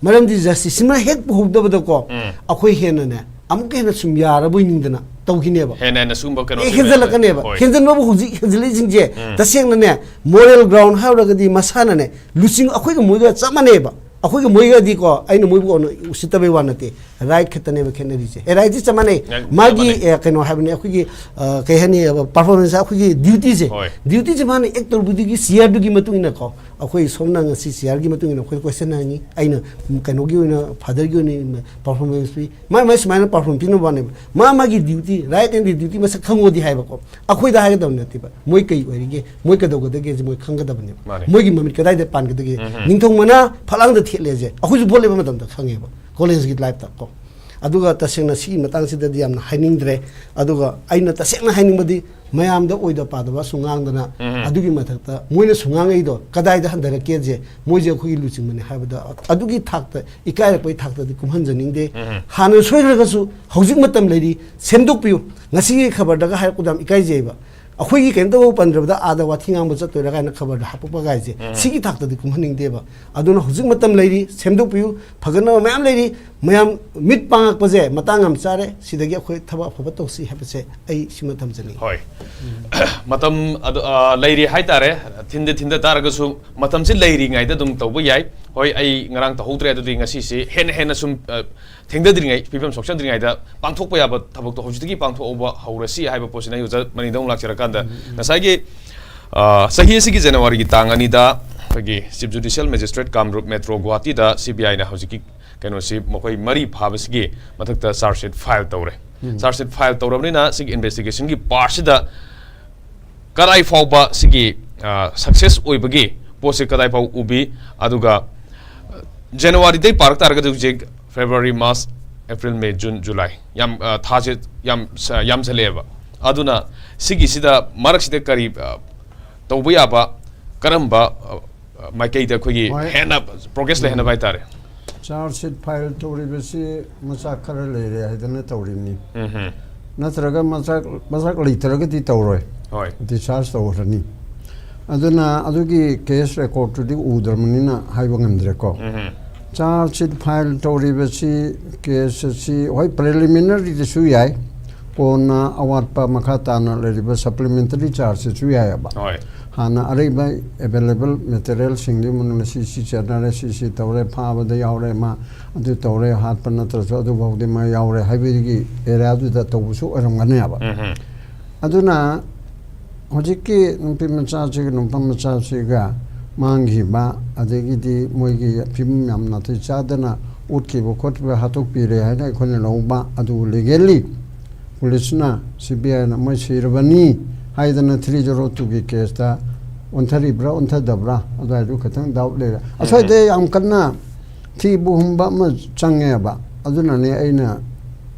ꯃꯔꯝꯗꯤ ꯖꯁꯇꯤꯁꯁꯤꯃ ꯍꯦꯛ ꯄꯨꯍꯧꯗꯕꯗꯀꯣ, ꯑꯩꯈꯣꯏ ꯍꯦꯟꯅꯅꯦ ꯑꯃꯨꯛꯀ ꯍꯦꯟꯅ ꯁꯨꯝ ꯌꯥꯔꯕꯣꯏ ꯅꯤꯡꯗꯅ ꯇꯧꯈꯤꯅꯦꯕ꯫ ꯍꯦꯟꯅ ꯍꯦꯟꯅ ꯁꯤꯒꯨꯝꯕ ꯀꯩꯅꯣ ꯑꯦ, ꯍꯦꯟꯖꯜꯂꯛꯀꯅꯦꯕ꯫ ꯍꯦꯟꯖꯟꯕꯕꯨ ꯍꯧꯖꯤꯛ ꯍꯦꯟꯖꯜꯂꯛꯏꯁꯤꯡꯁꯦ ꯇꯁꯦꯡꯅꯅꯦ ꯃꯣꯔꯦꯜ ꯒ꯭ꯔꯥꯎꯟ ꯍꯥꯏꯔꯨꯔꯒꯗꯤ ꯃꯁꯥꯅꯅꯦ ꯂꯨꯆꯤꯡ ꯑꯩꯈꯣꯏꯒ ꯃꯣꯏꯒ ꯆꯞ ꯃꯥꯟꯅꯩꯕ꯫ ꯑꯩꯈꯣꯏꯒ ꯃꯣꯏꯒꯗꯤꯀꯣ, ꯑꯩꯅ ꯃꯣꯏꯕꯨ ꯎꯁꯤꯠꯇꯕꯩ ꯋꯥ ꯅꯠꯇꯦ, ꯔꯥꯏꯠ ꯈꯛꯇꯅꯦꯕ ꯈꯦꯠꯅꯔꯤꯁꯦ꯫ ꯑꯦ, ꯔꯥꯏꯠꯇꯤ ꯆꯞ ꯃꯥꯟꯅꯩ꯫ ꯃꯥꯒꯤ, ꯑꯦ, ꯀꯩꯅꯣ ꯍꯥꯏꯕꯅꯤ, ꯑꯩꯈꯣꯏꯒꯤ, ꯑ, ꯀꯩ ꯍꯥꯏꯅꯤ, ꯄꯔꯐꯣꯔꯃꯦꯟꯁ, ꯑꯩꯈꯣꯏꯒꯤ ꯗ꯭ꯌꯨꯇꯤꯁꯦ, ꯗ꯭ꯌꯨꯇꯤꯁꯦ ꯃꯥꯅ ꯑꯦꯛ ꯇꯧꯔꯨꯕꯗꯨꯒꯤ ꯆꯤꯌꯔꯗꯨꯒꯤ ꯃꯇꯨꯡ ꯏꯟꯅꯀꯣ, ꯑꯩꯈꯣꯏ ꯁꯣꯝꯅ ꯉꯁꯤ ꯆꯤꯌꯔꯒꯤ ꯃꯇꯨꯡ ꯏꯟꯅ ꯑꯩꯈꯣꯏ ꯀꯣꯏꯁꯟ ꯍꯪꯉꯤ꯫ ꯑꯩꯅ ꯀꯩꯅꯣꯒꯤ ꯑꯣꯏꯅ, ꯐꯥꯗꯔꯒꯤ ꯑꯣꯏꯅ ꯄꯔꯐꯣꯔꯃꯦꯟꯁ ꯄꯤ꯫ ꯃꯥ ꯃꯥ ꯁꯨꯃꯥꯏꯅ ꯄꯔꯐꯣꯔꯝ ꯄꯤꯅꯕ ꯋꯥꯅꯦꯕ꯫ ꯃꯥ ꯃꯥꯒꯤ ꯗ꯭ꯌꯨꯇꯤ, ꯔꯥꯏꯠ ꯑꯦꯟ ꯗ꯭ꯌꯨꯇꯤ ꯃꯁꯛ ꯈꯪꯉꯣꯗꯤ ꯍꯥꯏꯕꯀꯣ꯫ ꯑꯩꯈꯣꯏꯗ ꯍꯥꯏꯒꯗꯕ ꯅꯠꯇꯦꯕ꯫ ꯃꯣꯏ ꯀꯩ ꯑꯣꯏꯔꯤꯒꯦ, ꯃꯣꯏ ꯀꯩꯗꯧꯒꯗꯒꯦꯁꯦ ꯃꯣꯏ ꯈꯪꯒꯗꯕꯅꯦꯕ꯫ ꯃꯣꯏꯒꯤ ꯃꯃꯤꯠ ꯀꯗꯥꯏꯗ ꯄꯥꯟꯒꯗꯒꯦ꯫ ꯅꯤꯡꯊꯧ ꯃꯅꯥ ꯐꯠꯂꯥꯡꯗ ꯊꯦꯠꯂꯦꯁꯦ ꯑꯩꯈꯣꯏꯁꯨ ꯚꯣꯠ ꯂꯦꯞꯄ ꯃꯇꯝꯗ ꯈꯪꯉꯦꯕ, ꯀꯣꯂꯦꯖꯀꯤ ꯂꯥꯏꯐꯇ ꯀꯣ꯫ ꯑꯗꯨꯒ ꯇꯁꯦꯡꯅ ꯁꯤꯒꯤ ꯃꯇꯥꯡꯁꯤꯗꯗꯤ ꯌꯥꯝꯅ ꯍꯥꯏꯅꯤꯡꯗ꯭ꯔꯦ꯫ ꯑꯗꯨꯒ ꯑꯩꯅ ꯇꯁꯦꯡꯅ ꯍꯥꯏꯅꯤꯡꯕꯗꯤ, ꯃꯌꯥꯝꯗ ꯑꯣꯏꯗ ꯄꯥꯗꯕ ꯁꯨꯝ ꯉꯥꯡꯗꯅ, ꯑꯗꯨꯒꯤ ꯃꯊꯛꯇ ꯃꯣꯏꯅ ꯁꯨꯝ ꯉꯥꯡꯉꯛꯏꯗꯣ ꯀꯗꯥꯏꯗ ꯍꯟꯊꯔꯛꯀꯦꯁꯦ, ꯃꯣꯏꯁꯦ ꯑꯩꯈꯣꯏꯒꯤ ꯂꯨꯆꯤꯡꯕꯅꯤ ꯍꯥꯏꯕꯗ ꯑꯗꯨꯒꯤ ꯊꯥꯛꯇ, ꯏꯀꯥꯏꯔꯛꯄꯒꯤ ꯊꯥꯛꯇꯗꯤ ꯀꯨꯝꯍꯟꯖꯅꯤꯡꯗꯦ꯫ ꯍꯥꯟꯅ ꯁꯣꯏꯈ꯭ꯔꯒꯁꯨ ꯍꯧꯖꯤꯛ ꯃꯇꯝ ꯂꯩꯔꯤ, ꯁꯦꯝꯗꯣꯛꯄꯤꯌꯨ꯫ ꯉꯁꯤꯒꯤ ꯈꯕꯔꯗꯒ ꯍꯥꯏꯔꯛꯄꯗ ꯌꯥꯝ ꯏꯀꯥꯏꯖꯩꯕ꯫ ꯑꯩꯈꯣꯏꯒꯤ ꯀꯩꯝꯇꯕꯨ ꯄꯟꯗ꯭ꯔꯕꯗ ꯑꯥꯗ ꯋꯥꯊꯤ ꯉꯥꯡꯕ ꯆꯠꯇꯣꯏꯔꯥ ꯀꯥꯏꯅ ꯈꯕꯔꯗ ꯍꯥꯞꯄꯛꯄ ꯀꯥꯏꯁꯦ, ꯁꯤꯒꯤ ꯊꯥꯛꯇꯗꯤ ꯀꯨꯝꯍꯟꯅꯤꯡꯗꯦꯕ꯫ ꯑꯗꯨꯅ ꯍꯧꯖꯤꯛ ꯃꯇꯝ ꯂꯩꯔꯤ, ꯁꯦꯝꯗꯣꯛꯄꯤꯌꯨ꯫ ꯐꯒꯠꯅꯕ ꯃꯌꯥꯝ ꯂꯩꯔꯤ꯫ ꯃꯌꯥꯝ ꯃꯤꯠ ꯄꯥꯡꯉꯛꯄꯁꯦ ꯃꯇꯥꯡ ꯌꯥꯝ ꯆꯥꯔꯦ꯫ ꯁꯤꯗꯒꯤ ꯑꯩꯈꯣꯏ ꯊꯕꯛ ꯑꯐꯕ ꯇꯧꯁꯤ ꯍꯥꯏꯕꯁꯦ ꯑꯩ ꯁꯤꯃ ꯊꯝꯖꯅꯤꯡꯉꯤ꯫ ꯍꯣꯏ꯫ ꯃꯇꯝ ꯑꯗꯨ, ꯑ, ꯂꯩꯔꯤ ꯍꯥꯏꯇꯥꯔꯦ꯫ ꯊꯤꯟꯗ ꯊꯤꯟꯗ ꯇꯥꯔꯒꯁꯨ ꯃꯇꯝꯁꯤ ꯂꯩꯔꯤꯉꯩꯗ ꯑꯗꯨꯝ ꯇꯧꯕ ꯌꯥꯏ꯫ ꯍꯣꯏ, ꯑꯩ ꯉꯔꯥꯡ ꯇꯧꯍꯧꯗ꯭ꯔꯦ, ꯑꯗꯨꯗꯤ ꯉꯁꯤꯁꯤ ꯍꯦꯟꯅ ꯍꯦꯟꯅ ꯁꯨꯝ, ꯑ, ꯊꯦꯡꯊꯗ꯭ꯔꯤꯉꯩ, ꯐꯤꯕꯝ ꯁꯣꯛꯆꯟꯗ꯭ꯔꯤꯉꯩꯗ ꯄꯥꯡꯊꯣꯛꯄ ꯌꯥꯕ ꯊꯕꯛꯇꯣ ꯍꯧꯖꯤꯛꯇꯒꯤ ꯄꯥꯡꯊꯣꯛꯍꯧꯕ ꯍꯧꯔꯁꯤ ꯍꯥꯏꯕ ꯄꯣꯠꯁꯤꯅ ꯑꯩ ꯑꯣꯖꯥ ꯃꯅꯤꯡꯗ ꯑꯃꯨꯛ ꯂꯥꯛꯆꯔꯀꯥꯟꯗ, ꯉꯁꯥꯏꯒꯤ, ꯑ, ꯆꯍꯤ ꯑꯁꯤꯒꯤ ꯖꯅꯋꯥꯔꯤꯒꯤ ꯇꯥꯡ ꯑꯅꯤꯗ ꯑꯩꯈꯣꯏꯒꯤ Chief Judicial Magistrate Kamrup metro ꯒꯨꯋꯥꯍꯥꯇꯤꯗ ꯁꯤ ꯕꯤ ꯑꯥꯏꯅ ꯍꯧꯖꯤꯛꯀꯤ ꯀꯩꯅꯣꯁꯤ, ꯃꯈꯣꯏ ꯃꯔꯤ ꯐꯥꯕꯁꯤꯒꯤ ꯃꯊꯛꯇ ꯆꯥꯔꯖ ꯁꯤꯠ ꯐꯥꯏꯜ ꯇꯧꯔꯦ꯫ ꯆꯥꯔꯖ ꯁꯤꯠ ꯐꯥꯏꯜ ꯇꯧꯔꯕꯅꯤꯅ ꯁꯤꯒꯤ ꯏꯟꯚꯦꯁꯇꯤꯒꯦꯁꯟꯒꯤ ꯄꯥꯔꯠꯁꯤꯗ ꯀꯗꯥꯏ ꯐꯥꯎꯕ ꯁꯤꯒꯤ, ꯑ, ꯁꯛꯁꯦꯁ ꯑꯣꯏꯕꯒꯤ ꯄꯣꯠꯁꯦ ꯀꯗꯥꯏ ꯐꯥꯎ ꯎꯕꯤ, ꯑꯗꯨꯒ, ꯑ, ꯖꯅꯋꯥꯔꯤꯗꯩ ꯄꯥꯔꯛ ꯇꯥꯔꯒꯗꯤ ꯍꯧꯖꯤꯛ ꯐꯦꯕ꯭ꯔꯨꯋꯥꯔꯤ, ꯃꯥꯔꯆ, ꯑꯦꯄ꯭ꯔꯤꯜ, ꯃꯦ, ꯖꯨꯟ, ꯖꯨꯂꯥꯏ, ꯌꯥꯝ, ꯑ, ꯊꯥꯁꯦ ꯌꯥꯝ ꯁ-, ꯌꯥꯝꯁꯜꯂꯛꯑꯦꯕ꯫ ꯑꯗꯨꯅ ꯁꯤꯒꯤꯁꯤꯗ ꯃꯔꯛꯁꯤꯗ ꯀꯔꯤ, ꯑ, ꯇꯧꯕ ꯌꯥꯕ, ꯀꯔꯝꯕ, ꯑ, ꯑ, ꯃꯥꯏꯀꯩꯗ ꯑꯩꯈꯣꯏꯒꯤ ꯍꯣꯏ꯫ ꯍꯦꯟꯅ ꯄ꯭ꯔꯣꯒ꯭ꯔꯦꯁ ꯂꯩꯍꯟꯅꯕ ꯍꯥꯏꯇꯥꯔꯦ? ꯆꯥꯔꯖ ꯁꯤꯠ ꯐꯥꯏꯜ ꯇꯧꯔꯤꯕꯁꯤ ꯃꯆꯥꯛ ꯈꯔ ꯂꯩꯔꯦ ꯍꯥꯏꯗꯅ ꯇꯧꯔꯤꯕꯅꯤ꯫ ꯎꯝꯍꯨꯝ꯫ ꯅꯠꯇ꯭ꯔꯒ ꯃꯆꯥꯛ, ꯃꯆꯥꯛ ꯂꯩꯇ꯭ꯔꯒꯗꯤ ꯇꯧꯔꯣꯏ꯫ ꯍꯣꯏ꯫ ꯗꯤꯁꯆꯥꯔꯖ ꯇꯧꯈ꯭ꯔꯅꯤ꯫ ꯑꯗꯨꯅ ꯑꯗꯨꯒꯤ ꯀꯦꯁ ꯔꯦꯀꯣꯔꯠꯇꯨꯗꯤ ꯎꯗ꯭ꯔꯕꯅꯤꯅ ꯍꯥꯏꯕ ꯉꯝꯗ꯭ꯔꯦꯀꯣ꯫ ꯎꯝꯍꯨꯝ꯫ ꯆꯥꯔꯖ ꯁꯤꯠ ꯐꯥꯏꯜ ꯇꯧꯔꯤꯕꯁꯤ ꯀꯦꯁ ꯑꯁꯤ, ꯍꯣꯏ, ꯄ꯭ꯔꯤꯂꯤꯃꯤꯅꯔꯤꯗꯁꯨ ꯌꯥꯏ, ꯀꯣꯟꯅ ꯑꯋꯥꯠꯄ ꯃꯈꯥ ꯇꯥꯅ ꯂꯩꯔꯤꯕ ꯁꯄ꯭ꯂꯤꯃꯦꯟꯇꯔꯤ ꯆꯥꯔꯖꯇꯁꯨ ꯌꯥꯏꯑꯕ꯫ ꯍꯣꯏ꯫ ꯍꯥꯟꯅ ꯑꯔꯩꯕ ꯑꯦꯚꯦꯂꯦꯕꯜ ꯃꯦꯇꯔꯤꯌꯦꯜꯁꯤꯡꯗꯨꯒꯤ ꯃꯅꯨꯡꯗ ꯁꯤ, ꯁꯤ ꯆꯠꯅꯔꯦ, ꯁꯤ, ꯁꯤ ꯇꯧꯔꯦ, ꯐꯥꯕꯗ ꯌꯥꯎꯔꯦ, ꯃꯥ ꯑꯗꯨ ꯇꯧꯔꯦ, ꯍꯥꯠꯄ ꯅꯠꯇ꯭ꯔꯁꯨ ꯑꯗꯨꯐꯥꯎꯗꯤ ꯃꯥ ꯌꯥꯎꯔꯦ ꯍꯥꯏꯕꯒꯤ ꯑꯦꯔꯤꯌꯥꯗꯨꯗ ꯇꯧꯕꯁꯨ ꯑꯣꯏꯔꯝꯒꯅꯦꯕ꯫ ꯎꯝꯍꯨꯝ꯫ ꯑꯗꯨꯅ ꯍꯧꯖꯤꯛꯀꯤ ꯅꯨꯄꯤ ꯃꯆꯥꯁꯤꯒ ꯅꯨꯄꯥ ꯃꯆꯥꯁꯤꯒ ꯃꯥꯡꯈꯤꯕ, ꯑꯗꯒꯤꯗꯤ ꯃꯣꯏꯒꯤ ꯐꯤꯕꯝ ꯌꯥꯝ ꯅꯥꯇꯩ ꯆꯥꯗꯅ ꯎꯠꯈꯤꯕ ꯈꯣꯠꯈꯤꯕ ꯍꯥꯠꯇꯣꯛꯄꯤꯔꯦ ꯍꯥꯏꯅ ꯑꯩꯈꯣꯏꯅ ꯂꯧꯕ ꯑꯗꯨ ꯂꯤꯒꯦꯜꯂꯤ ꯄꯨꯂꯤꯁꯅ, ꯁꯤ ꯕꯤ ꯑꯥꯏꯅ ꯃꯣꯏ ꯁꯤꯔꯕꯅꯤ ꯍꯥꯏꯗꯅ ꯊ꯭ꯔꯤ ꯖꯦꯔꯣ ꯇꯨꯒꯤ ꯀꯦꯁꯇ ꯑꯣꯟꯊꯔꯤꯕ꯭ꯔꯥ ꯑꯣꯟꯊꯗꯕ꯭ꯔꯥ ꯑꯗꯨꯋꯥꯏꯗꯨ ꯈꯤꯇꯪ ꯗꯥꯎꯠ ꯂꯩꯔꯦ꯫ ꯑꯁ꯭ꯋꯥꯏꯗ ꯌꯥꯝ ꯀꯟꯅ ꯊꯤꯕ ꯍꯨꯝꯕ ꯑꯃ ꯆꯪꯉꯦꯕ꯫ ꯑꯗꯨꯅꯅꯦ ꯑꯩꯅ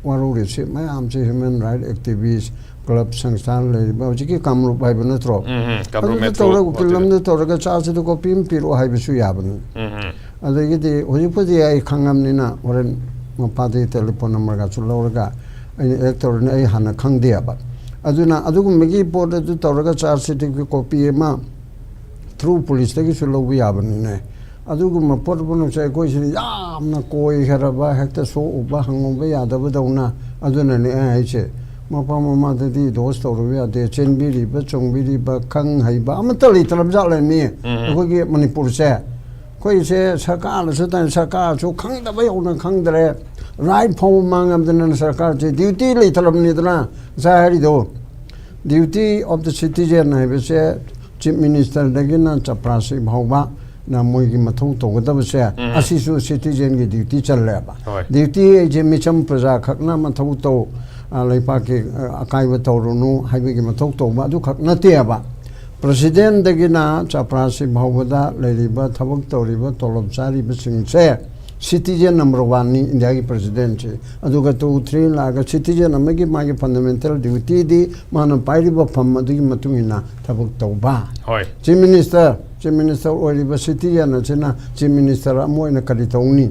ꯋꯥꯔꯧꯔꯤꯁꯤ꯫ ꯃꯌꯥꯝꯁꯦ ꯍ꯭ꯌꯨꯃꯦꯟ ꯔꯥꯏꯠ ꯑꯦꯛꯇꯤꯚꯤꯁ, ꯀ꯭ꯂꯕ, ꯁꯪꯁꯊꯥꯟ ꯂꯩꯔꯤꯕ ꯍꯧꯖꯤꯛꯀꯤ ꯀꯥꯃꯔꯨꯞ ꯍꯥꯏꯕ ꯅꯠꯇ꯭ꯔꯣ? ꯎꯝ, ꯎꯝ, ꯀꯥꯃꯔꯨꯞ ꯑꯗꯨꯗ ꯃꯦꯇ꯭ꯔꯣ ꯇꯧꯔꯒ ꯎꯀꯤꯜ ꯍꯣꯇꯦꯜ꯫ ꯑꯃꯗ ꯇꯧꯔꯒ ꯆꯥꯁꯤꯗ ꯀꯣꯄꯤ ꯑꯃ ꯄꯤꯔꯛꯑꯣ ꯍꯥꯏꯕꯁꯨ ꯌꯥꯕꯅꯤ꯫ ꯎꯝ, ꯎꯝ꯫ ꯑꯗꯒꯤꯗꯤ ꯍꯧꯖꯤꯛꯄꯨꯗꯤ ꯑꯩ ꯈꯪꯉꯕꯅꯤꯅ ꯍꯣꯔꯦꯟ ꯃꯄꯥꯗꯒꯤ ꯇꯦꯂꯤꯐꯣꯟ ꯅꯝꯕꯔꯒꯁꯨ ꯂꯧꯔꯒ ꯑꯩꯅ ꯑꯦꯛ ꯇꯧꯔꯅꯤ, ꯑꯩ ꯍꯥꯟꯅ ꯈꯪꯗꯦꯕ꯫ ꯑꯗꯨꯅ ꯑꯗꯨꯒꯨꯝꯕꯒꯤ ꯄꯣꯠ ꯑꯗꯨ ꯇꯧꯔꯒ ꯆꯥꯔꯖ ꯁꯤꯠꯀꯤ ꯀꯣꯄꯤ ꯑꯃ ꯊ꯭ꯔꯨ ꯄꯨꯂꯤꯁꯇꯒꯤꯁꯨ ꯂꯧꯕ ꯌꯥꯕꯅꯤꯅꯦ꯫ ꯑꯗꯨꯒꯨꯝꯕ ꯄꯣꯠ ꯄꯨꯝꯅꯃꯛꯁꯦ ꯑꯩꯈꯣꯏꯁꯤꯅ ꯌꯥꯝꯅ ꯀꯣꯏꯈ꯭ꯔꯕ, ꯍꯦꯛꯇ ꯁꯣꯛꯎꯕ ꯍꯪꯉꯨꯕ ꯌꯥꯗꯕꯗꯧꯅ꯫ ꯑꯗꯨꯅꯅꯦ ꯑꯩ ꯍꯥꯏꯁꯦ, ꯃꯄꯥ ꯃꯃꯥꯗꯗꯤ ꯗꯣꯁ ꯇꯧꯔꯨꯕ ꯌꯥꯗꯦ꯫ ꯆꯦꯟꯕꯤꯔꯤꯕ, ꯆꯣꯡꯕꯤꯔꯤꯕ, ꯈꯪ ꯍꯩꯕ ꯑꯃꯠꯇ ꯂꯩꯇ꯭ꯔꯕ ꯖꯥꯠꯂꯅꯤ ꯎꯝ꯫ ꯑꯩꯈꯣꯏꯒꯤ ꯃꯅꯤꯄꯨꯔꯁꯦ꯫ ꯑꯩꯈꯣꯏꯁꯦ ꯁꯔꯀꯥꯔꯅꯁꯨ ꯇꯥꯏ, ꯁꯔꯀꯥꯔꯁꯨ ꯈꯪꯗꯕ ꯌꯧꯅ ꯈꯪꯗ꯭ꯔꯦ꯫ ꯔꯥꯏꯠ ꯐꯥꯎꯕ ꯃꯥꯡꯉꯕꯗꯅ ꯁꯔꯀꯥꯔꯁꯦ ꯗ꯭ꯌꯨꯇꯤ ꯂꯩꯇ꯭ꯔꯕꯅꯤꯗꯅ ꯉꯁꯥꯏ ꯍꯥꯏꯔꯤꯗꯣ꯫ ꯗ꯭ꯌꯨꯇꯤ ꯑꯣꯐ ꯗ ꯁꯤꯇꯤꯖꯦꯟ ꯍꯥꯏꯕꯁꯦ ꯆꯤꯐ ꯃꯤꯅꯤꯁꯇꯔꯗꯒꯤꯅ ꯆꯄ꯭ꯔꯥꯁꯤ ꯐꯥꯎꯕ ꯅ ꯃꯣꯏꯒꯤ ꯃꯊꯧ ꯇꯧꯒꯗꯕꯁꯦ ꯎꯝ꯫ ꯑꯁꯤꯁꯨ ꯁꯤꯇꯤꯖꯦꯟꯒꯤ ꯗ꯭ꯌꯨꯇꯤ ꯆꯜꯂꯦꯕ꯫ ꯍꯣꯏ꯫ ꯗ꯭ꯌꯨꯇꯤ ꯍꯥꯏꯁꯦ ꯃꯤꯆꯝ ꯄ꯭ꯔꯖꯥ ꯈꯛꯅ ꯃꯊꯧ ꯇꯧ, ꯑ, ꯂꯩꯄꯥꯛꯀꯤ, ꯑ, ꯑꯀꯥꯏꯕ ꯇꯧꯔꯨꯅꯨ ꯍꯥꯏꯕꯒꯤ ꯃꯊꯧ ꯇꯧꯕ ꯑꯗꯨꯈꯛ ꯅꯠꯇꯦꯕ꯫ ꯄ꯭ꯔꯁꯤꯗꯦꯟꯗꯒꯤꯅ ꯆꯄ꯭ꯔꯥꯁꯤ ꯐꯥꯎꯕꯗ ꯂꯩꯔꯤꯕ ꯊꯕꯛ ꯇꯧꯔꯤꯕ ꯇꯣꯂꯣꯞ ꯆꯥꯔꯤꯕꯁꯤꯡꯁꯦ ꯁꯤꯇꯤꯖꯦꯟ ꯅꯝꯕꯔ ꯋꯥꯟꯅꯤ ꯏꯟꯗꯤꯌꯥꯒꯤ ꯄ꯭ꯔꯁꯤꯗꯦꯟꯁꯤ꯫ ꯑꯗꯨꯒ ꯇꯨ ꯊ꯭ꯔꯤ ꯂꯥꯛꯑꯒ ꯁꯤꯇꯤꯖꯦꯟ ꯑꯃꯒꯤ ꯃꯥꯒꯤ ꯐꯟꯗꯥꯃꯦꯟꯇꯦꯜ ꯗ꯭ꯌꯨꯇꯤꯗꯤ ꯃꯥꯅ ꯄꯥꯏꯔꯤꯕ ꯐꯝ ꯑꯗꯨꯒꯤ ꯃꯇꯨꯡ ꯏꯟꯅ ꯊꯕꯛ ꯇꯧꯕ꯫ ꯍꯣꯏ꯫ ꯆꯤꯐ ꯃꯤꯅꯤꯁꯇꯔ, ꯆꯤꯐ ꯃꯤꯅꯤꯁꯇꯔ ꯑꯣꯏꯔꯤꯕ ꯁꯤꯇꯤꯖꯦꯟ ꯑꯁꯤꯅ ꯆꯤꯐ ꯃꯤꯅꯤꯁꯇꯔ ꯑꯃ ꯑꯣꯏꯅ ꯀꯔꯤ ꯇꯧꯅꯤ?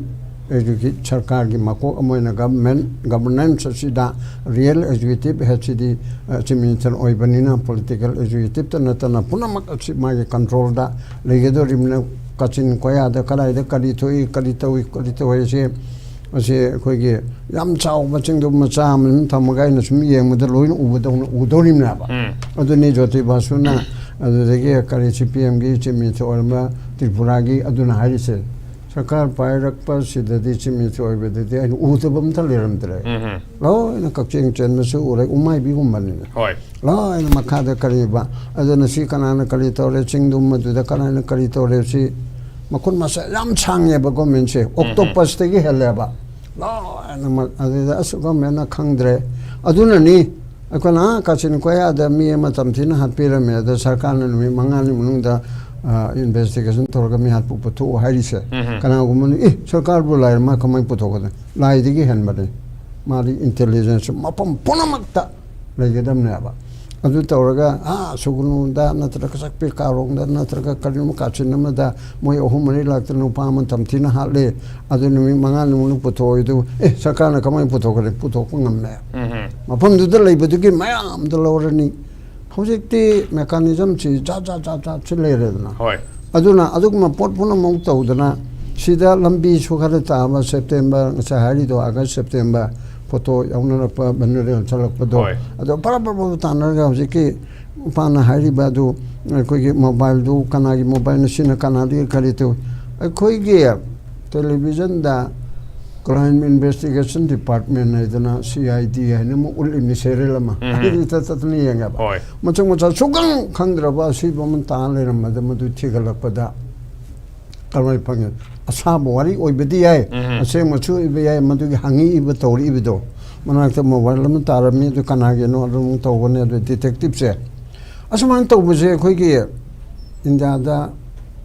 ꯑꯦꯖꯨꯀꯦ-, ꯁꯔꯀꯥꯔꯒꯤ ꯃꯀꯣꯛ ꯑꯃ ꯑꯣꯏꯅ ꯒꯚꯔꯟꯃꯦꯟ, ꯒꯚꯔꯅꯦꯟꯁ ꯑꯁꯤꯗ ꯔꯤꯌꯦꯜ ꯑꯦꯖꯨꯀꯦꯇꯤꯚ ꯍꯦꯗꯁꯤꯗꯤ, ꯑ, ꯆꯤꯐ ꯃꯤꯅꯤꯁꯇꯔ ꯑꯣꯏꯕꯅꯤꯅ ꯄꯣꯂꯤꯇꯤꯀꯦꯜ ꯑꯦꯖꯨꯀꯦꯇꯤꯚꯇ ꯅꯠꯇꯅ ꯄꯨꯝꯅꯃꯛ ꯑꯁꯤ ꯃꯥꯒꯤ ꯀꯟꯇ꯭ꯔꯣꯜꯗ ꯂꯩꯒꯗꯧꯔꯤꯕꯅꯤꯅ ꯀꯥꯆꯤꯟ ꯀꯣꯌꯥꯗ ꯀꯗꯥꯏꯗ ꯀꯔꯤ ꯊꯣꯛꯏ, ꯀꯔꯤ ꯇꯧꯏ, ꯀꯔꯤ ꯇꯧꯏ ꯍꯥꯏꯁꯦ ꯑꯁꯤ ꯑꯩꯈꯣꯏꯒꯤ ꯌꯥꯝ ꯆꯥꯎꯕ ꯆꯤꯡꯗꯨ ꯃꯆꯥ ꯑꯃ ꯁꯨꯝ ꯊꯝꯃꯒ ꯑꯩꯅ ꯁꯨꯝ ꯌꯦꯡꯕꯗ ꯂꯣꯏꯅ ꯎꯕꯗꯧꯅ ꯎꯗꯧꯔꯤꯕꯅꯦꯕ꯫ ꯎꯝ꯫ ꯑꯗꯨꯅꯤ ꯖꯣꯇꯤ ꯕꯥꯁꯨꯅ ꯑꯗꯨꯗꯒꯤ ꯀꯔꯤ ꯁꯤ ꯄꯤ ꯑꯦꯝꯒꯤ ꯆꯤꯐ ꯃꯤꯅꯤꯁꯇꯔ ꯑꯣꯏꯔꯝꯕ ꯇ꯭ꯔꯤꯄꯨꯔꯥꯒꯤ ꯑꯗꯨꯅ ꯍꯥꯏꯔꯤꯁꯦ꯫ ꯁꯔꯀꯥꯔ ꯄꯥꯏꯔꯛꯄꯁꯤꯗꯗꯤ ꯆꯤꯐ ꯃꯤꯅꯤꯁꯇꯔ ꯑꯣꯏꯕꯗꯗꯤ ꯑꯩꯅ ꯎꯗꯕ ꯑꯝꯇ ꯂꯩꯔꯝꯗ꯭ꯔꯦ꯫ ꯎꯝ꯫ ꯂꯣꯏꯅ ꯀꯛꯆꯦꯡ ꯆꯦꯟꯕꯁꯨ ꯎꯔꯦ, ꯎꯃꯥꯏꯕꯤꯒꯨꯝꯕꯅꯤꯅ꯫ ꯍꯣꯏ꯫ ꯂꯣꯏꯅ ꯃꯈꯥꯗ ꯀꯔꯤꯕ, ꯑꯗꯨꯅ ꯁꯤ ꯀꯅꯥꯅ ꯀꯔꯤ ꯇꯧꯔꯦ, ꯆꯤꯡꯗꯨ ꯃꯗꯨꯗ ꯀꯅꯥꯅ ꯀꯔꯤ ꯇꯧꯔꯦ, ꯁꯤ ꯃꯈꯨꯠ ꯃꯁꯥ ꯌꯥꯝ ꯁꯥꯡꯉꯦꯕ ꯒꯣꯔꯃꯦꯟꯁꯦ, ꯑꯣꯛꯇꯣꯄꯁꯇꯒꯤ ꯍꯦꯜꯂꯦꯕ꯫ ꯂꯣꯏꯅꯃꯛ ꯑꯗꯨꯗ ꯑꯁ ꯒꯣꯔꯃꯦꯟꯅ ꯈꯪꯗ꯭ꯔꯦ꯫ ꯑꯗꯨꯅꯅꯤ ꯑꯩꯈꯣꯏꯅ ꯑꯥ ꯀꯥꯆꯤꯟ ꯀꯣꯌꯥꯗ ꯃꯤ ꯑꯃ ꯇꯝꯊꯤꯅ ꯍꯥꯠꯄꯤꯔꯝꯃꯦ, ꯑꯗ ꯁꯔꯀꯥꯔꯅ ꯅꯨꯃꯤꯠ ꯃꯉꯥꯅꯤ ꯃꯅꯨꯡꯗ, ꯑ, ꯏꯟꯚꯦꯁꯇꯤꯒꯦꯁꯟ ꯇꯧꯔꯒ ꯃꯤ ꯍꯥꯠꯄ ꯄꯨꯊꯣꯛꯎ ꯍꯥꯏꯔꯤꯁꯦ꯫ ꯎꯝ꯫ ꯀꯅꯥꯒꯨꯝꯕꯅ, "ꯑꯦ, ꯁꯔꯀꯥꯔꯕꯨ ꯂꯥꯏꯔ ꯃꯥ ꯀꯃꯥꯏꯅ ꯄꯨꯊꯣꯛꯀꯗꯣꯏꯅꯣ?" ꯂꯥꯏꯗꯒꯤ ꯍꯦꯟꯕꯅꯤ꯫ ꯃꯥꯗꯤ ꯏꯟꯇꯦꯂꯤꯖꯦꯟꯁ ꯃꯐꯝ ꯄꯨꯝꯅꯃꯛꯇ ꯂꯩꯒꯗꯕꯅꯦꯕ꯫ ꯑꯗꯨ ꯇꯧꯔꯒ, ꯑꯥ, ꯁꯨꯒꯅꯨꯗ ꯅꯠꯇ꯭ꯔꯒ ꯆꯥꯛꯄꯤ ꯀꯥꯔꯣꯡꯗ ꯅꯠꯇ꯭ꯔꯒ ꯀꯔꯤꯒꯨꯝꯕ ꯀꯥꯆꯤꯟ ꯑꯃꯗ ꯃꯣꯏ ꯑꯍꯨꯝ ꯃꯔꯤ ꯂꯥꯛꯇꯅ ꯅꯨꯄꯥ ꯑꯃ ꯇꯝꯊꯤꯅ ꯍꯥꯠꯂꯦ, ꯑꯗꯨ ꯅꯨꯃꯤꯠ ꯃꯉꯥꯅꯤ ꯃꯅꯨꯡꯗ ꯄꯨꯊꯣꯛꯑꯣ꯫ ꯑꯗꯨ, ꯑꯦ, ꯁꯔꯀꯥꯔꯅ ꯀꯃꯥꯏꯅ ꯄꯨꯊꯣꯛꯀꯅꯤ? ꯄꯨꯊꯣꯛꯄ ꯉꯝꯃꯦ꯫ ꯎꯝ꯫ ꯃꯐꯝꯗꯨꯗ ꯂꯩꯕꯗꯨꯒꯤ ꯃꯌꯥꯝꯗ ꯂꯧꯔꯅꯤ꯫ ꯍꯧꯖꯤꯛꯇꯤ ꯃꯦꯀꯥꯅꯤꯖꯝꯁꯤ ꯖꯥꯠ ꯖꯥꯠ ꯖꯥꯠ ꯖꯥꯠꯁꯤ ꯂꯩꯔꯦꯗꯅ꯫ ꯍꯣꯏ꯫ ꯑꯗꯨꯅ ꯑꯗꯨꯒꯨꯝꯕ ꯄꯣꯠ ꯄꯨꯝꯅꯃꯛ ꯇꯧꯗꯅ ꯁꯤꯗ ꯂꯝꯕꯤꯁꯨ ꯈꯔ ꯇꯥꯕ, ꯁꯦꯞꯇꯦꯝꯕꯔ, ꯉꯁꯥꯏ ꯍꯥꯏꯔꯤꯗꯣ, ꯑꯥꯒꯁ, ꯁꯦꯞꯇꯦꯝꯕꯔ ꯐꯣꯇꯣ ꯌꯥꯎꯅꯔꯛꯄ ꯚꯥꯏꯔꯦꯜ ꯆꯠꯂꯛꯄꯗꯣ, ꯍꯣꯏ꯫ ꯑꯗꯣ ꯐꯔ ꯐꯔ ꯐꯔ ꯇꯥꯟꯅꯔꯒ ꯍꯧꯖꯤꯛꯀꯤ ꯃꯄꯥꯅ ꯍꯥꯏꯔꯤꯕ ꯑꯗꯨ ꯑꯩꯈꯣꯏꯒꯤ ꯃꯣꯕꯥꯏꯜꯗꯨ ꯀꯅꯥꯒꯤ ꯃꯣꯕꯥꯏꯜꯅ, ꯁꯤꯅ ꯀꯅꯥꯗꯒꯤ ꯀꯔꯤ ꯇꯧꯏ? ꯑꯩꯈꯣꯏꯒꯤ ꯇꯦꯂꯤꯚꯤꯖꯟꯗ ꯀ꯭ꯔꯥꯏꯝ ꯏꯟꯚꯦꯁꯇꯤꯒꯦꯁꯟ ꯗꯤꯄꯥꯔꯠꯃꯦꯟ ꯍꯥꯏꯗꯅ, ꯁꯤ ꯑꯥꯏ ꯗꯤ ꯍꯥꯏꯅ ꯑꯃ ꯎꯠꯂꯤꯕꯅꯤ, ꯁꯦꯔꯤꯌꯦꯜ ꯑꯃ꯫ ꯎꯝ꯫ ꯑꯩꯗꯤ ꯏꯊꯠ ꯊꯠꯇꯅ ꯌꯦꯡꯉꯦꯕ꯫ ꯍꯣꯏ꯫ ꯃꯆꯪ ꯃꯆꯥ ꯁꯨꯈꯪ ꯈꯪꯗ꯭ꯔꯕ ꯑꯁꯤꯕ ꯑꯃ ꯇꯥ ꯂꯩꯔꯝꯕꯗ ꯃꯗꯨ ꯊꯤꯒꯠꯂꯛꯄꯗ ꯀꯔꯝꯍꯥꯏꯅ ꯐꯪꯉꯦ? ꯑꯁꯥꯕ ꯋꯥꯔꯤ ꯑꯣꯏꯕꯗꯤ ꯌꯥꯏ, ꯎꯝ꯫ ꯑꯁꯦꯡꯕꯁꯨ ꯑꯣꯏꯕ ꯌꯥꯏ, ꯃꯗꯨꯒꯤ ꯍꯪꯉꯛꯏꯕ ꯇꯧꯔꯛꯏꯕꯗꯣ꯫ ꯃꯅꯥꯛꯇ ꯃꯣꯕꯥꯏꯜ ꯑꯃ ꯇꯥꯔꯝꯃꯤ, ꯑꯗꯨ ꯀꯅꯥꯒꯤꯅꯣ ꯑꯗꯨꯝ ꯇꯧꯕꯅꯦ꯫ ꯑꯗꯨ ꯗꯤꯇꯦꯛꯇꯤꯞꯁꯦ ꯑꯁꯨꯃꯥꯏꯅ ꯇꯧꯕꯁꯦ ꯑꯩꯈꯣꯏꯒꯤ ꯏꯟꯗꯤꯌꯥꯗ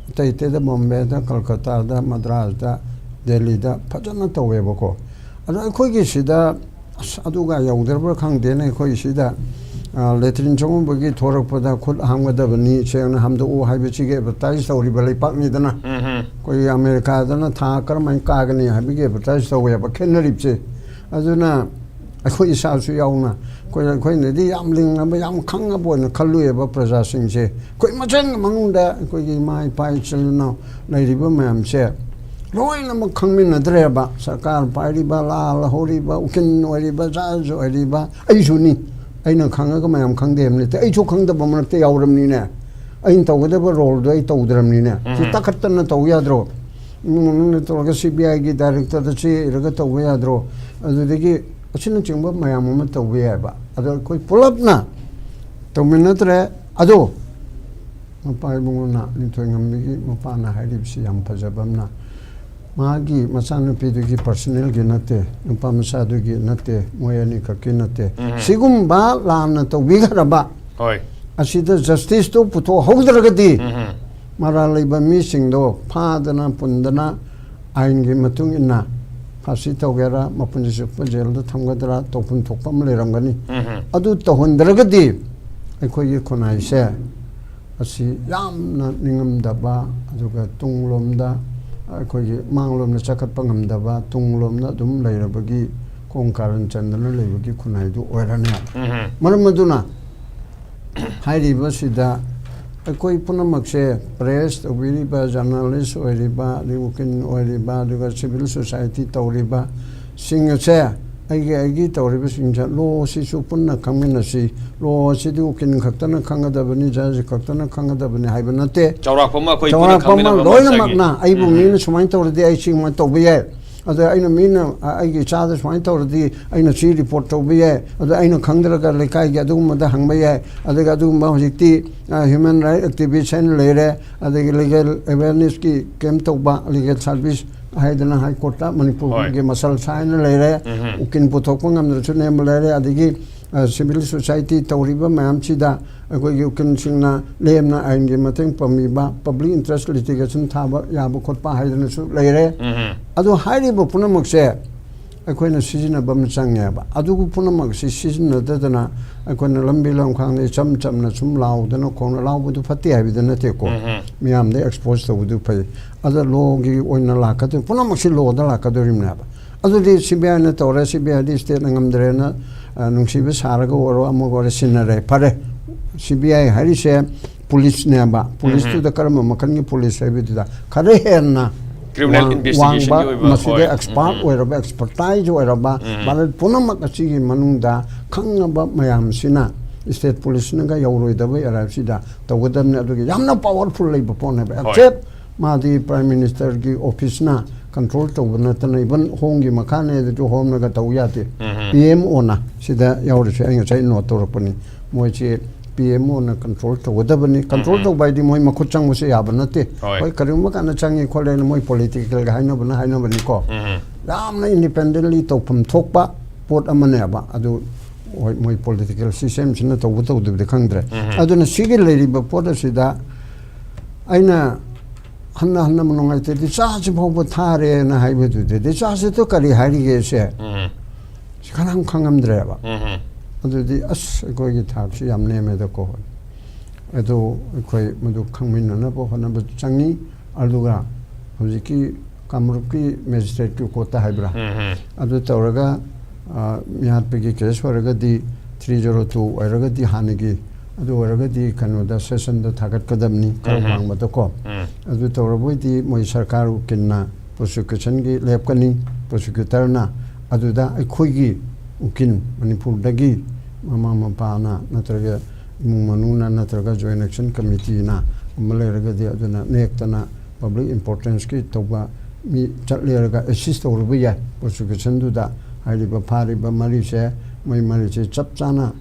ꯑꯇꯩ ꯑꯇꯩꯗ, ꯕꯣꯝꯕꯦꯗ, ꯀꯜꯀꯇꯥꯗ, ꯃꯗ꯭ꯔꯥꯁꯇ, ꯗꯦꯜꯂꯤꯗ ꯐꯖꯅ ꯇꯧꯋꯦꯕꯀꯣ꯫ ꯑꯗꯣ ꯑꯩꯈꯣꯏꯒꯤ ꯁꯤꯗ ꯑꯁ, ꯑꯗꯨꯒ ꯌꯧꯗ꯭ꯔꯕ꯭ꯔꯥ ꯈꯪꯗꯦꯅꯦ꯫ ꯑꯩꯈꯣꯏ ꯁꯤꯗ, ꯑ, ꯂꯦꯇ꯭ꯔꯤꯟ ꯆꯪꯉꯨꯕꯒꯤ ꯊꯣꯔꯛꯄꯗ ꯈꯨꯠ ꯍꯥꯝꯒꯗꯕꯅꯤ, ꯁꯦꯡꯅ ꯍꯥꯝꯗꯣꯛꯎ ꯍꯥꯏꯕꯁꯤꯒꯤ ꯑꯦꯗꯚꯔꯇꯥꯏꯁ ꯇꯧꯔꯤꯕ ꯂꯩꯄꯥꯛꯅꯤꯗꯅ꯫ ꯑꯩꯈꯣꯏ ꯑꯃꯦꯔꯤꯀꯥꯗꯅ ꯊꯥ ꯀꯔꯝꯍꯥꯏꯅ ꯀꯥꯒꯅꯤ ꯍꯥꯏꯕꯒꯤ ꯑꯦꯗꯚꯔꯇꯥꯏꯁ ꯇꯧꯋꯦꯕ, ꯈꯦꯠꯅꯔꯤꯕꯁꯦ꯫ ꯑꯗꯨꯅ ꯑꯩꯈꯣꯏ ꯏꯁꯥꯁꯨ ꯌꯥꯎꯅ, ꯑꯩꯈꯣꯏ, ꯑꯩꯈꯣꯏꯅꯗꯤ ꯌꯥꯝ ꯂꯤꯡꯉꯕ, ꯌꯥꯝ ꯈꯪꯉꯕ ꯑꯣꯏꯅ ꯈꯜꯂꯨꯏꯕ ꯄ꯭ꯔꯖꯥꯁꯤꯡꯁꯦ꯫ ꯑꯩꯈꯣꯏ ꯃꯁꯦꯟꯒꯤ ꯃꯅꯨꯡꯗ ꯑꯩꯈꯣꯏꯒꯤ ꯏꯃꯥ, ꯏꯄꯥ, ꯏꯆꯤꯜ ꯏꯅꯥꯎ ꯂꯩꯔꯤꯕ ꯃꯌꯥꯝꯁꯦ ꯂꯣꯏꯅꯃꯛ ꯈꯪꯃꯤꯟꯅꯗ꯭ꯔꯦꯕ꯫ ꯁꯔꯀꯥꯔ ꯄꯥꯏꯔꯤꯕ, ꯂꯥꯜ ꯍꯧꯔꯤꯕ, ꯎꯀꯤꯜ ꯑꯣꯏꯔꯤꯕ, ꯖꯖ ꯑꯣꯏꯔꯤꯕ, ꯑꯩꯁꯨꯅꯤ꯫ ꯑꯩꯅ ꯈꯪꯉꯒ ꯃꯌꯥꯝ ꯈꯪꯗꯦ ꯍꯥꯏꯕ ꯅꯠꯇꯦ꯫ ꯑꯩꯁꯨ ꯈꯪꯗꯕ ꯃꯔꯛꯇ ꯌꯥꯎꯔꯕꯅꯤꯅꯦ꯫ ꯑꯩꯅ ꯇꯧꯒꯗꯕ ꯔꯣꯜꯗꯣ ꯑꯩ ꯇꯧꯗ꯭ꯔꯕꯅꯤꯅꯦ꯫ ꯁꯤ ꯎꯝ꯫ ꯇꯥꯈꯠꯇꯅ ꯇꯧ ꯌꯥꯗ꯭ꯔꯣ? ꯏꯃꯨꯡ ꯃꯅꯨꯡꯗ ꯇꯧꯔꯒ ꯁꯤ ꯕꯤ ꯑꯥꯏꯒꯤ ꯗꯥꯏꯔꯦꯛꯇꯔꯗ ꯆꯦ ꯏꯔꯒ ꯇꯧꯕ ꯌꯥꯗ꯭ꯔꯣ? ꯑꯗꯨꯗꯒꯤ ꯑꯁꯤꯅꯆꯤꯡꯕ ꯃꯌꯥꯝ ꯑꯃ ꯇꯧꯕ ꯌꯥꯏꯕ꯫ ꯑꯗꯣ ꯑꯩꯈꯣꯏ ꯄꯨꯂꯞꯅ ꯇꯧꯃꯤꯟꯅꯗ꯭ꯔꯦ꯫ ꯑꯗꯣ ꯃꯄꯥ ꯏꯕꯨꯡꯉꯣꯅ, ꯅꯤꯡꯊꯣꯏꯉꯝꯕꯤꯒꯤ ꯃꯄꯥꯅ ꯍꯥꯏꯔꯤꯕꯁꯤ ꯌꯥꯝ ꯐꯖꯕ ꯑꯃꯅ, ꯃꯥꯒꯤ ꯃꯆꯥꯅꯨꯄꯤꯗꯨꯒꯤ ꯄꯔꯁꯅꯦꯜꯒꯤ ꯅꯠꯇꯦ, ꯅꯨꯄꯥ ꯃꯆꯥꯗꯨꯒꯤ ꯅꯠꯇꯦ, ꯃꯣꯏ ꯑꯅꯤꯈꯛꯀꯤ ꯅꯠꯇꯦ꯫ ꯎꯝ꯫ ꯁꯤꯒꯨꯝꯕ ꯂꯥꯟꯅ ꯇꯧꯕꯤꯈ꯭ꯔꯕ ꯍꯣꯏ꯫ ꯑꯁꯤꯗ ꯖꯁꯇꯤꯁꯇꯨ ꯄꯨꯊꯣꯛꯍꯧꯗ꯭ꯔꯒꯗꯤ, ꯎꯝ꯫ ꯃꯔꯥꯜ ꯂꯩꯕ ꯃꯤꯁꯤꯡꯗꯣ ꯐꯥꯗꯅ ꯄꯨꯟꯗꯅ ꯑꯥꯏꯟꯒꯤ ꯃꯇꯨꯡ ꯏꯟꯅ ꯐꯥꯁꯤ ꯇꯧꯒꯦꯔꯥ, ꯃꯄꯨꯟꯁꯤ ꯆꯨꯞꯄ ꯖꯦꯜꯗ ꯊꯝꯒꯗ꯭ꯔꯥ, ꯇꯧꯐꯝ ꯊꯣꯛꯄ ꯑꯃ ꯂꯩꯔꯝꯒꯅꯤ꯫ ꯎꯝ꯫ ꯑꯗꯨ ꯇꯧꯍꯟꯗ꯭ꯔꯒꯗꯤ ꯑꯩꯈꯣꯏꯒꯤ ꯈꯨꯟꯅꯥꯏꯁꯦ ꯑꯁꯤ ꯌꯥꯝꯅ ꯅꯤꯡꯉꯝꯗꯕ, ꯑꯗꯨꯒ ꯇꯨꯡꯂꯣꯝꯗ, ꯑꯩꯈꯣꯏꯒꯤ ꯃꯥꯡꯂꯣꯝꯗ ꯆꯈꯠꯄ ꯉꯝꯗꯕ, ꯇꯨꯡꯂꯣꯝꯗ ꯑꯗꯨꯝ ꯂꯩꯔꯕꯒꯤ ꯈꯣꯡ ꯀꯥꯔꯟ ꯆꯟꯗꯅ ꯂꯩꯕꯒꯤ ꯈꯨꯟꯅꯥꯏꯗꯨ ꯑꯣꯏꯔꯅꯤ꯫ ꯎꯝ꯫ ꯃꯔꯝ ꯑꯗꯨꯅ ꯍꯥꯏꯔꯤꯕꯁꯤꯗ ꯑꯩꯈꯣꯏ ꯄꯨꯝꯅꯃꯛꯁꯦ, ꯄ꯭ꯔꯦꯁ ꯇꯧꯕꯤꯔꯤꯕ, ꯖꯔꯅꯦꯂꯤꯁ ꯑꯣꯏꯔꯤꯕ, ꯑꯗꯩ ꯎꯀꯤꯜ ꯑꯣꯏꯔꯤꯕ, ꯑꯗꯨꯒ ꯁꯤꯚꯤꯜ ꯁꯣꯁꯥꯏꯇꯤ ꯇꯧꯔꯤꯕ ꯁꯤꯡ ꯑꯁꯦ, ꯑꯩꯒꯤ, ꯑꯩꯒꯤ ꯇꯧꯔꯤꯕꯁꯤꯡꯁꯦ, ꯂꯣ ꯑꯁꯤꯁꯨ ꯄꯨꯟꯅ ꯈꯪꯃꯤꯟꯅꯁꯤ꯫ ꯂꯣ ꯑꯁꯤꯗꯤ ꯎꯀꯤꯜ ꯈꯛꯇꯅ ꯈꯪꯒꯗꯕꯅꯤ, ꯖꯖ ꯈꯛꯇꯅ ꯈꯪꯒꯗꯕꯅꯤ ꯍꯥꯏꯕ ꯅꯠꯇꯦ꯫ ꯆꯥꯎꯔꯥꯛꯄ ꯑꯃ ꯑꯩꯈꯣꯏ ꯄꯨꯟꯅ ꯆꯥꯎꯔꯥꯛꯄ ꯑꯃ ꯈꯪꯃꯤꯟꯅꯕ ꯑꯃ ꯂꯣꯏꯅꯃꯛꯅ ꯆꯪꯉꯤ꯫ ꯑꯩꯕꯨ ꯎꯝ꯫ ꯃꯤꯅ ꯁꯨꯃꯥꯏꯅ ꯇꯧꯔꯗꯤ ꯑꯩ ꯁꯤꯒꯨꯝꯕ ꯇꯧꯕ ꯌꯥꯏ꯫ ꯑꯗ ꯑꯩꯅ ꯃꯤꯅ, ꯑ, ꯑꯩꯒꯤ ꯏꯆꯥꯗ ꯁꯨꯃꯥꯏꯅ ꯇꯧꯔꯗꯤ ꯑꯩꯅ ꯁꯤ ꯔꯤꯄꯣꯔꯠ ꯇꯧꯕ ꯌꯥꯏ꯫ ꯑꯗ ꯑꯩꯅ ꯈꯪꯗ꯭ꯔꯒ ꯂꯩꯀꯥꯏꯒꯤ ꯑꯗꯨꯒꯨꯝꯕꯗ ꯍꯪꯕ ꯌꯥꯏ꯫ ꯑꯗꯨꯒ ꯑꯗꯨꯒꯨꯝꯕ ꯍꯧꯖꯤꯛꯇꯤ, ꯑ, ꯍ꯭ꯌꯨꯃꯦꯟ ꯔꯥꯏꯠ ꯑꯦꯛꯇꯤꯚꯤꯁ ꯍꯥꯏꯅ ꯂꯩꯔꯦ, ꯑꯗꯒꯤ ꯂꯤꯒꯦꯜ ꯑꯦꯋꯦꯔꯅꯦꯁꯀꯤ ꯀꯦꯝꯞ ꯇꯧꯕ, ꯂꯤꯒꯦꯜ ꯁꯥꯔꯚꯤꯁ ꯍꯥꯏꯗꯅ ꯍꯥꯏ ꯀꯣꯔꯠꯇ ꯃꯅꯤꯄꯨꯔꯒꯤ ꯍꯣꯏ꯫ ꯃꯁꯜꯁ ꯍꯥꯏꯅ ꯂꯩꯔꯦ, ꯎꯝ꯫ ꯎꯀꯤꯜ ꯄꯨꯊꯣꯛꯄ ꯉꯝꯗ꯭ꯔꯁꯨ ꯅꯦꯝꯕ ꯂꯩꯔꯦ, ꯑꯗꯒꯤ, ꯑ, ꯁꯤꯚꯤꯜ ꯁꯣꯁꯥꯏꯇꯤ ꯇꯧꯔꯤꯕ ꯃꯌꯥꯝꯁꯤꯗ ꯑꯩꯈꯣꯏꯒꯤ ꯎꯀꯤꯜꯁꯤꯡꯅ ꯂꯦꯝꯅ ꯑꯥꯏꯟꯒꯤ ꯃꯇꯦꯡ ꯄꯥꯡꯕꯤꯕ, ꯄꯕ꯭ꯂꯤꯛ ꯏꯟꯇꯔꯦꯁ ꯂꯤꯇꯤꯒꯦꯁꯟ ꯊꯥꯕ ꯌꯥꯕ ꯈꯣꯠꯄ ꯍꯥꯏꯗꯅꯁꯨ ꯂꯩꯔꯦ꯫ ꯑꯗꯣ ꯍꯥꯏꯔꯤꯕ ꯄꯨꯝꯅꯃꯛꯁꯦ ꯑꯩꯈꯣꯏꯅ ꯁꯤꯖꯤꯟꯅꯕ ꯑꯃ ꯆꯪꯉꯦꯕ꯫ ꯑꯗꯨꯕꯨ ꯄꯨꯝꯅꯃꯛꯁꯤ ꯁꯤꯖꯤꯟꯅꯗꯗꯅ ꯑꯩꯈꯣꯏꯅ ꯂꯝꯕꯤ ꯂꯝꯈꯥꯡꯗ ꯏꯆꯝ ꯆꯝꯅ ꯁꯨꯝ ꯂꯥꯎꯗꯅ ꯈꯣꯡꯅ ꯂꯥꯎꯕꯗꯨ ꯐꯠꯇꯦ ꯍꯥꯏꯕꯗꯨ ꯅꯠꯇꯦꯀꯣ꯫ ꯃꯤꯌꯥꯝꯗ ꯑꯦꯛꯁꯄꯣꯖ ꯇꯧꯕꯗꯨ ꯐꯩ꯫ ꯑꯗ ꯂꯣꯒꯤ ꯑꯣꯏꯅ ꯂꯥꯛꯀꯗꯣꯏ, ꯄꯨꯝꯅꯃꯛꯁꯤ ꯂꯣꯗ ꯂꯥꯛꯀꯗꯣꯔꯤꯕꯅꯦꯕ꯫ ꯑꯗꯨꯗꯤ ꯁꯤ ꯕꯤ ꯑꯥꯏꯅ ꯇꯧꯔꯦ, ꯁꯤ ꯕꯤ ꯑꯥꯏꯗꯤ ꯁ꯭ꯇꯦꯠꯅ ꯉꯝꯗ꯭ꯔꯦꯅ, ꯑ, ꯅꯨꯡꯁꯤꯕ ꯁꯥꯔꯒ ꯑꯣꯏꯔꯣ, ꯑꯃꯒ ꯑꯣꯏꯔꯣ, ꯁꯤꯟꯅꯔꯦ, ꯐꯔꯦ꯫ ꯁꯤ ꯕꯤ ꯑꯥꯏ ꯍꯥꯏꯔꯤꯁꯦ ꯄꯨꯂꯤꯁꯅꯦꯕ꯫ ꯄꯨꯂꯤꯁꯇꯨꯗ ꯀꯔꯝꯕ ꯃꯈꯜꯒꯤ ꯄꯨꯂꯤꯁ ꯍꯥꯏꯕꯗꯨꯗ ꯈꯔ ꯍꯦꯟꯅ ꯀ꯭ꯔꯤꯃꯤꯅꯦꯜ ꯋꯥꯡ-, ꯏꯟꯚꯦꯁꯇꯤꯒꯦꯁꯟꯒꯤ ꯋꯥꯡꯕ, ꯑꯣꯏꯕ, ꯃꯁꯤꯗ ꯍꯣꯏ, ꯑꯦꯛꯁꯄꯥꯔꯠ ꯑꯣꯏꯔꯕ, ꯑꯦꯛꯁꯄꯔꯇꯥꯏꯖ ꯑꯣꯏꯔꯕ, ꯚꯥꯔꯠ ꯄꯨꯝꯅꯃꯛ ꯑꯁꯤꯒꯤ ꯃꯅꯨꯡꯗ ꯈꯪꯉꯕ ꯃꯌꯥꯝꯁꯤꯅ ꯁ꯭ꯇꯦꯠ ꯄꯨꯂꯤꯁꯅꯒ ꯌꯧꯔꯣꯏꯗꯕ ꯑꯦꯔꯥꯁꯤꯗ ꯇꯧꯒꯗꯕꯅꯤ꯫ ꯑꯗꯨꯒꯤ ꯌꯥꯝꯅ ꯄꯥꯋꯔꯐꯨꯜ ꯂꯩꯕ ꯄꯣꯠꯅꯦꯕ꯫ ꯍꯣꯏ꯫ ꯑꯦꯛꯁꯦꯞ ꯃꯥꯗꯤ ꯄ꯭ꯔꯥꯏꯝ ꯃꯤꯅꯤꯁꯇꯔꯒꯤ ꯑꯣꯐꯤꯁꯅ ꯀꯟꯇ꯭ꯔꯣꯜ ꯇꯧꯕ ꯅꯠꯇꯅ, ꯏꯚꯟ ꯍꯣꯝꯒꯤ ꯃꯈꯥꯅꯦ ꯑꯗꯨꯁꯨ ꯍꯣꯝꯅꯒ ꯇꯧ ꯌꯥꯗꯦ꯫ ꯄꯤ ꯑꯦꯝ ꯑꯣꯅ ꯁꯤꯗ ꯌꯥꯎꯔꯤꯁꯦ ꯑꯩ ꯉꯁꯥꯏ ꯅꯣꯠ ꯇꯧꯔꯛꯄꯅꯤ꯫ ꯃꯣꯏꯁꯤ ꯄꯤ ꯑꯦꯝ ꯑꯣꯅ ꯀꯟꯇ꯭ꯔꯣꯜ ꯇꯧꯒꯗꯕꯅꯤ꯫ ꯀꯟꯇ꯭ꯔꯣꯜ ꯇꯧꯕ ꯍꯥꯏꯗꯤ ꯃꯣꯏ ꯃꯈꯨꯠ ꯆꯪꯕꯁꯨ ꯌꯥꯕ ꯅꯠꯇꯦ꯫ ꯍꯣꯏ꯫ ꯍꯣꯏ, ꯀꯔꯤꯒꯨꯝꯕ ꯀꯥꯟꯗ ꯆꯪꯉꯤ ꯈꯣꯠꯂꯦꯅ ꯃꯣꯏ ꯄꯣꯂꯤꯇꯤꯀꯦꯜꯒ ꯍꯥꯏꯅꯕꯅ ꯍꯥꯏꯅꯕꯅꯤꯀꯣ꯫ ꯌꯥꯝꯅ ꯏꯟꯗꯤꯄꯦꯟꯗꯦꯟꯂꯤ ꯇꯧꯐꯝ ꯊꯣꯛꯄ ꯄꯣꯠ ꯑꯃꯅꯦꯕ꯫ ꯑꯗꯨ ꯍꯣꯏ, ꯃꯣꯏ ꯄꯣꯂꯤꯇꯤꯀꯦꯜ ꯁꯤꯁꯇꯦꯝꯁꯤꯅ ꯇꯧꯕ ꯇꯧꯗꯕꯗꯤ ꯈꯪꯗ꯭ꯔꯦ꯫ ꯑꯗꯨꯅ ꯁꯤꯒꯤ ꯂꯩꯔꯤꯕ ꯄꯣꯠ ꯑꯁꯤꯗ ꯑꯩꯅ ꯍꯟꯅ ꯍꯟꯅ ꯅꯨꯡꯉꯥꯏꯇꯦ, ꯗꯤꯆꯥꯔꯖ ꯐꯥꯎꯕ ꯊꯥꯔꯦꯅ ꯍꯥꯏꯕꯗꯨꯗꯤ, ꯗꯤꯆꯥꯔꯖꯇꯣ ꯀꯔꯤ ꯍꯥꯏꯔꯤꯒꯦꯁꯦ ꯁꯤ ꯀꯅꯥꯝ ꯈꯪꯉꯝꯗ꯭ꯔꯦꯕ꯫ ꯑꯗꯨꯗꯤ ꯑꯁ, ꯑꯩꯈꯣꯏꯒꯤ ꯊꯥꯛꯁꯤ ꯌꯥꯝ ꯅꯦꯝꯃꯦꯗꯀꯣ꯫ ꯑꯗꯨ ꯑꯩꯈꯣꯏ ꯃꯗꯨ ꯈꯪꯃꯤꯟꯅꯅꯕ ꯍꯣꯠꯅꯕ ꯆꯪꯉꯤ꯫ ꯑꯗꯨꯒ ꯍꯧꯖꯤꯛꯀꯤ ꯀꯥꯡꯂꯨꯞꯀꯤ ꯃꯦꯖꯤꯁꯇ꯭ꯔꯦꯠꯀꯤ ꯀꯣꯔꯠꯇ ꯍꯥꯏꯕ꯭ꯔꯥ, ꯑꯗꯨ ꯇꯧꯔꯒ, ꯑ, ꯃꯤꯍꯥꯠꯄꯒꯤ ꯀꯦꯁ ꯑꯣꯏꯔꯒꯗꯤ ꯊ꯭ꯔꯤ ꯖꯦꯔꯣ ꯇꯨ ꯑꯣꯏꯔꯒꯗꯤ ꯍꯥꯟꯅꯒꯤ, ꯑꯗꯨ ꯑꯣꯏꯔꯒꯗꯤ ꯀꯩꯅꯣꯗ ꯁꯦꯁꯟꯗ ꯊꯥꯒꯠꯀꯗꯕꯅꯤ, ꯈꯔ ꯋꯥꯡꯕꯗꯀꯣ꯫ ꯑꯗꯨ ꯇꯧꯔꯕꯣꯏꯗꯤ ꯃꯣꯏ ꯁꯔꯀꯥꯔ ꯎꯀꯤꯜꯅ ꯄ꯭ꯔꯣꯁꯤꯀ꯭ꯌꯨꯁꯟꯒꯤ ꯂꯦꯞꯀꯅꯤ, ꯄ꯭ꯔꯣꯁꯤꯀ꯭ꯌꯨꯇꯔꯅ꯫ ꯑꯗꯨꯗ ꯑꯩꯈꯣꯏꯒꯤ ꯎꯀꯤꯜ ꯃꯅꯤꯄꯨꯔꯗꯒꯤ ꯃꯃꯥ ꯃꯄꯥꯅ ꯅꯠꯇ꯭ꯔꯒ ꯏꯃꯨꯡ ꯃꯅꯨꯡꯅ ꯅꯠꯇ꯭ꯔꯒ ꯖꯣꯏꯟ ꯑꯦꯛꯁꯟ ꯀꯃꯤꯇꯤꯅ ꯑꯃ ꯂꯩꯔꯒꯗꯤ ꯑꯗꯨꯅ ꯅꯦꯛꯇꯅ ꯄꯕ꯭ꯂꯤꯛ ꯏꯝꯄꯣꯔꯇꯦꯟꯁꯀꯤ ꯇꯧꯕ ꯃꯤ ꯆꯠꯂꯦꯔꯒ ꯑꯦꯁꯤꯁ ꯇꯧꯔꯨꯕ ꯌꯥꯏ ꯄ꯭ꯔꯣꯁꯤꯀ꯭ꯌꯨꯁꯟꯗꯨꯗ꯫ ꯍꯥꯏꯔꯤꯕ ꯐꯥꯔꯤꯕ ꯃꯔꯤꯁꯦ, ꯃꯣꯏ ꯃꯔꯤꯁꯦ ꯆꯞ ꯆꯥꯅ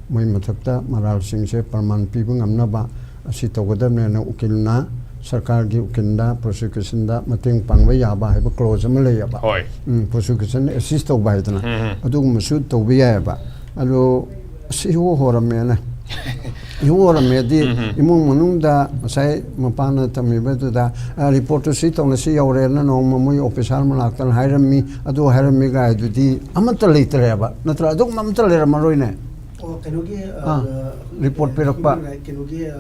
ꯃꯣꯏ ꯃꯊꯛꯇ ꯃꯔꯥꯜꯁꯤꯡꯁꯦ ꯄ꯭ꯔꯃꯥꯟ ꯄꯤꯕ ꯉꯝꯅꯕ ꯑꯁꯤ ꯇꯧꯒꯗꯕꯅꯦꯅ ꯎꯀꯤꯜꯅ ꯁꯔꯀꯥꯔꯒꯤ ꯎꯀꯤꯜꯗ, ꯄ꯭ꯔꯣꯁꯤꯀ꯭ꯌꯨꯁꯟꯗ ꯃꯇꯦꯡ ꯄꯥꯡꯕ ꯌꯥꯕ ꯍꯥꯏꯕ ꯀ꯭ꯂꯣꯖ ꯑꯃ ꯂꯩꯌꯦꯕ꯫ ꯍꯣꯏ꯫ ꯎꯝ, ꯄ꯭ꯔꯣꯁꯤꯀ꯭ꯌꯨꯁꯟ ꯑꯦꯁꯤꯁ ꯇꯧꯕ ꯍꯥꯏꯗꯅ꯫ ꯑꯗꯨꯒꯨꯝꯕꯁꯨ ꯇꯧꯕ ꯌꯥꯏꯑꯕ꯫ ꯑꯗꯣ ꯑꯁ, ꯏꯍꯣ ꯍꯣꯔꯝꯃꯦꯅꯦ꯫ ꯏꯍꯨ ꯑꯣꯏꯔꯝꯃꯦꯗꯤ ꯏꯃꯨꯡ ꯃꯅꯨꯡꯗ ꯉꯁꯥꯏ ꯃꯄꯥꯅ ꯇꯝꯃꯤꯕꯗꯨꯗ, "ꯑ, ꯔꯤꯄꯣꯔꯠꯇꯨ ꯁꯤ ꯇꯧꯅ ꯁꯤ ꯌꯧꯔꯦꯅ ꯅꯣꯡꯃ ꯃꯣꯏ ꯑꯣꯐꯤꯁꯥꯔ ꯃꯅꯥꯛꯇꯅ ꯍꯥꯏꯔꯝꯃꯤ, ꯑꯗꯨ ꯍꯥꯏꯔꯝꯃꯤ" ꯀꯥꯏꯗꯨꯗꯤ ꯑꯃꯠꯇ ꯂꯩꯇ꯭ꯔꯦꯕ, ꯅꯠꯇ꯭ꯔꯥ? ꯑꯗꯨꯒꯨꯝꯕ ꯑꯃꯠꯇ ꯂꯩꯔꯝꯃꯔꯣꯏꯅꯦ꯫ ꯑꯣ, ꯀꯩꯅꯣꯒꯤ, ꯑ, ꯑꯥ, ꯔꯤꯄꯣꯔꯠ ꯄꯤꯔꯛꯄ꯫ Human right, ꯀꯩꯅꯣꯒꯤ, ꯑ,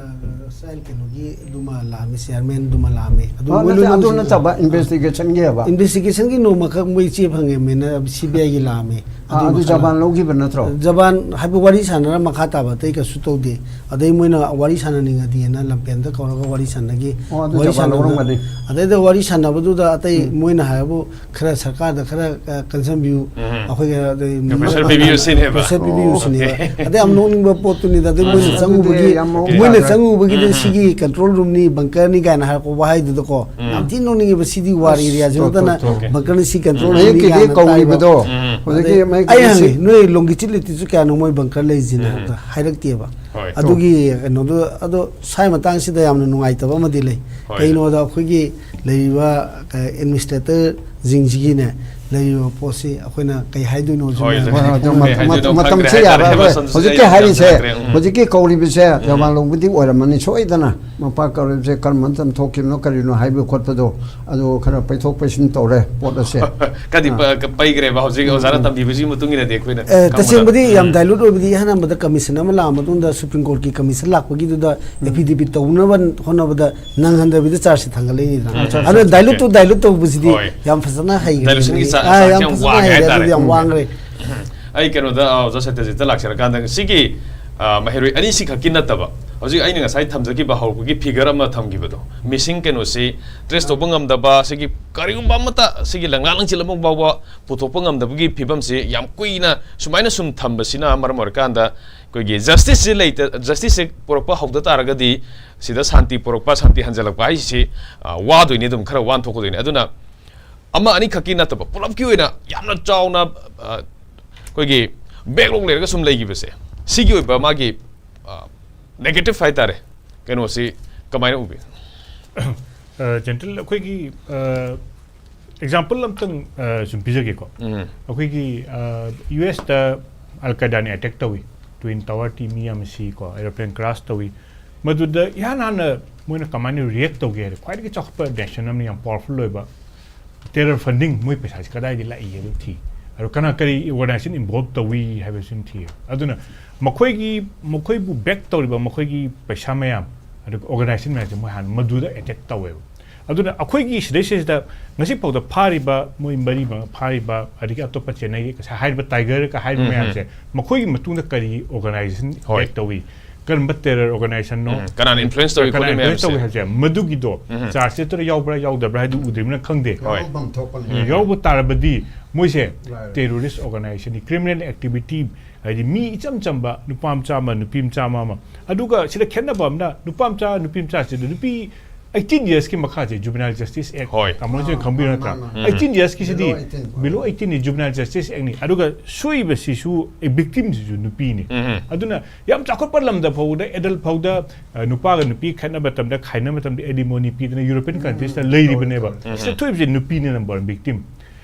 ꯆꯥꯏꯜ ꯀꯩꯅꯣꯒꯤ ꯑꯗꯨꯃ ꯂꯥꯛꯑꯝꯃꯤ, ꯆꯤꯌꯥꯔꯃꯦꯟꯗꯨꯃ ꯂꯥꯛꯑꯝꯃꯤ꯫ ꯑꯗꯨ ꯑ, ꯃꯣꯏ ꯅꯠꯇꯦ, ꯑꯗꯨ ꯂꯣꯏꯅꯃꯛꯁꯨ ꯅꯠꯇꯕ, ꯏꯟꯚꯦꯁꯇꯤꯒꯦꯁꯟꯒꯤ ꯍꯥꯏꯕ꯫ ꯏꯟꯚꯦꯁꯇꯤꯒꯦꯁꯟꯒꯤ ꯅꯣꯡꯃꯈꯛ ꯃꯣꯏ ꯆꯦ ꯐꯪꯉꯦ, ꯃꯦꯅ ꯁꯤ ꯕꯤ ꯑꯥꯏꯒꯤ ꯂꯥꯛꯑꯝꯃꯤ꯫ ꯑꯥ, ꯑꯗꯨ ꯑꯗꯨꯃ ꯖꯄꯥꯟ ꯂꯧꯈꯤꯕ ꯅꯠꯇ꯭ꯔꯣ? ꯖꯄꯥꯟ ꯍꯥꯏꯕ ꯋꯥꯔꯤ ꯁꯥꯟꯅꯔ ꯃꯈꯥ ꯇꯥꯕ ꯑꯇꯩ ꯀꯩꯁꯨ ꯇꯧꯗꯦ꯫ ꯑꯗꯩ ꯃꯣꯏꯅ ꯋꯥꯔꯤ ꯁꯥꯟꯅꯅꯤꯡꯉꯗꯤꯅ ꯂꯝꯄꯦꯟꯗ ꯀꯧꯔꯒ ꯋꯥꯔꯤ ꯁꯥꯟꯅꯈꯤ꯫ ꯑꯣ, ꯑꯗꯨ ꯋꯥꯔꯤ ꯖꯄꯥꯟ ꯁꯥꯟꯅꯕꯗ ꯂꯧꯔꯝꯒꯅꯤ꯫ ꯑꯗꯩꯗ ꯋꯥꯔꯤ ꯁꯥꯟꯅꯕꯗꯨꯗ ꯑꯇꯩ ꯎꯝ꯫ ꯃꯣꯏꯅ ꯍꯥꯏꯕꯨ ꯈꯔ ꯁꯔꯀꯥꯔꯗ ꯈꯔ, ꯑ, ꯀꯟꯁꯟꯕꯤꯌꯨ꯫ ꯎꯝ꯫ ꯑꯩꯈꯣꯏꯒ ꯑꯗꯩ ꯄ꯭ꯔꯦꯁꯔ ꯄꯤꯕꯤꯌꯨ ꯁꯤꯅꯦꯕ꯫ ꯄ꯭ꯔꯦꯁꯔ ꯄꯤꯕꯤꯌꯨ ꯑꯣ, ꯁꯤꯅꯦꯕ꯫ ꯑꯣꯀꯦ꯫ ꯑꯗꯩ ꯌꯥꯝ ꯅꯣꯛꯅꯤꯡꯕ ꯄꯣꯠꯇꯨꯅꯤꯗ꯫ ꯑꯗꯩ ꯃꯣꯏꯅ ꯑꯁ, ꯑꯗꯨꯗꯤ ꯆꯪꯉꯨꯕꯒꯤ, ꯌꯥꯝ ꯃꯑꯣꯡ ꯃꯣꯏꯅ ꯇꯥꯗ꯭ꯔꯦ꯫ ꯆꯪꯉꯨꯕꯒꯤꯗ ꯎꯝ꯫ ꯁꯤꯒꯤ ꯀꯟꯇ꯭ꯔꯣꯜ ꯔꯨꯝꯅꯤ, ꯕꯪꯀꯔꯅꯤ ꯀꯥꯏꯅ ꯍꯥꯏꯔꯛꯄ ꯋꯥꯍꯩꯗꯨꯗꯀꯣ, ꯎꯝ꯫ ꯌꯥꯝ ꯊꯤꯅ ꯅꯣꯛꯅꯤꯡꯉꯦꯕ꯫ ꯁꯤꯗꯤ ꯋꯥꯔ ꯑꯁ, ꯑꯦꯔꯤꯌꯥꯁꯨ ꯇꯣ, ꯇꯣ, ꯅꯠꯇꯅ ꯇꯣ꯫ ꯕꯪꯀꯔꯅ ꯁꯤ ꯀꯟꯇ꯭ꯔꯣꯜ ꯔꯨꯝꯅꯤ ꯃꯌꯦꯛꯀꯤꯗꯤ ꯀꯥꯏꯅ ꯀꯧꯔꯤꯕꯗꯣ, ꯇꯥꯏꯕ꯫ ꯎꯝ꯫ ꯍꯧꯖꯤꯛꯀꯤ ꯑꯗꯩ ꯃꯌꯦꯛ ꯑꯩ ꯀꯧꯔꯤꯁꯤ ꯍꯪꯉꯤ, "ꯅꯣꯏ ꯂꯣꯡꯒꯤꯆꯤꯠ ꯂꯤꯇꯤꯠꯁꯨ ꯀꯌꯥꯅꯣ ꯃꯣꯏ ꯕꯪꯀꯔ ꯂꯩꯁꯤꯅ?" ꯎꯝ꯫ ꯍꯥꯏꯔꯛꯇꯦꯕ꯫ ꯍꯣꯏ꯫ ꯑꯗꯨꯒꯤ ꯀꯩꯅꯣꯗꯣ, ꯑꯗꯣ ꯁ꯭ꯋꯥꯏ ꯃꯇꯥꯡꯁꯤꯗ ꯌꯥꯝꯅ ꯅꯨꯡꯉꯥꯏꯇꯕ ꯑꯃꯗꯤ ꯂꯩ꯫ ꯍꯣꯏ꯫ ꯀꯩꯒꯤꯅꯣꯗ ꯑꯩꯈꯣꯏꯒꯤ ꯂꯩꯔꯤꯕ, ꯑ, ꯑꯦꯗꯃꯤꯅꯤꯁꯇ꯭ꯔꯦꯇꯔꯁꯤꯡꯁꯤꯒꯤꯅꯦ, ꯂꯩꯔꯤꯕ ꯄꯣꯠꯁꯤ ꯑꯩꯈꯣꯏꯅ ꯀꯩ ꯍꯥꯏꯗꯣꯏꯅꯣꯁꯨ ꯍꯣꯏ, ꯃꯌꯥꯝ ꯍꯣꯏ, ꯍꯣꯏ, ꯍꯣꯏ, ꯍꯣꯏ, ꯃꯇꯝ-, ꯍꯣꯏ, ꯃꯇꯝꯁꯦ ꯈꯪꯗ꯭ꯔꯦ ꯌꯥꯔꯛꯑꯔꯣꯏ꯫ ꯍꯥꯏꯇꯥꯔꯦ, ꯃꯇꯝꯁꯦ ꯍꯧꯖꯤꯛꯀꯤ ꯌꯥꯝ ꯍꯥꯏꯔꯤꯁꯦ, ꯈꯪꯗ꯭ꯔꯦ꯫ ꯎꯝ꯫ ꯍꯧꯖꯤꯛꯀꯤ ꯀꯧꯔꯤꯕꯁꯦ ꯎꯝ꯫ ꯖꯄꯥꯟ ꯂꯧꯕꯗꯤ ꯑꯣꯏꯔꯝꯃꯅꯤ ꯁꯣꯏꯗꯅ꯫ ꯃꯄꯥ ꯀꯧꯔꯤꯕꯁꯦ ꯀꯔꯝꯕ ꯃꯇꯝ ꯊꯣꯛꯈꯤꯕꯅꯣ ꯀꯔꯤꯅꯣ ꯍꯥꯏꯕ ꯈꯣꯠꯄꯗꯣ, ꯑꯗꯨ ꯈꯔ ꯄꯩꯊꯣꯛ ꯄꯩꯁꯤꯟ ꯇꯧꯔꯦ ꯄꯣꯠ ꯑꯁꯦ꯫ ꯀꯗꯤ ꯑꯥ꯫ ꯄ-, ꯀ-, ꯄꯩꯈ꯭ꯔꯦꯕ ꯍꯧꯖꯤꯛ ꯎꯝ, ꯑꯣꯖꯥꯅ ꯎꯝ꯫ ꯇꯝꯕꯤꯕꯁꯤꯒꯤ ꯃꯇꯨꯡ ꯏꯟꯅꯗꯤ ꯑꯩꯈꯣꯏꯅ ꯑꯦ, ꯈꯪꯕꯗ꯫ ꯇꯁꯦꯡꯕꯗꯤ ꯌꯥꯝ ꯎꯝ꯫ ꯗꯥꯏꯂꯨꯠ ꯑꯣꯏꯕꯗꯤ, ꯑꯍꯥꯟꯕꯗ ꯀꯃꯤꯁꯟ ꯑꯃ ꯂꯥꯛꯑ ꯃꯇꯨꯡꯗ ꯁꯨꯄ꯭ꯔꯤꯝ ꯀꯣꯔꯠꯀꯤ ꯀꯃꯤꯁꯟ ꯂꯥꯛꯄꯒꯤꯗꯨꯗ ꯎꯝ꯫ ꯑꯦꯐꯤꯗꯦꯕꯤꯠ ꯇꯧꯅꯕ ꯍꯣꯠꯅꯕꯗ ꯅꯪꯍꯟꯗꯕꯤꯗ ꯆꯥꯔꯖꯁꯦ ꯊꯥꯡꯒꯠꯂꯛꯏꯅꯤꯗꯅ꯫ ꯎꯝ, ꯑꯗꯨꯅ ꯆꯥꯔꯖꯁꯦ ꯗꯥꯏꯂꯨꯠ ꯇꯨ ꯊꯥꯡꯒꯠꯂꯛꯑꯦ꯫ ꯗꯥꯏꯂꯨꯠ ꯇꯧꯕꯁꯤꯗꯤ ꯍꯣꯏ꯫ ꯌꯥꯝ ꯐꯖꯅ ꯍꯩꯈ꯭ꯔꯦ꯫ ꯗꯥꯏꯂꯨꯁꯟꯒꯤ ꯆꯥ-, ꯑꯥ, ꯆꯥꯡꯁꯦ ꯌꯥꯝ ꯌꯥꯝ ꯐꯖꯅ ꯋꯥꯡꯉꯦ ꯍꯩꯔꯦ꯫ ꯍꯥꯏꯇꯥꯔꯦ꯫ ꯑꯗꯨꯗꯤ ꯌꯥꯝ ꯎꯝ꯫ ꯋꯥꯡꯈ꯭ꯔꯦ꯫ ꯑꯩ ꯀꯩꯅꯣꯗ, ꯑ, ꯑꯣꯖꯥ ꯁꯇ꯭ꯌꯖꯤꯠꯇ ꯂꯥꯛꯆꯔꯀꯥꯟꯗ ꯁꯤꯒꯤ, ꯑ, ꯃꯍꯩꯔꯣꯏ ꯑꯅꯤꯁꯤꯈꯛꯀꯤ ꯅꯠꯇꯕ, ꯍꯧꯖꯤꯛ ꯑꯩꯅ ꯉꯁꯥꯏ ꯊꯝꯖꯈꯤꯕ ꯍꯧꯔꯛꯄꯒꯤ ꯐꯤꯒꯔ ꯑꯃ ꯊꯝꯈꯤꯕꯗꯣ, ꯃꯤꯁꯤꯡ ꯀꯩꯅꯣꯁꯤ ꯇ꯭ꯔꯦꯁ ꯇꯧꯕ ꯉꯝꯗꯕ, ꯁꯤꯒꯤ ꯀꯔꯤꯒꯨꯝꯕ ꯑꯃꯠꯇ ꯁꯤꯒꯤ ꯂꯪꯂꯥ ꯂꯪꯆꯤꯜ ꯑꯃ ꯐꯥꯎꯕ ꯄꯨꯊꯣꯛꯄ ꯉꯝꯗꯕꯒꯤ ꯐꯤꯕꯝꯁꯤ ꯌꯥꯝ ꯀꯨꯏꯅ ꯁꯨꯃꯥꯏꯅ ꯁꯨꯝ ꯊꯝꯕꯁꯤꯅ ꯃꯔꯝ ꯑꯣꯏꯔꯀꯥꯟꯗ ꯑꯩꯈꯣꯏꯒꯤ ꯖꯁꯇꯤꯁꯁꯤ ꯂꯩꯇ-, ꯖꯁꯇꯤꯁꯁꯦ ꯄꯨꯔꯛꯄ ꯍꯧꯗ ꯇꯥꯔꯒꯗꯤ ꯁꯤꯗ ꯁꯥꯟꯇꯤ ꯄꯨꯔꯛꯄ, ꯁꯥꯟꯇꯤ ꯍꯟꯖꯜꯂꯛꯄ ꯍꯥꯏꯁꯤ, ꯑ, ꯋꯥꯗꯣꯏꯅꯤ, ꯑꯗꯨꯝ ꯈꯔ ꯋꯥꯅ ꯊꯣꯛꯀꯗꯣꯏꯅꯤ꯫ ꯑꯗꯨꯅ ꯑꯃ ꯑꯅꯤꯈꯛꯀꯤ ꯅꯠꯇꯕ, ꯄꯨꯂꯞꯀꯤ ꯑꯣꯏꯅ ꯌꯥꯝꯅ ꯆꯥꯎꯅ, ꯑ, ꯑꯩꯈꯣꯏꯒꯤ backlog ꯂꯩꯔꯒ ꯁꯨꯝ ꯂꯩꯈꯤꯕꯁꯦ, ꯁꯤꯒꯤ ꯑꯣꯏꯕ ꯃꯥꯒꯤ, ꯑ, negative ꯍꯥꯏꯇꯥꯔꯦ, ꯀꯩꯅꯣꯁꯤ ꯀꯃꯥꯏꯅ ꯎꯕꯤ? ꯑ, ꯖꯦꯟꯇꯜ, ꯑꯩꯈꯣꯏꯒꯤ, ꯑ, example ꯑꯝꯇꯪ, ꯑ, ꯁꯨꯝ ꯄꯤꯖꯒꯦꯀꯣ꯫ ꯎꯝ꯫ ꯑꯩꯈꯣꯏꯒꯤ, ꯑ, ꯌꯨ ꯑꯦꯁꯇ ꯑꯜ ꯀꯥꯏꯗꯥꯅ ꯑꯦꯇꯦꯛ ꯇꯧꯏ꯫ Twin Tower ꯇꯤ ꯃꯤ ꯌꯥꯝ ꯁꯤꯀꯣ, aeroplane crash ꯇꯧꯏ꯫ ꯃꯗꯨꯗ ꯏꯍꯥꯟ ꯍꯥꯟꯅ ꯃꯣꯏꯅ ꯀꯃꯥꯏꯅ react ꯇꯧꯒꯦ ꯍꯥꯏꯗꯤ, ꯈ꯭ꯋꯥꯏꯗꯒꯤ ꯆꯥꯎꯈꯠꯄ nation ꯑꯃꯅ, ꯌꯥꯝ powerful ꯑꯣꯏꯕ, terror funding, ꯃꯣꯏ ꯄꯩꯁꯥꯁꯤ ꯀꯗꯥꯏꯗꯒꯤ ꯂꯥꯛꯏ ꯍꯥꯏꯕ ꯊꯤ꯫ ꯑꯗꯣ ꯀꯅꯥ, ꯀꯔꯤ organization involve ꯇꯧꯏ ꯍꯥꯏꯕꯁꯤ ꯊꯤ꯫ ꯑꯗꯨꯅ ꯃꯈꯣꯏꯒꯤ, ꯃꯈꯣꯏꯕꯨ back ꯇꯧꯔꯤꯕ ꯃꯈꯣꯏꯒꯤ ꯄꯩꯁꯥ ꯃꯌꯥꯝ, ꯑꯗꯨꯒ organization ꯃꯌꯥꯝꯁꯦ ꯃꯣꯏ ꯍꯥꯟꯅ ꯃꯗꯨꯗ attack ꯇꯧꯋꯦꯕ꯫ ꯑꯗꯨꯅ ꯑꯩꯈꯣꯏꯒꯤ ꯁꯤꯗꯩꯁꯤꯗ ꯉꯁꯤ ꯐꯥꯎꯗ ꯐꯥꯔꯤꯕ ꯃꯣꯏ ꯃꯔꯤ ꯃꯉꯥ ꯐꯥꯔꯤꯕ, ꯑꯗꯒꯤ ꯑꯇꯣꯞꯄ ꯆꯦꯟꯅꯩ, ꯉꯁꯥꯏ ꯍꯥꯏꯔꯤꯕ Tiger ꯀ ꯍꯥꯏꯔꯤꯕ ꯎꯝ, ꯎꯝ꯫ ꯃꯌꯥꯝꯁꯦ, ꯃꯈꯣꯏꯒꯤ ꯃꯇꯨꯡꯗ ꯀꯔꯤ organization ꯍꯣꯏ꯫ Back ꯇꯧꯏ, ꯀꯔꯝꯕ terror organization ꯅꯣ, ꯎꯝ, ꯀꯅꯥꯅ influence ꯇꯧꯏ ꯀꯅꯥꯅ ꯈꯣꯠꯂꯤ influence ꯃꯌꯥꯝꯁꯦ? ꯇꯧꯏ ꯍꯥꯏꯕꯁꯦ, ꯃꯗꯨꯒꯤꯗꯣ ꯎꯝ꯫ Charge sheet ꯇꯨꯗ ꯌꯥꯎꯕ꯭ꯔꯥ ꯌꯥꯎꯗꯕ꯭ꯔꯥ ꯍꯥꯏꯗꯨ ꯎꯗ꯭ꯔꯤꯕꯅꯤꯅ ꯈꯪꯗꯦ꯫ ꯍꯣꯏ꯫ ꯌꯥꯎꯐꯝ ꯊꯣꯛꯄꯅꯤ꯫ ꯎꯝ꯫ ꯌꯥꯎꯕ ꯇꯥꯔꯕꯗꯤ ꯃꯣꯏꯁꯦ ꯂꯥꯏꯔꯦ꯫ Terrorist organization ꯅꯤ, criminal activity, ꯍꯥꯏꯗꯤ ꯃꯤ ꯏꯆꯝ ꯆꯝꯕ ꯅꯨꯄꯥ ꯃꯆꯥ ꯑꯃ, ꯅꯨꯄꯤ ꯃꯆꯥ ꯑꯃ ꯑꯃ꯫ ꯑꯗꯨꯒ ꯁꯤꯗ ꯈꯦꯠꯅꯕ ꯑꯃꯅ, ꯅꯨꯄꯥ ꯃꯆꯥ, ꯅꯨꯄꯤ ꯃꯆꯥꯁꯤꯗ, ꯅꯨꯄꯤ eighteen years ꯀꯤ ꯃꯈꯥꯁꯦ Juvenile Justice Act, ꯍꯣꯏ꯫ ꯇꯥꯃꯣꯅꯁꯨ ꯑꯥ, ꯈꯪꯕꯤꯕ ꯃꯥꯅꯤ, ꯅꯠꯇ꯭ꯔꯥ? ꯃꯥꯅꯤ, ꯃꯥꯅꯤ꯫ Eighteen years ꯀꯤꯁꯤꯗꯤ below eighteen꯫ Below eighteen ꯅꯤ, Juvenile Justice Act ꯅꯤ꯫ ꯑꯗꯨꯒ ꯁꯣꯏꯕꯁꯤꯁꯨ, ꯑꯦ, victim ꯁꯤꯁꯨ ꯅꯨꯄꯤꯅꯤ꯫ ꯎꯝ꯫ ꯑꯗꯨꯅ ꯌꯥꯝ ꯆꯥꯎꯈꯠꯄ ꯂꯝꯗ ꯐꯥꯎꯕꯗ, adult ꯐꯥꯎꯗ, ꯑ, ꯅꯨꯄꯥꯒ ꯅꯨꯄꯤ ꯈꯠꯅꯕ ꯃꯇꯝꯗ, ꯈꯥꯏꯅꯕ ꯃꯇꯝꯗ alimony ꯄꯤꯗꯅ European ꯎꯝ, countries ꯇ ꯇꯧꯋꯦ, ꯂꯩꯔꯤꯕꯅꯦꯕ꯫ ꯇꯧꯋꯦ꯫ ꯁꯤꯗ ꯎꯝ꯫ ꯊꯣꯛꯏꯕꯁꯦ ꯅꯨꯄꯤꯅ number one victim꯫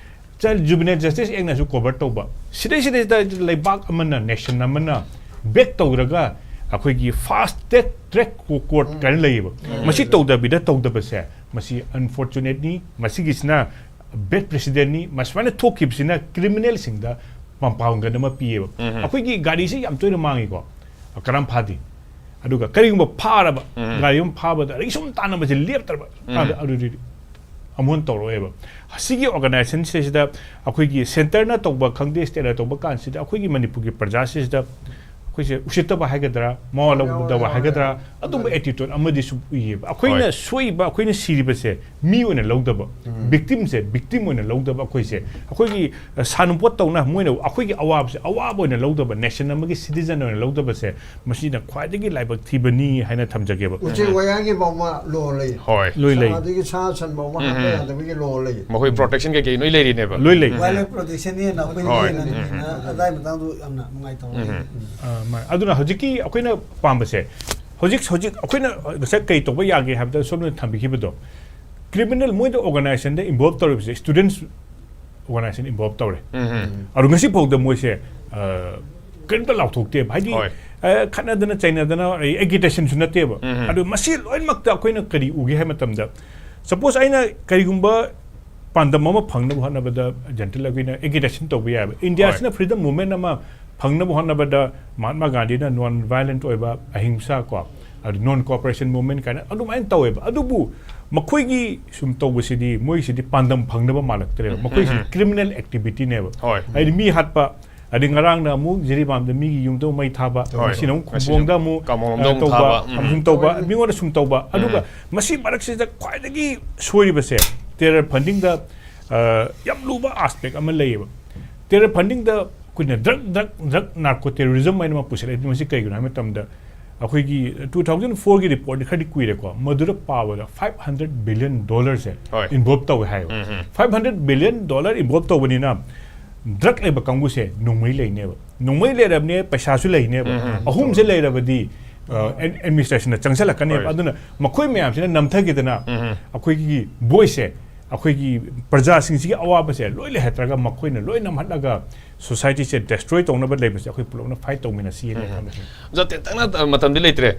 Child Juvenile Justice Act ꯅꯁꯨ cover ꯇꯧꯕ꯫ ꯁꯤꯗꯩꯁꯤꯗꯩꯗ ꯂꯩꯕꯥꯛ ꯑꯃꯅ, nation ꯑꯃꯅ back ꯇꯧꯔꯒ ꯑꯩꯈꯣꯏꯒꯤ fast track, track court ꯎꯝ꯫ ꯀꯥꯏꯅ ꯂꯩꯌꯦꯕ꯫ ꯎꯝ꯫ ꯃꯁꯤ ꯇꯧꯗꯕꯤꯗ ꯇꯧꯗꯕꯁꯦ, ꯃꯁꯤ unfortunate ꯅꯤ꯫ ꯃꯁꯤꯒꯤꯁꯤꯅ bad precedent ꯅꯤ꯫ ꯃꯁꯨꯃꯥꯏꯅ ꯊꯣꯛꯈꯤꯕꯁꯤꯅ criminal ꯁꯤꯡꯗ ꯄꯥꯡꯒꯜ ꯑꯃ ꯄꯤꯌꯦꯕ꯫ ꯎꯝ꯫ ꯑꯩꯈꯣꯏꯒꯤ ꯒꯥꯔꯤꯁꯤ ꯌꯥꯝ ꯇꯣꯏꯅ ꯃꯥꯡꯉꯤꯀꯣ, ꯀꯔꯝ ꯐꯥꯗꯦ꯫ ꯑꯗꯨꯒ ꯀꯔꯤꯒꯨꯝꯕ ꯐꯥꯔꯕ, ꯎꯝ꯫ ꯒꯥꯔꯤ ꯑꯃ ꯐꯥꯕꯗ ꯑꯗꯒꯤ ꯁꯨꯝ ꯇꯥꯟꯅꯕꯁꯦ ꯂꯦꯞꯇ꯭ꯔꯕ, ꯎꯝ꯫ ꯑꯗ-, ꯑꯗꯨꯗꯤ ꯑꯃꯨꯛ ꯍꯟꯅ ꯇꯧꯔꯛꯑꯣꯏꯕ꯫ ꯁꯤꯒꯤ organization ꯁꯤꯗ ꯑꯩꯈꯣꯏꯒꯤ centre ꯅ ꯇꯧꯕ ꯈꯪꯗꯦ, state ꯅ ꯇꯧꯕ ꯀꯥꯟꯁꯤꯗ ꯑꯩꯈꯣꯏꯒꯤ ꯃꯅꯤꯄꯨꯔꯒꯤ ꯄ꯭ꯔꯖꯥꯁꯤꯗ ꯑꯩꯈꯣꯏꯁꯦ ꯎꯁꯤꯠꯇꯕ ꯍꯥꯏꯒꯗ꯭ꯔꯥ, ꯃꯋꯥ ꯂꯧꯗꯕ ꯌꯥꯎꯋꯦ, ꯍꯥꯏꯒꯗ꯭ꯔꯥ, ꯌꯥꯎꯋꯦ꯫ ꯑꯗꯨꯝꯕ attitude ꯑꯃꯗꯤ ꯁꯨꯝ ꯎꯏꯌꯦꯕ꯫ ꯑꯩꯈꯣꯏꯅ ꯍꯣꯏ꯫ ꯁꯣꯛꯏꯕ, ꯑꯩꯈꯣꯏꯅ ꯁꯤꯔꯤꯕꯁꯦ ꯃꯤ ꯑꯣꯏꯅ ꯂꯧꯗꯕ, ꯎꯝ꯫ Victim ꯁꯦ victim ꯑꯣꯏꯅ ꯂꯧꯗꯕ, ꯑꯩꯈꯣꯏꯁꯦ, ꯑꯩꯈꯣꯏꯒꯤ, ꯑ, ꯁꯥꯟꯅꯄꯣꯠ ꯇꯧꯅ ꯃꯣꯏꯅ ꯑꯩꯈꯣꯏꯒꯤ ꯑꯋꯥꯕꯁꯦ ꯑꯋꯥꯕ ꯑꯣꯏꯅ ꯂꯧꯗꯕ, nation ꯑꯃꯒꯤ citizen ꯑꯣꯏꯅ ꯂꯧꯗꯕꯁꯦ, ꯃꯁꯤꯅ ꯈ꯭ꯋꯥꯏꯗꯒꯤ ꯂꯥꯏꯕꯛ ꯊꯤꯕꯅꯤ ꯍꯥꯏꯅ ꯊꯝꯖꯒꯦꯕ꯫ ꯎꯆꯦꯛ ꯎꯝ꯫ ꯋꯥꯌꯥꯒꯤ ꯐꯥꯎꯕ law ꯂꯩ꯫ ꯍꯣꯏ꯫ ꯂꯣꯏ ꯂꯩ꯫ ꯁꯥꯗꯒꯤ ꯁꯥ ꯁꯟ ꯐꯥꯎꯕ ꯎꯝ, ꯍꯥꯠꯄ ꯎꯝ꯫ ꯌꯥꯗꯕꯒꯤ law ꯂꯩ꯫ ꯃꯈꯣꯏ protection ꯀꯩꯀꯩ ꯂꯣꯏ ꯂꯩꯔꯤꯅꯦꯕ꯫ ꯂꯣꯏ ꯂꯩ꯫ ꯎꯝ꯫ Wildlife protection ꯅ ꯑꯩꯈꯣꯏ ꯍꯣꯏ꯫ ꯍꯦꯟꯅ ꯎꯝ, ꯎꯝ꯫ ꯑꯗꯥꯏ ꯃꯇꯥꯡꯗꯣ ꯌꯥꯝꯅ ꯅꯨꯡꯉꯥꯏꯇꯕ ꯎꯝ, ꯂꯩ꯫ ꯎꯝ꯫ ꯑ, ꯃꯥ-, ꯑꯗꯨꯅ ꯍꯧꯖꯤꯛꯀꯤ ꯑꯩꯈꯣꯏꯅ ꯄꯥꯝꯕꯁꯦ, ꯍꯧꯖꯤꯛ, ꯍꯧꯖꯤꯛ ꯑꯩꯈꯣꯏꯅ ꯉꯁꯥꯏ ꯀꯩ ꯇꯧꯕ ꯌꯥꯒꯦ ꯍꯥꯏꯕꯗ ꯁꯣꯝꯅ ꯊꯝꯕꯤꯈꯤꯕꯗꯣ, criminal ꯃꯣꯏꯗ organization ꯗ involve ꯇꯧꯔꯤꯕꯁꯦ students organization involve ꯇꯧꯔꯦ꯫ ꯎꯝ, ꯎꯝ꯫ ꯑꯗꯣ ꯉꯁꯤ ꯐꯥꯎꯗ ꯃꯣꯏꯁꯦ, ꯑ, ꯀꯔꯤꯝꯇ ꯂꯥꯎꯊꯣꯛꯇꯦꯕ꯫ ꯍꯥꯏꯗꯤ, ꯍꯣꯏ꯫ ꯑ, ꯈꯠꯅꯗꯅ ꯆꯩꯅꯗꯅ ꯑꯦꯒꯤꯇꯦꯁꯟꯁꯨ ꯅꯠꯇꯦꯕ꯫ ꯎꯝ꯫ ꯑꯗꯨ ꯃꯁꯤ ꯂꯣꯏꯅꯃꯛꯇ ꯑꯩꯈꯣꯏꯅ ꯀꯔꯤ ꯎꯒꯦ ꯍꯥꯏꯕ ꯃꯇꯝꯗ, ꯁꯄꯣꯁ ꯑꯩꯅ ꯀꯔꯤꯒꯨꯝꯕ ꯄꯥꯟꯗꯝ ꯑꯃ ꯐꯪꯅꯕ ꯍꯣꯠꯅꯕꯗ, ꯖꯦꯟꯇꯜ, ꯑꯩꯈꯣꯏꯅ ꯑꯦꯒꯤꯇꯦꯁꯟ ꯇꯧꯕ ꯌꯥꯏꯕ꯫ ꯏꯟꯗꯤꯌꯥꯁꯤꯅ ꯍꯣꯏ꯫ ꯐ꯭ꯔꯤꯗꯝ ꯃꯨꯚꯃꯦꯟ ꯑꯃ ꯐꯪꯅꯕ ꯍꯣꯠꯅꯕꯗ ꯃꯍꯥꯠꯃꯥ ꯒꯥꯟꯙꯤꯅ ꯅꯣꯟ ꯚꯥꯏꯂꯦꯟꯠ ꯑꯣꯏꯕ, ꯑꯍꯤꯡꯁꯥ ꯀꯣ, ꯑꯗꯨ ꯅꯣꯟ ꯀꯣꯑꯣꯄꯔꯦꯁꯟ ꯃꯨꯚꯃꯦꯟ ꯀꯥꯏꯅ ꯑꯗꯨꯃꯥꯏꯅ ꯇꯧꯋꯦꯕ꯫ ꯑꯗꯨꯕꯨ ꯃꯈꯣꯏꯒꯤ ꯁꯨꯝ ꯇꯧꯕꯁꯤꯗꯤ, ꯃꯣꯏꯁꯤꯗꯤ ꯄꯥꯟꯗꯝ ꯐꯪꯅꯕ ꯃꯥꯜꯂꯛꯇ꯭ꯔꯦꯕ꯫ ꯃꯈꯣꯏꯁꯤꯗꯤ ꯎꯝ꯫ ꯀ꯭ꯔꯤꯃꯤꯅꯦꯜ ꯑꯦꯛꯇꯤꯚꯤꯇꯤꯅꯦꯕ꯫ ꯍꯣꯏ꯫ ꯍꯥꯏꯗꯤ ꯃꯤ ꯍꯥꯠꯄ, ꯑꯗꯩ ꯉꯔꯥꯡꯅ ꯑꯃꯨꯛ ꯖꯤꯔꯤꯕꯥꯝꯗ ꯃꯤꯒꯤ ꯌꯨꯝꯗ ꯑꯃꯨꯛ ꯃꯩ ꯊꯥꯕ, ꯍꯣꯏ꯫ ꯉꯁꯤꯅ ꯑꯃꯨꯛ ꯉꯁꯤꯁꯨ ꯈꯨꯝꯕꯣꯡꯗ ꯑꯃꯨꯛ, ꯀꯥꯃꯣꯂꯣꯝꯗ ꯑ, ꯑꯃꯨꯛ ꯇꯧꯕ, ꯊꯥꯕ꯫ ꯎꯝ꯫ ꯑꯃꯨꯛ ꯇꯧꯕ, ꯃꯤꯉꯣꯟꯗ ꯁꯨꯝ ꯇꯧꯕ꯫ ꯑꯗꯨꯒ ꯎꯝ꯫ ꯃꯁꯤ ꯃꯔꯛꯁꯤꯗ ꯈ꯭ꯋꯥꯏꯗꯒꯤ ꯁꯣꯏꯔꯤꯕꯁꯦ, ꯇꯦꯔꯔ ꯐꯟꯗꯤꯡꯗ, ꯑ, ꯌꯥꯝ ꯂꯨꯕ ꯑꯥꯁꯄꯦꯛ ꯑꯃ ꯂꯩꯌꯦꯕ꯫ ꯇꯦꯔꯔ ꯐꯟꯗꯤꯡꯗ ꯑꯩꯈꯣꯏꯅ drug, drug, drug, narco terrorism ꯍꯥꯏꯅ ꯑꯃ ꯄꯨꯁꯤꯜꯂꯛꯏ꯫ ꯃꯁꯤ ꯀꯩꯒꯤꯅꯣ ꯍꯥꯏꯕ ꯃꯇꯝꯗ, ꯑꯩꯈꯣꯏꯒꯤ ꯇꯨ ꯊꯥꯎꯖꯟ ꯐꯣꯔꯒꯤ ꯔꯤꯄꯣꯔꯠꯇꯤ ꯈꯔꯗꯤ ꯀꯨꯏꯔꯦꯀꯣ, ꯃꯗꯨꯗ ꯄꯥꯕꯗ five hundred billion dollarꯁꯦ ꯍꯣꯏ꯫ ꯏꯟꯚꯣꯜꯕ ꯇꯧꯋꯦ ꯍꯥꯏꯌꯦꯕ꯫ ꯎꯝ, ꯎꯝ꯫ Five hundred billion dollar ꯏꯟꯚꯣꯜꯕ ꯇꯧꯕꯅꯤꯅ, ꯗ꯭ꯔꯒ ꯂꯩꯕ ꯀꯥꯡꯕꯨꯁꯦ ꯅꯣꯡꯃꯩ ꯂꯩꯅꯦꯕ꯫ ꯅꯣꯡꯃꯩ ꯂꯩꯔꯕꯅꯦ, ꯄꯩꯁꯥꯁꯨ ꯂꯩꯅꯦꯕ꯫ ꯎꯝ, ꯎꯝ꯫ ꯑꯍꯨꯝꯁꯦ ꯂꯩꯔꯕꯗꯤ, ꯑ, ꯑꯦꯟ-, ꯑꯦꯗꯃꯤꯅꯤꯁꯇ꯭ꯔꯦꯁꯟꯅ ꯆꯪꯁꯤꯜꯂꯛꯀꯅꯦꯕ꯫ ꯍꯣꯏ꯫ ꯑꯗꯨꯅ ꯃꯈꯣꯏ ꯃꯌꯥꯝꯁꯤꯅ ꯅꯝꯊꯈꯤꯗꯅ, ꯎꯝ, ꯎꯝ꯫ ꯑꯩꯈꯣꯏꯒꯤ ꯚꯣꯏꯁꯁꯦ, ꯑꯩꯈꯣꯏꯒꯤ ꯄ꯭ꯔꯖꯥꯁꯤꯡꯁꯤꯒꯤ ꯑꯋꯥꯕꯁꯦ ꯂꯣꯏ ꯂꯩꯍꯠꯇ꯭ꯔꯒ, ꯃꯈꯣꯏꯅ ꯂꯣꯏ ꯅꯝꯍꯠꯂꯒ ꯁꯣꯁꯥꯏꯇꯤꯁꯦ ꯗꯦꯁꯇ꯭ꯔꯣꯏ ꯇꯧꯅꯕ ꯂꯩꯕꯁꯦ ꯑꯩꯈꯣꯏ ꯄꯨꯂꯞꯅ ꯐꯥꯏꯠ ꯇꯧꯃꯤꯟꯅꯁꯤ ꯍꯥꯏꯅ ꯈꯜꯂꯤ꯫ ꯑꯣꯖꯥ, ꯇꯦꯟꯇꯛꯅ, ꯑ, ꯃꯇꯝꯗꯤ ꯂꯩꯇ꯭ꯔꯦ꯫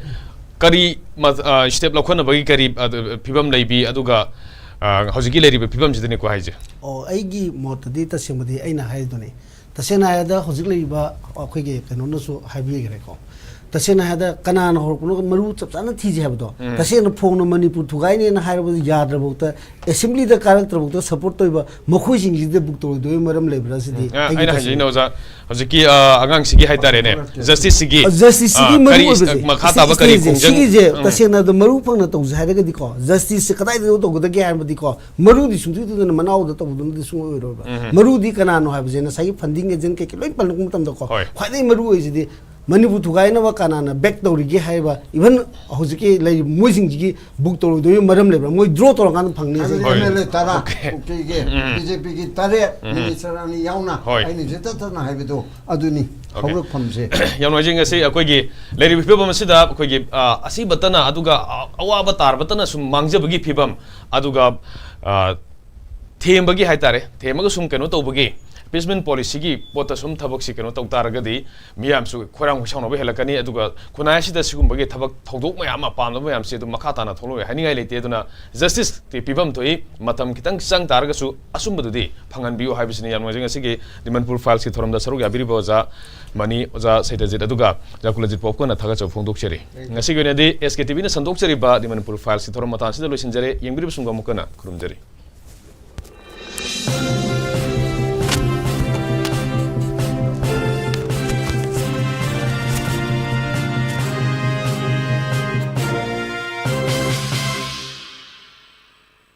ꯀꯔꯤ ꯃ-, ꯑ, ꯁ꯭ꯇꯦꯞ ꯂꯧꯈꯠꯅꯕꯒꯤ ꯀꯔꯤ, ꯑ, ꯐꯤꯕꯝ ꯂꯩꯕꯤ, ꯑꯗꯨꯒ, ꯑ, ꯍꯧꯖꯤꯛꯀꯤ ꯂꯩꯔꯤꯕ ꯐꯤꯕꯝꯁꯤꯗꯅꯤꯀꯣ ꯍꯥꯏꯁꯦ? ꯑꯣ, ꯑꯩꯒꯤ ꯃꯣꯠꯇꯗꯤ ꯇꯁꯦꯡꯕꯗꯤ ꯑꯩꯅ ꯍꯥꯏꯗꯨꯅꯤ, ꯇꯁꯦꯡꯅ ꯍꯥꯏꯔꯕꯗ ꯍꯧꯖꯤꯛ ꯂꯩꯔꯤꯕ ꯑꯩꯈꯣꯏꯒꯤ ꯀꯩꯅꯣꯅꯁꯨ ꯍꯥꯏꯕꯤꯈ꯭ꯔꯦꯀꯣ꯫ ꯇꯁꯦꯡꯅ ꯍꯥꯏꯔꯕꯗ ꯀꯅꯥꯅ ꯍꯧꯔꯛꯄꯅꯣ, ꯃꯔꯨ ꯆꯞ ꯆꯥꯅ ꯊꯤꯁꯦ ꯍꯥꯏꯕꯗꯣ, ꯎꯝ꯫ ꯇꯁꯦꯡꯅ ꯐꯣꯡꯅ ꯃꯅꯤꯄꯨꯔ ꯊꯨꯒꯥꯏꯅꯦꯅ ꯍꯥꯏꯔꯕꯗ ꯌꯥꯗ꯭ꯔꯐꯥꯎꯗ, ꯑꯦꯁꯦꯝꯕ꯭ꯂꯤꯗ ꯀꯥꯔꯛꯇ꯭ꯔꯐꯥꯎꯗ ꯁꯞꯄꯣꯔꯠ ꯇꯧꯔꯤꯕ ꯃꯈꯣꯏꯁꯤꯡꯁꯤꯗꯗ ꯕꯨꯛ ꯇꯧꯔꯣꯏꯗꯣꯏ ꯃꯔꯝ ꯂꯩꯕ꯭ꯔꯥ ꯁꯤꯗꯤ ꯑ, ꯑꯩꯒꯤ ꯑꯩꯅ ꯇꯁꯦꯡꯅ ꯍꯥꯏꯖꯅꯤꯡꯉꯤꯅ ꯑꯣꯖꯥ, ꯍꯧꯖꯤꯛꯀꯤ, ꯑ, ꯑꯉꯥꯡꯁꯤꯒꯤ ꯍꯥꯏꯇꯥꯔꯦꯅꯦ, ꯖꯁꯇꯤꯁꯁꯤꯒꯤ, ꯖꯁꯇꯤꯁꯁꯤꯒꯤ ꯑ, ꯃꯔꯨ ꯀꯔꯤ, ꯑꯣꯏꯕꯁꯦ, ꯃꯈꯥ ꯁꯤ ꯇꯥꯕ ꯀꯔꯤ ꯏꯁꯇꯦꯖꯁꯦ, ꯈꯣꯡꯖꯪ? ꯁꯤꯒꯤꯁꯦ ꯎꯝ꯫ ꯇꯁꯦꯡꯅ ꯑꯗꯨꯝ ꯃꯔꯨ ꯐꯪꯅ ꯇꯧꯁꯦ ꯍꯥꯏꯔꯒꯗꯤꯀꯣ, ꯖꯁꯇꯤꯁꯁꯦ ꯀꯗꯥꯏꯗ ꯇꯧꯒꯗꯒꯦ ꯍꯥꯏꯔꯕꯗꯤꯀꯣ, ꯃꯔꯨꯗꯤ ꯁꯨꯡꯊꯨ ꯊꯨꯗꯅ ꯃꯅꯥꯎꯗ ꯇꯧꯕꯗꯨꯅꯗꯤ ꯁꯨꯡꯑꯣꯏ ꯑꯣꯏꯔꯣꯏꯕ꯫ ꯎꯝ꯫ ꯃꯔꯨꯗꯤ ꯀꯅꯥꯅꯣ ꯍꯥꯏꯕꯁꯦ ꯉꯁꯥꯏꯒꯤ ꯐꯟꯗꯤꯡ ꯑꯦꯖꯦꯟ ꯀꯩꯀꯩ ꯂꯣꯏ ꯄꯜꯂꯛꯄ ꯃꯇꯝꯗꯀꯣ, ꯍꯣꯏ꯫ ꯈ꯭ꯋꯥꯏꯗꯒꯤ ꯃꯔꯨ ꯑꯣꯏꯁꯤꯗꯤ ꯃꯅꯤꯄꯨꯔ ꯊꯨꯒꯥꯏꯅꯕ ꯀꯅꯥꯅ ꯕꯦꯛ ꯇꯧꯔꯤꯒꯦ ꯍꯥꯏꯕ, ꯏꯚꯟ ꯍꯧꯖꯤꯛꯀꯤ ꯂꯩꯔꯤꯕ ꯃꯣꯏꯁꯤꯡꯁꯤꯒꯤ ꯕꯨꯛ ꯇꯧꯔꯣꯏꯗꯣꯏꯕ ꯃꯔꯝ ꯂꯩꯕ꯭ꯔꯥ? ꯃꯣꯏ ꯗ꯭ꯔꯣ ꯇꯧꯔꯀꯥꯟꯗ ꯐꯪꯅꯤ ꯍꯥꯏꯁꯦ꯫ ꯍꯣꯏ꯫ ꯑꯦꯝ ꯑꯦꯜ ꯑꯦ ꯇꯔꯥ ꯑꯣꯀꯦ꯫ ꯑꯣꯀꯦꯒꯤ ꯎꯝ꯫ ꯕꯤ ꯖꯦ ꯄꯤꯒꯤ ꯇꯔꯦꯠ ꯎꯝ꯫ ꯃꯤꯅꯤꯁꯇꯔ ꯑꯅꯤ ꯌꯥꯎꯅ ꯍꯣꯏ꯫ ꯑꯩꯅ ꯍꯧꯖꯤꯛ ꯇꯠꯇꯅ ꯍꯥꯏꯕꯗꯣ ꯑꯗꯨꯅꯤ ꯑꯣꯀꯦ꯫ ꯍꯧꯔꯛꯐꯝꯁꯦ꯫ ꯌꯥꯝ ꯅꯨꯡꯉꯥꯏꯖꯩ꯫ ꯉꯁꯤ ꯑꯩꯈꯣꯏꯒꯤ ꯂꯩꯔꯤꯕ ꯐꯤꯕꯝ ꯑꯁꯤꯗ ꯑꯩꯈꯣꯏꯒꯤ, ꯑ, ꯑꯁꯤꯕꯇꯅ, ꯑꯗꯨꯒ, ꯑ, ꯑꯋꯥꯕ ꯇꯥꯔꯕꯇꯅ ꯁꯨꯝ ꯃꯥꯡꯖꯕꯒꯤ ꯐꯤꯕꯝ, ꯑꯗꯨꯒ, ꯑ, ꯊꯦꯝꯕꯒꯤ ꯍꯥꯏꯇꯥꯔꯦ, ꯊꯦꯝꯃꯒ ꯁꯨꯝ ꯀꯩꯅꯣ ꯇꯧꯕꯒꯤ ꯏꯝꯄꯤꯆꯃꯦꯟ ꯄꯣꯂꯤꯁꯤꯒꯤ ꯄꯣꯠꯇ ꯁꯨꯝ ꯊꯕꯛꯁꯤ ꯀꯩꯅꯣ ꯇꯧ ꯇꯥꯔꯒꯗꯤ ꯃꯤꯌꯥꯝꯁꯨ ꯈꯣꯏꯔꯥꯡ ꯈꯣꯏꯁꯥꯎꯅꯕ ꯍꯦꯜꯂꯛꯀꯅꯤ꯫ ꯑꯗꯨꯒ ꯈꯨꯟꯅꯥꯏ ꯑꯁꯤꯗ ꯁꯤꯒꯨꯝꯕꯒꯤ ꯊꯕꯛ ꯊꯧꯗꯣꯛ ꯃꯌꯥꯝ ꯑꯃ ꯄꯥꯝꯗꯕ ꯃꯌꯥꯝꯁꯤ ꯑꯗꯨꯝ ꯃꯈꯥ ꯇꯥꯅ ꯊꯣꯛꯂꯛꯑꯣꯏ ꯍꯥꯏꯅꯤꯡꯉꯥꯏ ꯂꯩꯇꯦ꯫ ꯑꯗꯨꯅ ꯖꯁꯇꯤꯁꯇꯤ ꯄꯤꯐꯝ ꯊꯣꯛꯏ, ꯃꯇꯝ ꯈꯤꯇꯪ ꯆꯪ ꯇꯥꯔꯒꯁꯨ ꯑꯆꯨꯝꯕꯗꯨꯗꯤ ꯐꯪꯍꯟꯕꯤꯌꯨ ꯍꯥꯏꯕꯁꯤꯅꯤ꯫ ꯌꯥꯝ ꯅꯨꯡꯉꯥꯏꯖꯩ ꯉꯁꯤꯒꯤ ꯗꯤ ꯃꯅꯤꯄꯨꯔ ꯐꯥꯏꯜꯁꯀꯤ ꯊꯧꯔꯝꯗ ꯁꯔꯨꯛ ꯌꯥꯕꯤꯔꯤꯕ ꯑꯣꯖꯥ ꯃꯅꯤ, ꯑꯣꯖꯥ ꯁꯩꯇꯖꯤꯠ, ꯑꯗꯨꯒ ꯑꯣꯖꯥ ꯀꯨꯂꯖꯤꯠ ꯄꯣꯞꯀꯅ ꯊꯥꯒꯠꯆꯕ ꯐꯣꯡꯗꯣꯛꯆꯔꯤ꯫ ꯉꯁꯤꯒꯤ ꯑꯣꯏꯅꯗꯤ ꯑꯦꯁ ꯀꯦ ꯇꯤ ꯚꯤꯅ ꯁꯟꯗꯣꯛꯆꯔꯤꯕ ꯗꯤ ꯃꯅꯤꯄꯨꯔ ꯐꯥꯏꯜꯁꯀꯤ ꯊꯧꯔꯝ ꯃꯇꯥꯡꯁꯤꯗ ꯂꯣꯏꯁꯤꯟꯖꯔꯦ꯫ ꯌꯦꯡꯕꯤꯔꯤꯕꯁꯤꯡꯕꯨ ꯑꯃꯨꯛꯀ ꯍꯟꯅ ꯈꯨꯔꯨꯝꯖꯔꯤ꯫